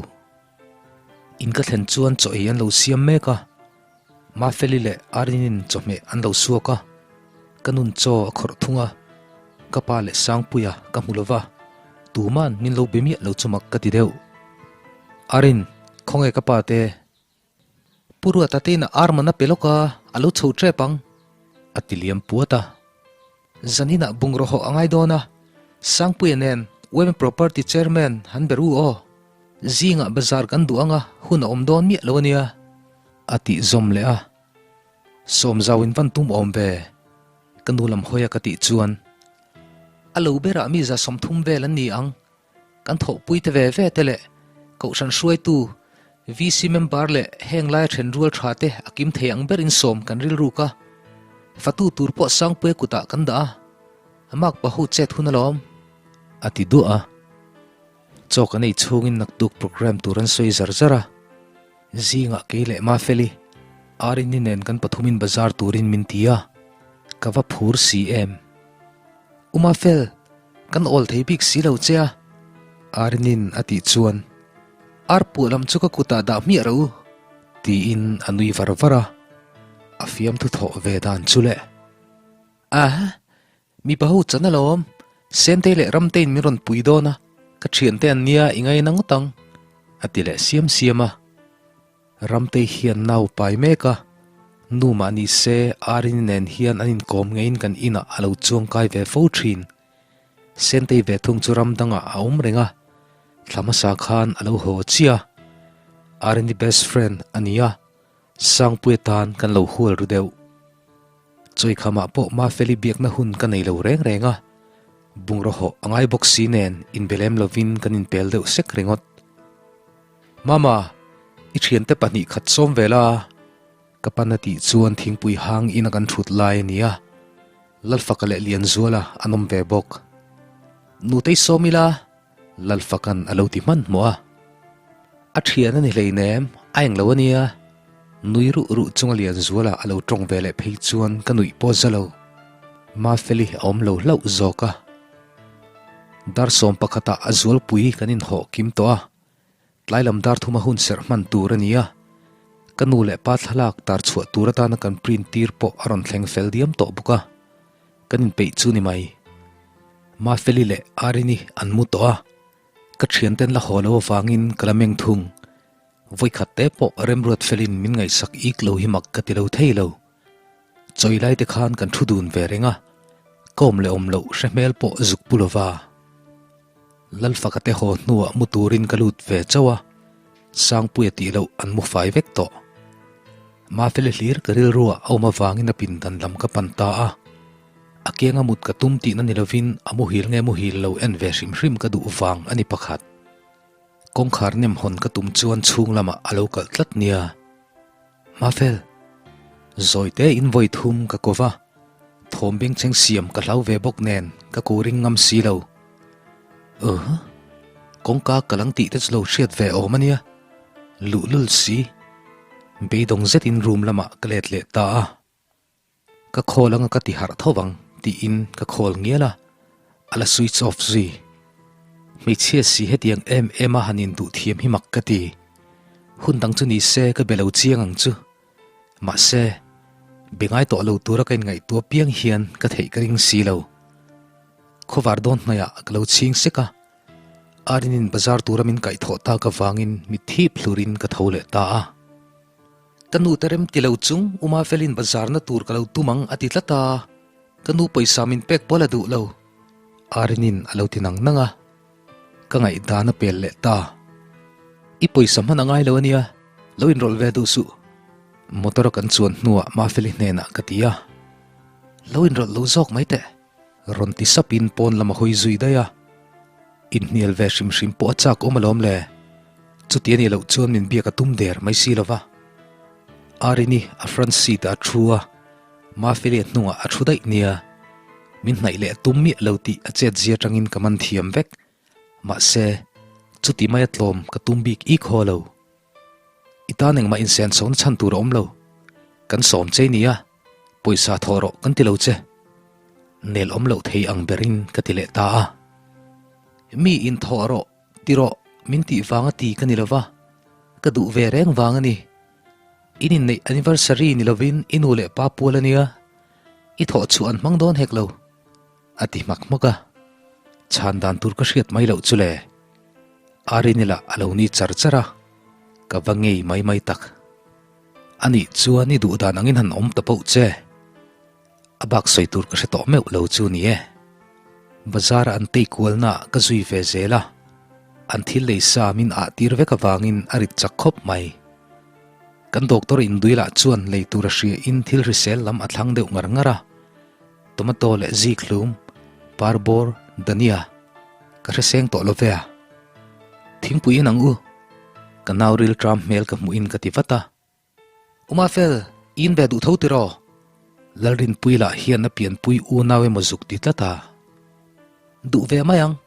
In ka thlen chuan chaw ei an lo siam mek a. Mafeli leh Arinin chawhmeh an lo suak a, ka nun chaw a khawrh thung a, ka pa leh Sangpuia ka hmu lova, tuman min lo be miah lo chu mak ka ti deuh. Arin, khawnge ka pa te? Pu Ruata te inah ar man a pe lawk a, a lo chho tep ang, a ti liam puat a. Zaninah bungraw hawh a ngai dawn a, Sangpuia nen Women Property Chairman han be ru aw. Zingah bazar kan duh anga hun a awm dawn miah lo a nia. A tih zawm leh a, Sawmzau in van tum awm ve, ka nu lam hawi a ka tih chuan, A lo berah mi 130 vel an ni ang, kan thawhpui te ve ve te leh Kohhran hruaitu, VC member leh heng laia then rual tha te a kim thei ang berin sawm kan rilruk a, fatu tur pawh Sangpuia kutah kan dah a, a makpa ho chet hun alawm, a ti duah a. Chaw kan ei chhungin naktuk programme tur an sawi zar zar a. Zingah kei leh Mafeli, Arini nen kan pathumin bazar turin min ti a, ka va phur si em. U Mafel, kan awl thei bik si lo che a, Arinin a tih chuan, Ar puah lam chu ka kutah dah hmiah rawh u, tiin a nui var var a, a fiamthu thawh ve dan chu le. Aha, Mipa ho chan alawm, Sentei leh Ramteiin min rawn pui dawn a, ka thiante an nia i ngaina ngawt ang, a ti leh siam siam a. Ramtei hian nau pai mek a, nu mah ni se Arini nen hian an inkawm ngeiin kan inah a lo chuang kai ve fo thin. Sentei ve thung chu ram dangah a awm reng a, thla hmasa khan a lo haw chiah a, Arini best friend a ni a, Sangpuia tan kan lo hual ru deuh. Chawikhamah pawh Mafeli biakna hun ka nei lo reng reng a, bungraw hawh a ngai bawk si nen inbe lem lovin kan inpel deuh sek ringawt. Mama, i thiante pahnih khat sawm ve la, ka pan a tih chuan thingpui hang ina kan thut lai a ni a, Lalfaka leh Lianzuala an awm ve bawk. Nutei sawm ila, Lalfakan a lo ti hmanhmawh a. A thian a ni hleinem, a englo a nia. Nui ruh ruh chunga Lianzuala a lo tawng ve leh phei chuan ka nuih pawh za lo. Mafeli a awm lo hlauh zawk a. Dar 11 ah a zualpui kan inhawh kim tawh a. Tlai lam dar thuma hun serh hman tur a ni a, ka nu leh pa thlalak tar chhuah tur atana kan print tir pawh a rawn thleng fel diam tawh bawk a, kan inpeih chu ni mai. Mafeli leh Arini an mu tawh a, ka thianten la haw lo avangin ka la meng thung. Vawikhat te pawh Remruat felin min ngaihsak ik lo hi mak ka ti lo thei lo. Chawi lai te khan kan thu dun ve reng a, ka awm leh awm loh hre hmel pawh zuk pu lova. Lalfaka te haw hnuah mu turin ka lut ve chauh a, Sangpuia tih loh an mu fai vek tawh. Mafeli hlir ka rilruah a awm avangin a pindan lam ka pan ta a, a kianga mut ka tum tihna ni lovin a muhil nge muhil lo en ve hrim hrim ka duh vang a ni pakhat. Kawngkhar nem hawn ka tum chuan chhung lamah a lo kalh tlat nia. Mafel, zawi te in vawi thum ka ko va, thawm bengchheng siam ka hlau ve bawk nen ka ku ring ngam si lo. Uh, kawngka ka lang tih te chu lo hriat ve awm a nia, luhlul si. Beidawng zetin room lamah ka let leh ta a. Ka call anga ka ti harh tho vang tiin ka call ngial a, a la switch off zui. Hmeichhia si hetiang em em a han induh thiam hi mak ka ti. Hun dang chu ni se ka be lo chiang ang chu. Mahse, be ngai tawh lo tura ka inngaihtuah piang hian ka theih ka ring si lo. Khawvar dawn hnaihah ka lo chhing sek a, Arinin bazar tura min kaihthawh tak avangin mitthi phlurin ka tho leh ta a. Ka nu te rem ti lo chung Uma Felin bazarna tur ka lo tum ang a ti tlat a, ka nu pawisa min pek pawl a duh lo. Arinin a lo ti nang nang a, ka ngaihdan a pel leh ta. I pawisa hman a ngai lo a nia, lo inrawlh ve duh suh. Motor a kan chuan hnuah Mafeli hnenah ka ti a, Lo inrawlh lo zawk mai teh. Rawn ti sapin pawn lam a hawi zui daih a, inhnial ve hrim hrim pawh a chak awm alawm le. Chuti a nih loh chuan min biak a tum der mai si lova. Arini a front seat ah a thu a, Mafeli a hnungah a thu daih nia. Min hnaih leh a tum miah lo tih a chet zia atangin ka man thiam vek. Mahse, chuti maia tlawm ka tum bik ik haw lo. I tan engmah insen chho na chhan tur a awm lo. Kan sawm che nia, pawisa thawh rawh kan ti lo che. Nel awm loh thei ang berin ka ti leh ta a. Mi inthawh rawh ti rawh min tih vanga ti ka ni lo va, ka duh ve reng vang a ni. In inneih anniversary ni lovin i nu leh pa pual a nia, i thawh chhuah an hmang dawn hek lo. A ti hmak hmak a, chhan dan tur ka hriat mai loh chu le. Arini lah a lo ni char char a, ka va ngei mai mai tak. Anih chuan i duh dan angin han awm ta poh che. A bak sawi tur ka hre tawh meuh lo chu ni e. Bazar-a an tei kualna ah ka zui ve zel a, an thil lei sa min ah tir vek avangin a rit chak khawp mai. Kan doctor indui lah chuan lei tur a hria in thil hrisel lam a thlang deuh ngar ngar a, Tomato leh zikhlum, parbawr, dania, ka hre seng tawh lo ve a. Thingpui in ang u, ka nau rilṭam hmel ka hmuh in ka ti vat a. Umafel, i in ve duh tho tiraw? Lalrinpui lah hian a pianpui unau emaw zuk ti tlat a. Duh ve mai ang,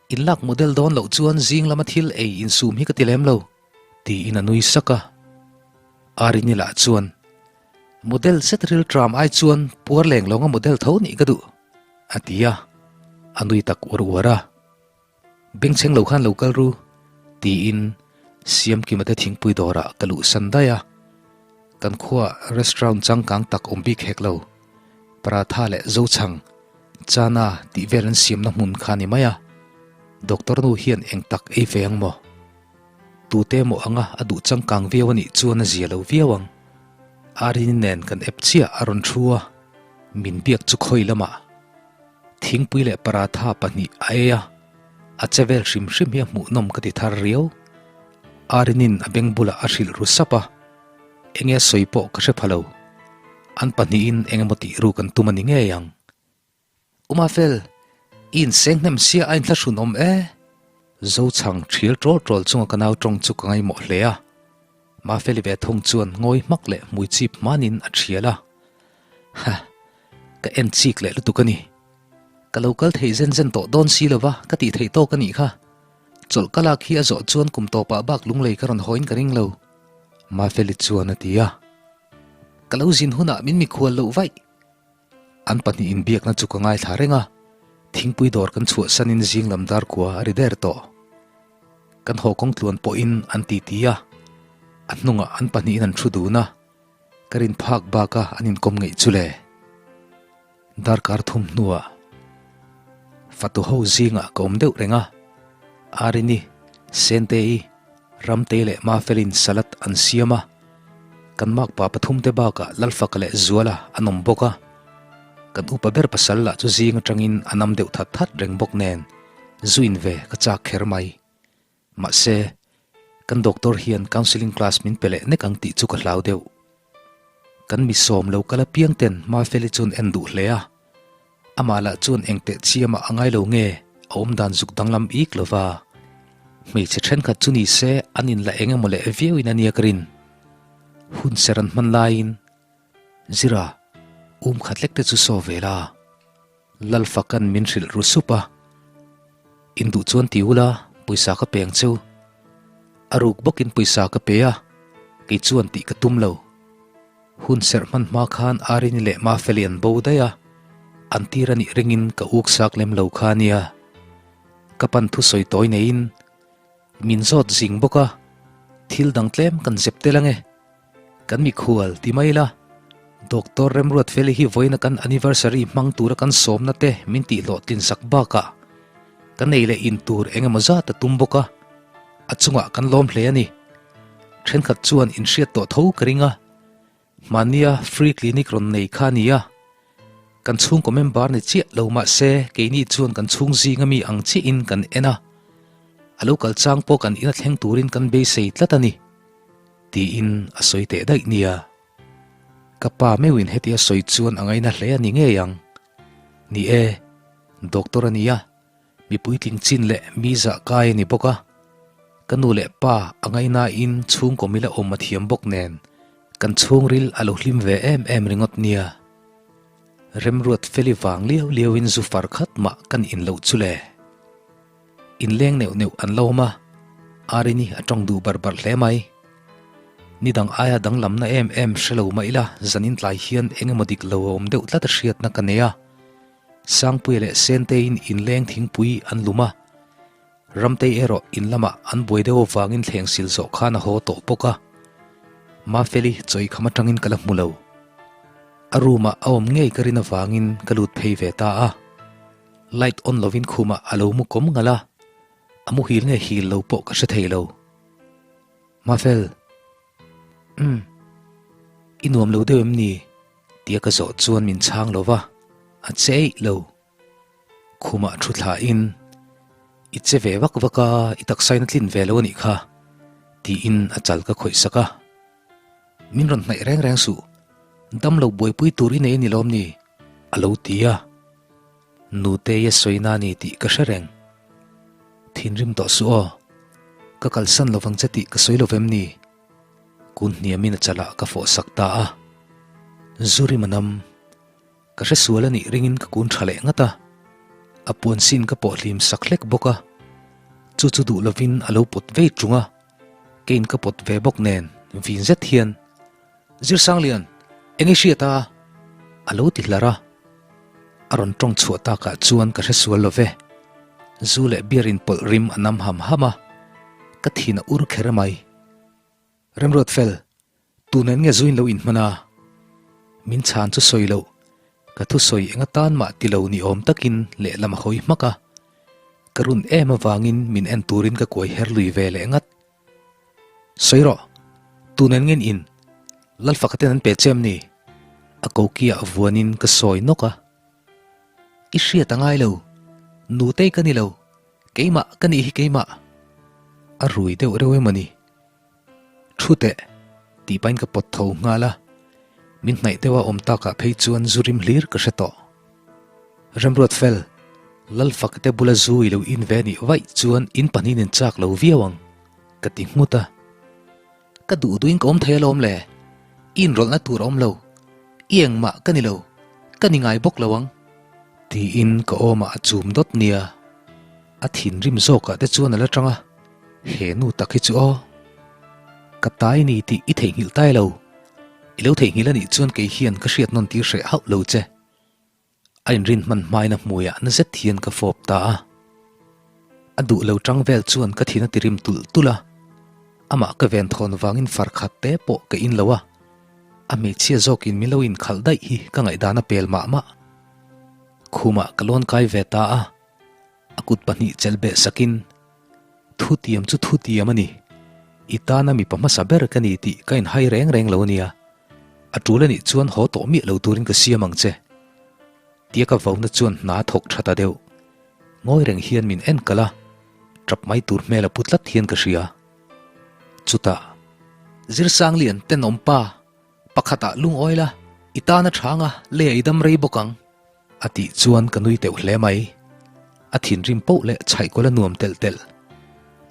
in lak model dawn loh chuan zing lama thil ei insum hi ka ti lem lo, tiin a nui sak a. Arini lah chuan, Model zet rilṭam ai chuan puar leng lawnga model tho nih ka duh, a ti a, a nui tak uar uar a. Bengchheng lo khan lo kal ru, tiin Siamkima te thingpui dawrah ka luhsan daih a. Kan khuaah restaurant changkang tak awm bik hek lo, paratha leh zochhang, chana tih vel an siamna hmun kha a ni mai a. Doctor nu hian eng tak ei ve ang maw? Tute maw anga a duh changkang viau a nih chuan a zia lo viau ang. Arini nen kan ep chiah a rawn thu a, min biak chu khawi lamah thingpui leh paratha pahnih a ei a, a che vel hrim hrim hi a hmuhnawm ka ti thar riau. Arinin a beng bulah a hrilh ru sap a, enge sawi pawh ka hre pha lo. An pahnihin eng emaw tih ruk an tum a ni ngei ang. Umafel, i inseng hnem sia a inthlahrun awm e. Zochhang thial ṭawl ṭawl chunga ka nau ṭawng chu ka ngaihmawh hle a. Mafeli ve thung chuan ngawi hmak leh hmui chip hmanin a thial a. Ha, ka en chik leh lutuk a ni. Ka lo kal thei zen zen tawh dawn si lova ka tih theih tawk a nih kha. Chawlh ka lak hi a zawh chuan kum tawpah bak lunglei ka rawn hawiin ka ring lo, Mafeli chuan a ti a. Ka lo zin hunah min mikhual loh vaih. An pahnihin biakna chu ka ngaithla reng a, thingpui dawr kan chhuahsanin zing lam dar kua a ri der tawh. Kan haw kawng tluan pawhin an titi a, a hnungah an pahnihin an thu dun a, ka rin phak baka an inkawm ngeih chu le. Darkar thum hnuah fatu ho zingah ka awm deuh reng a, Arini, Sentei, Ramtei leh Mafelin salad an siam a, kan makpa pathumte bakah Lalfaka leh Zuala an awm bawk a, kan upa ber pasal lah chu zing atangin a nam deuh that that reng bawk nen zuin ve ka chak kher mai. Mahse, kan doctor hian counselling class min pe leh nek ang tih chu ka hlau deuh. Kan mi sawm lo kal apiang ten Mafeli chuan en duh hle a, amah lah chuan eng teh chiamah a ngai lo nge a awm dan zuk danglam ik lo va. Hmeichhe thenkhat chu ni se an inla eng emaw leh viauin a nia ka rin. Hun ser an hman laiin, Zira, um khat lek te chu saw ve la. Lalfakan min hrilh ru sup a, In duh chuan ti ula, pawisa ka pe ang cheu. A ruk bawkin pawisa ka pe a, kei chuan tih ka tum lo. Hun serh hman hma khan Arini leh Mafeli an bo daih a, an tir a nih ringin ka uk sak lem lo kha a nia. Ka pan thusawi tawi neiin min zawt zing bawk a, thil dang tlem kan zep tel ange. Kan mikhual ti mai ila, Doctor Remruatfeli hi vawiina kan anniversary hmang tura kan sawmna te min tihhlawh tlinsak bakah kan ei leh in tur eng emaw zat a tum bawk a, a chungah kan lawm hle a ni. Thenkhat chuan inhriat tawh tho ka ring a, hmania free clinic rawn nei kha a ni a, kan chhungkaw member ni chiah lo mah se keini chuan kan chhung zinga mi ang chiahin kan en a, a lo kal chang pawh kan ina thleng turin kan beisei tlat a ni. Tiin a sawi teh daih nia. Ka pa meuhin hetia sawi chuan a ngaina hle a ni ngei ang. Ni e, doctor a nia, mi puitling chin leh mi zah kai a ni bawk a. Ka nu leh pa a ngainain chhungkaw mila awm a thiam bawk nen, kan chhungril a lo hlim ve em em ringawt nia. Remruat feli vang liau liauin zu far khat mah kan in loh chu le. Inleng neuh neuh an lo awm a, Arini a tawng duh bar bar hle mai. Ni dang aia danglamna em em hre lo mah ila zanin tlai hian eng emaw dik lo a awm deuh tlat a hriatna ka nei a. Sangpuia leh Senteiin inleng thingpui an lum a, Ramtei erawh in lamah an buai deuh avangin thleng sil zawh khan a haw tawh bawk a. Mafeli chawikham atangin ka la hmu lo. A room ah a awm ngei ka rin avangin ka lut phei ve ta a. Light on lovin khumah a lo mu kawm ngalh a, a muhil nge hil lo pawh ka hre thei lo. Mafel, Umm, i nuam lo deuh em ni? tia ka zawh chuan min chhang lo va, a che eih lo. Khumah thu thlain, I che ve vak vak a, i taksain a tlin ve lo a nih kha, tiin a chal ka khawih sak a. Min rawn hnaih reng reng suh, dam lo buaipui tur i nei a ni lawm ni? A lo ti a. Nutei a sawi na ni tih ka hre reng. Thinrim tawh suh aw. Ka kalsan lovang che tih ka sawi lo vem ni? Kun hniamin a chalah ka fawh sak ta a. Zu rim a nam. Ka hre sual a nih ringin ka kun tha leh ngat a. A puan sin ka pawh hlim sak hlek bawk a. Chu chu duh lovin a lo pawt vei tung a. Keiin ka pawt ve bawk nen vin zet hian, Zirsanglian, eng i hriat a? A lo ti hlar a. A rawn tawng chhuah takah chuan ka hre sual lo ve. Zu leh beer in pawlh rim a nam ham ham a, ka thin a ur kher mai. Remruat fel, tu nen nge zu in lo inhman a? Min chhan chu sawi loh, ka thusawi eng atan mah ti lo ni awm takin lehlam a hawi hmak a. Ka run em avangin min en turin ka kuai her lui ve leh ngat. Sawi rawh, tu nen nge in Lalfaka ten an pe che em ni? A kokiah vuanin ka sawi nawk a. I hriat a ngai lo, nutei ka ni lo, keimah ka nih hi keimah. A rui deuh reuh em a ni? Thu teh, tih pahin ka pawt tho nghal a, min hnaih deuha awm takah phei chuan zu rim hlir ka hre tawh. Remruat fel, Lalfak te bula zu i lo in ve nih vaih chuan in pahnihin in chak lo viau ang, ka ti nghut a. Ka duh duhin ka awm thei alawm le, i inrawlhna tur a awm lo, i engmah ka ni lo, ka ni ngai bawk lo ang, tiin ka awmah a chum dawt nia. A thinrim zawkah te chuan a la tang a, He nu tak hi chu aw. Ka tai ni tih i theihnghilh tai lo. I lo theihnghilh a nih chuan kei hian ka hriat nawn tir hreh hauh lo che. A inrin hman hmain a hmuiah na zet hian ka fawp ta a. A duh lo tang vel chuan ka thin a ti rim tulh tulh a. Amah ka ven thawn vangin far khat te pawh ka in lo a. A hmeichhia zawkin min lo inkhalh daih hi ka ngaihdan a pel mah mah. Khumah ka lawn kai ve ta a. A kut pahnih chelh beh sakin, Thutiam chu thutiam a ni. I tana mipa hmasa ber ka ni tih ka inhai reng reng lo a nia. A tul a nih chuan haw tawh miah lo turin ka siam ang che. Tia ka vauna chuan hna a thawk tha ta deuh. Ngawi reng hian min en kalh a, tap mai tur hmel a pu tlat hian ka hria. Chutah, Zirsanglian tenawm pa, pakhatah lungawi la, i tana thanga lei a i dam rei bawk ang. A tih chuan ka nui teuh hle mai. A thinrim poh leh chhaihkawl a nuam telh telh.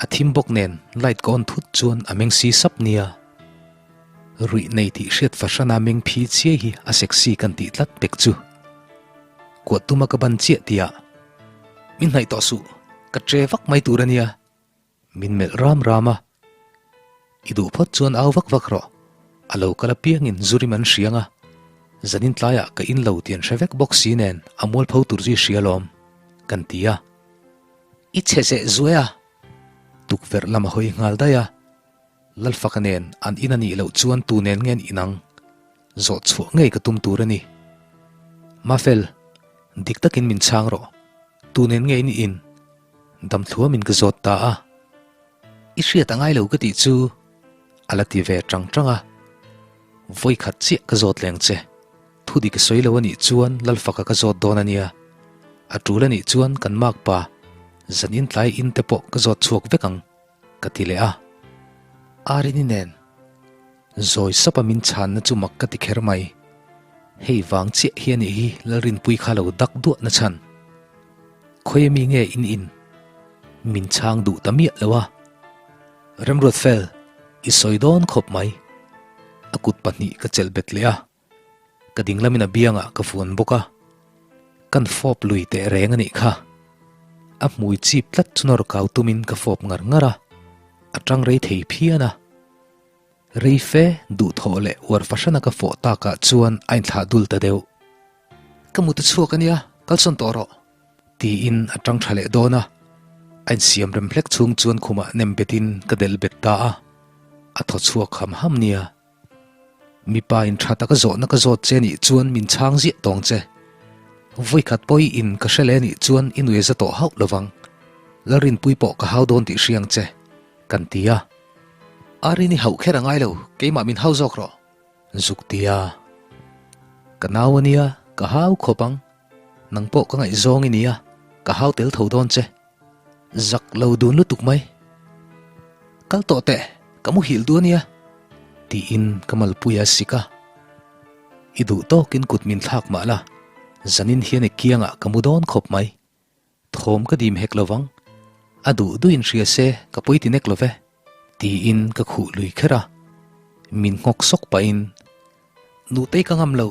A thim bawk nen light ka on thut chuan a meng si sap nia. Ruih nei tih hriat fahrana meng phi chiai hi a sexy kan tih tlat pek chu. Kuah tuma ka ban chiah tihah, Min hnaih tawh suh, ka tre vak mai tur a nia. Min melh ram ram a, I duh phawt chuan au vak vak rawh, a lo kal apiangin zurim an hriang a, zanin tlaiah ka in lo tih an hre vek bawk si nen a mualpho tur chu i hria lawm, kan ti a. I chhe zeh zuai a, tukverh lam a hawi nghal daih a, Lalfaka nen an in a nih loh chuan tu nen nge an inang? Zawh chhuah ngei ka tum tur a ni. Mafel, dik takin min chhang rawh, tu nen nge in in? Damthluamin ka zawt ta a, I hriat a ngai lo ka tih chu a la ti ve tang tang a, Vawi khat chiah ka zawt leng che, thu dik a sawi lo a nih chuan Lalfaka ka zawt dawn a nia, a tul a nih chuan kan makpa zanin tlai in te pawh ka zawt chhuak vek ang ka ti leh a, Arini nen Zawi sapa min chhanna chu mak ka ti kher mai. Hei vang chiah hi a nih hi Lalrinpui kha lo dak duah na chhan. Khawi ami nge in in? Min chhang duh ta miah lo a. Remruat fel, i sawi dawn khawp mai. A kut pahnih ka chelh bet leh a. Ka dinglamin a biangah ka vuan bawk a. Kan fawp lui teh reng a nih kha. A hmui chip tlat chu nawr kau tumin ka fawp ngar ngar a. A tang rei thei phian a. Rei fe duhthawh leh uar fahrana ka fawh takah chuan a inthlah dul ta deuh. Ka mut a chhuak a nia, kalsawn tawh rawh. Tiin a tang tha leh dawn a, a insiam rem hlek chhung chuan khumah nem betin ka delh bet ta a, a thaw chhuak ham ham nia. Mipa in tha taka zawhna ka zawt che nih chuan min chhang ziah tawng che. Vawikhat pawh i in ka hre leh nih chuan i nuai za tawh hauh lovang. Lalrinpui pawh ka hau dawn tih hriang che. Kan ti a. Arini hauh kher a ngai lo, keimah min hau zawk rawh. Zuk ti a. Ka nau a nia, ka hau khawp ang. Nang pawh ka ngaihzawng i nia, ka hau tel tho dawn che. Zak lo dun lutuk mai. Kal tawh teh, ka muhilh duh a nia. Tiin ka malpui a sik a. I duh tawkin kut min thlak mah la, zanin hian i kiangah ka mu dawn khawp mai. Thawm ka dim hek lovang, a duh duhin hria se ka pawi ti nek love, tiin ka khuh lui kher a, min nghawk sawk pahin, Nutei ka ngam lo,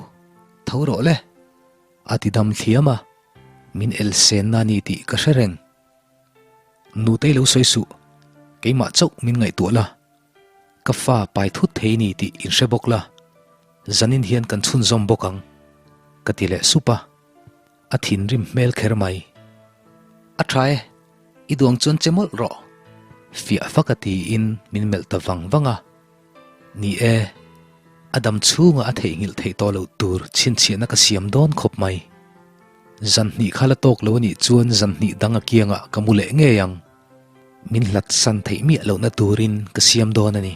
tho rawh le, a ti dam thliam a, min el senna a ni tih ka hre reng. Nutei lo sawi suh, keimah chauh min ngaihtuah la, ka fa pai thut thei ni tih inhre bawk la, zanin hian kan chhunzawm bawk ang, ka ti leh sup a. A thinrim hmel kher mai. A tha e, i duang chuan che mawlh rawh. Fiah fak a tiin min melh ta vang vang a. Ni e, a dam chhunga a theihnghilh theih tawh loh tur chhinchhiahna ka siam dawn khawp mai. Zan hnih kha la tawk lo a nih chuan zan hnih dang a kiangah ka mu leh ngei ang. Min hlat san theih miah lohna turin ka siam dawn a ni.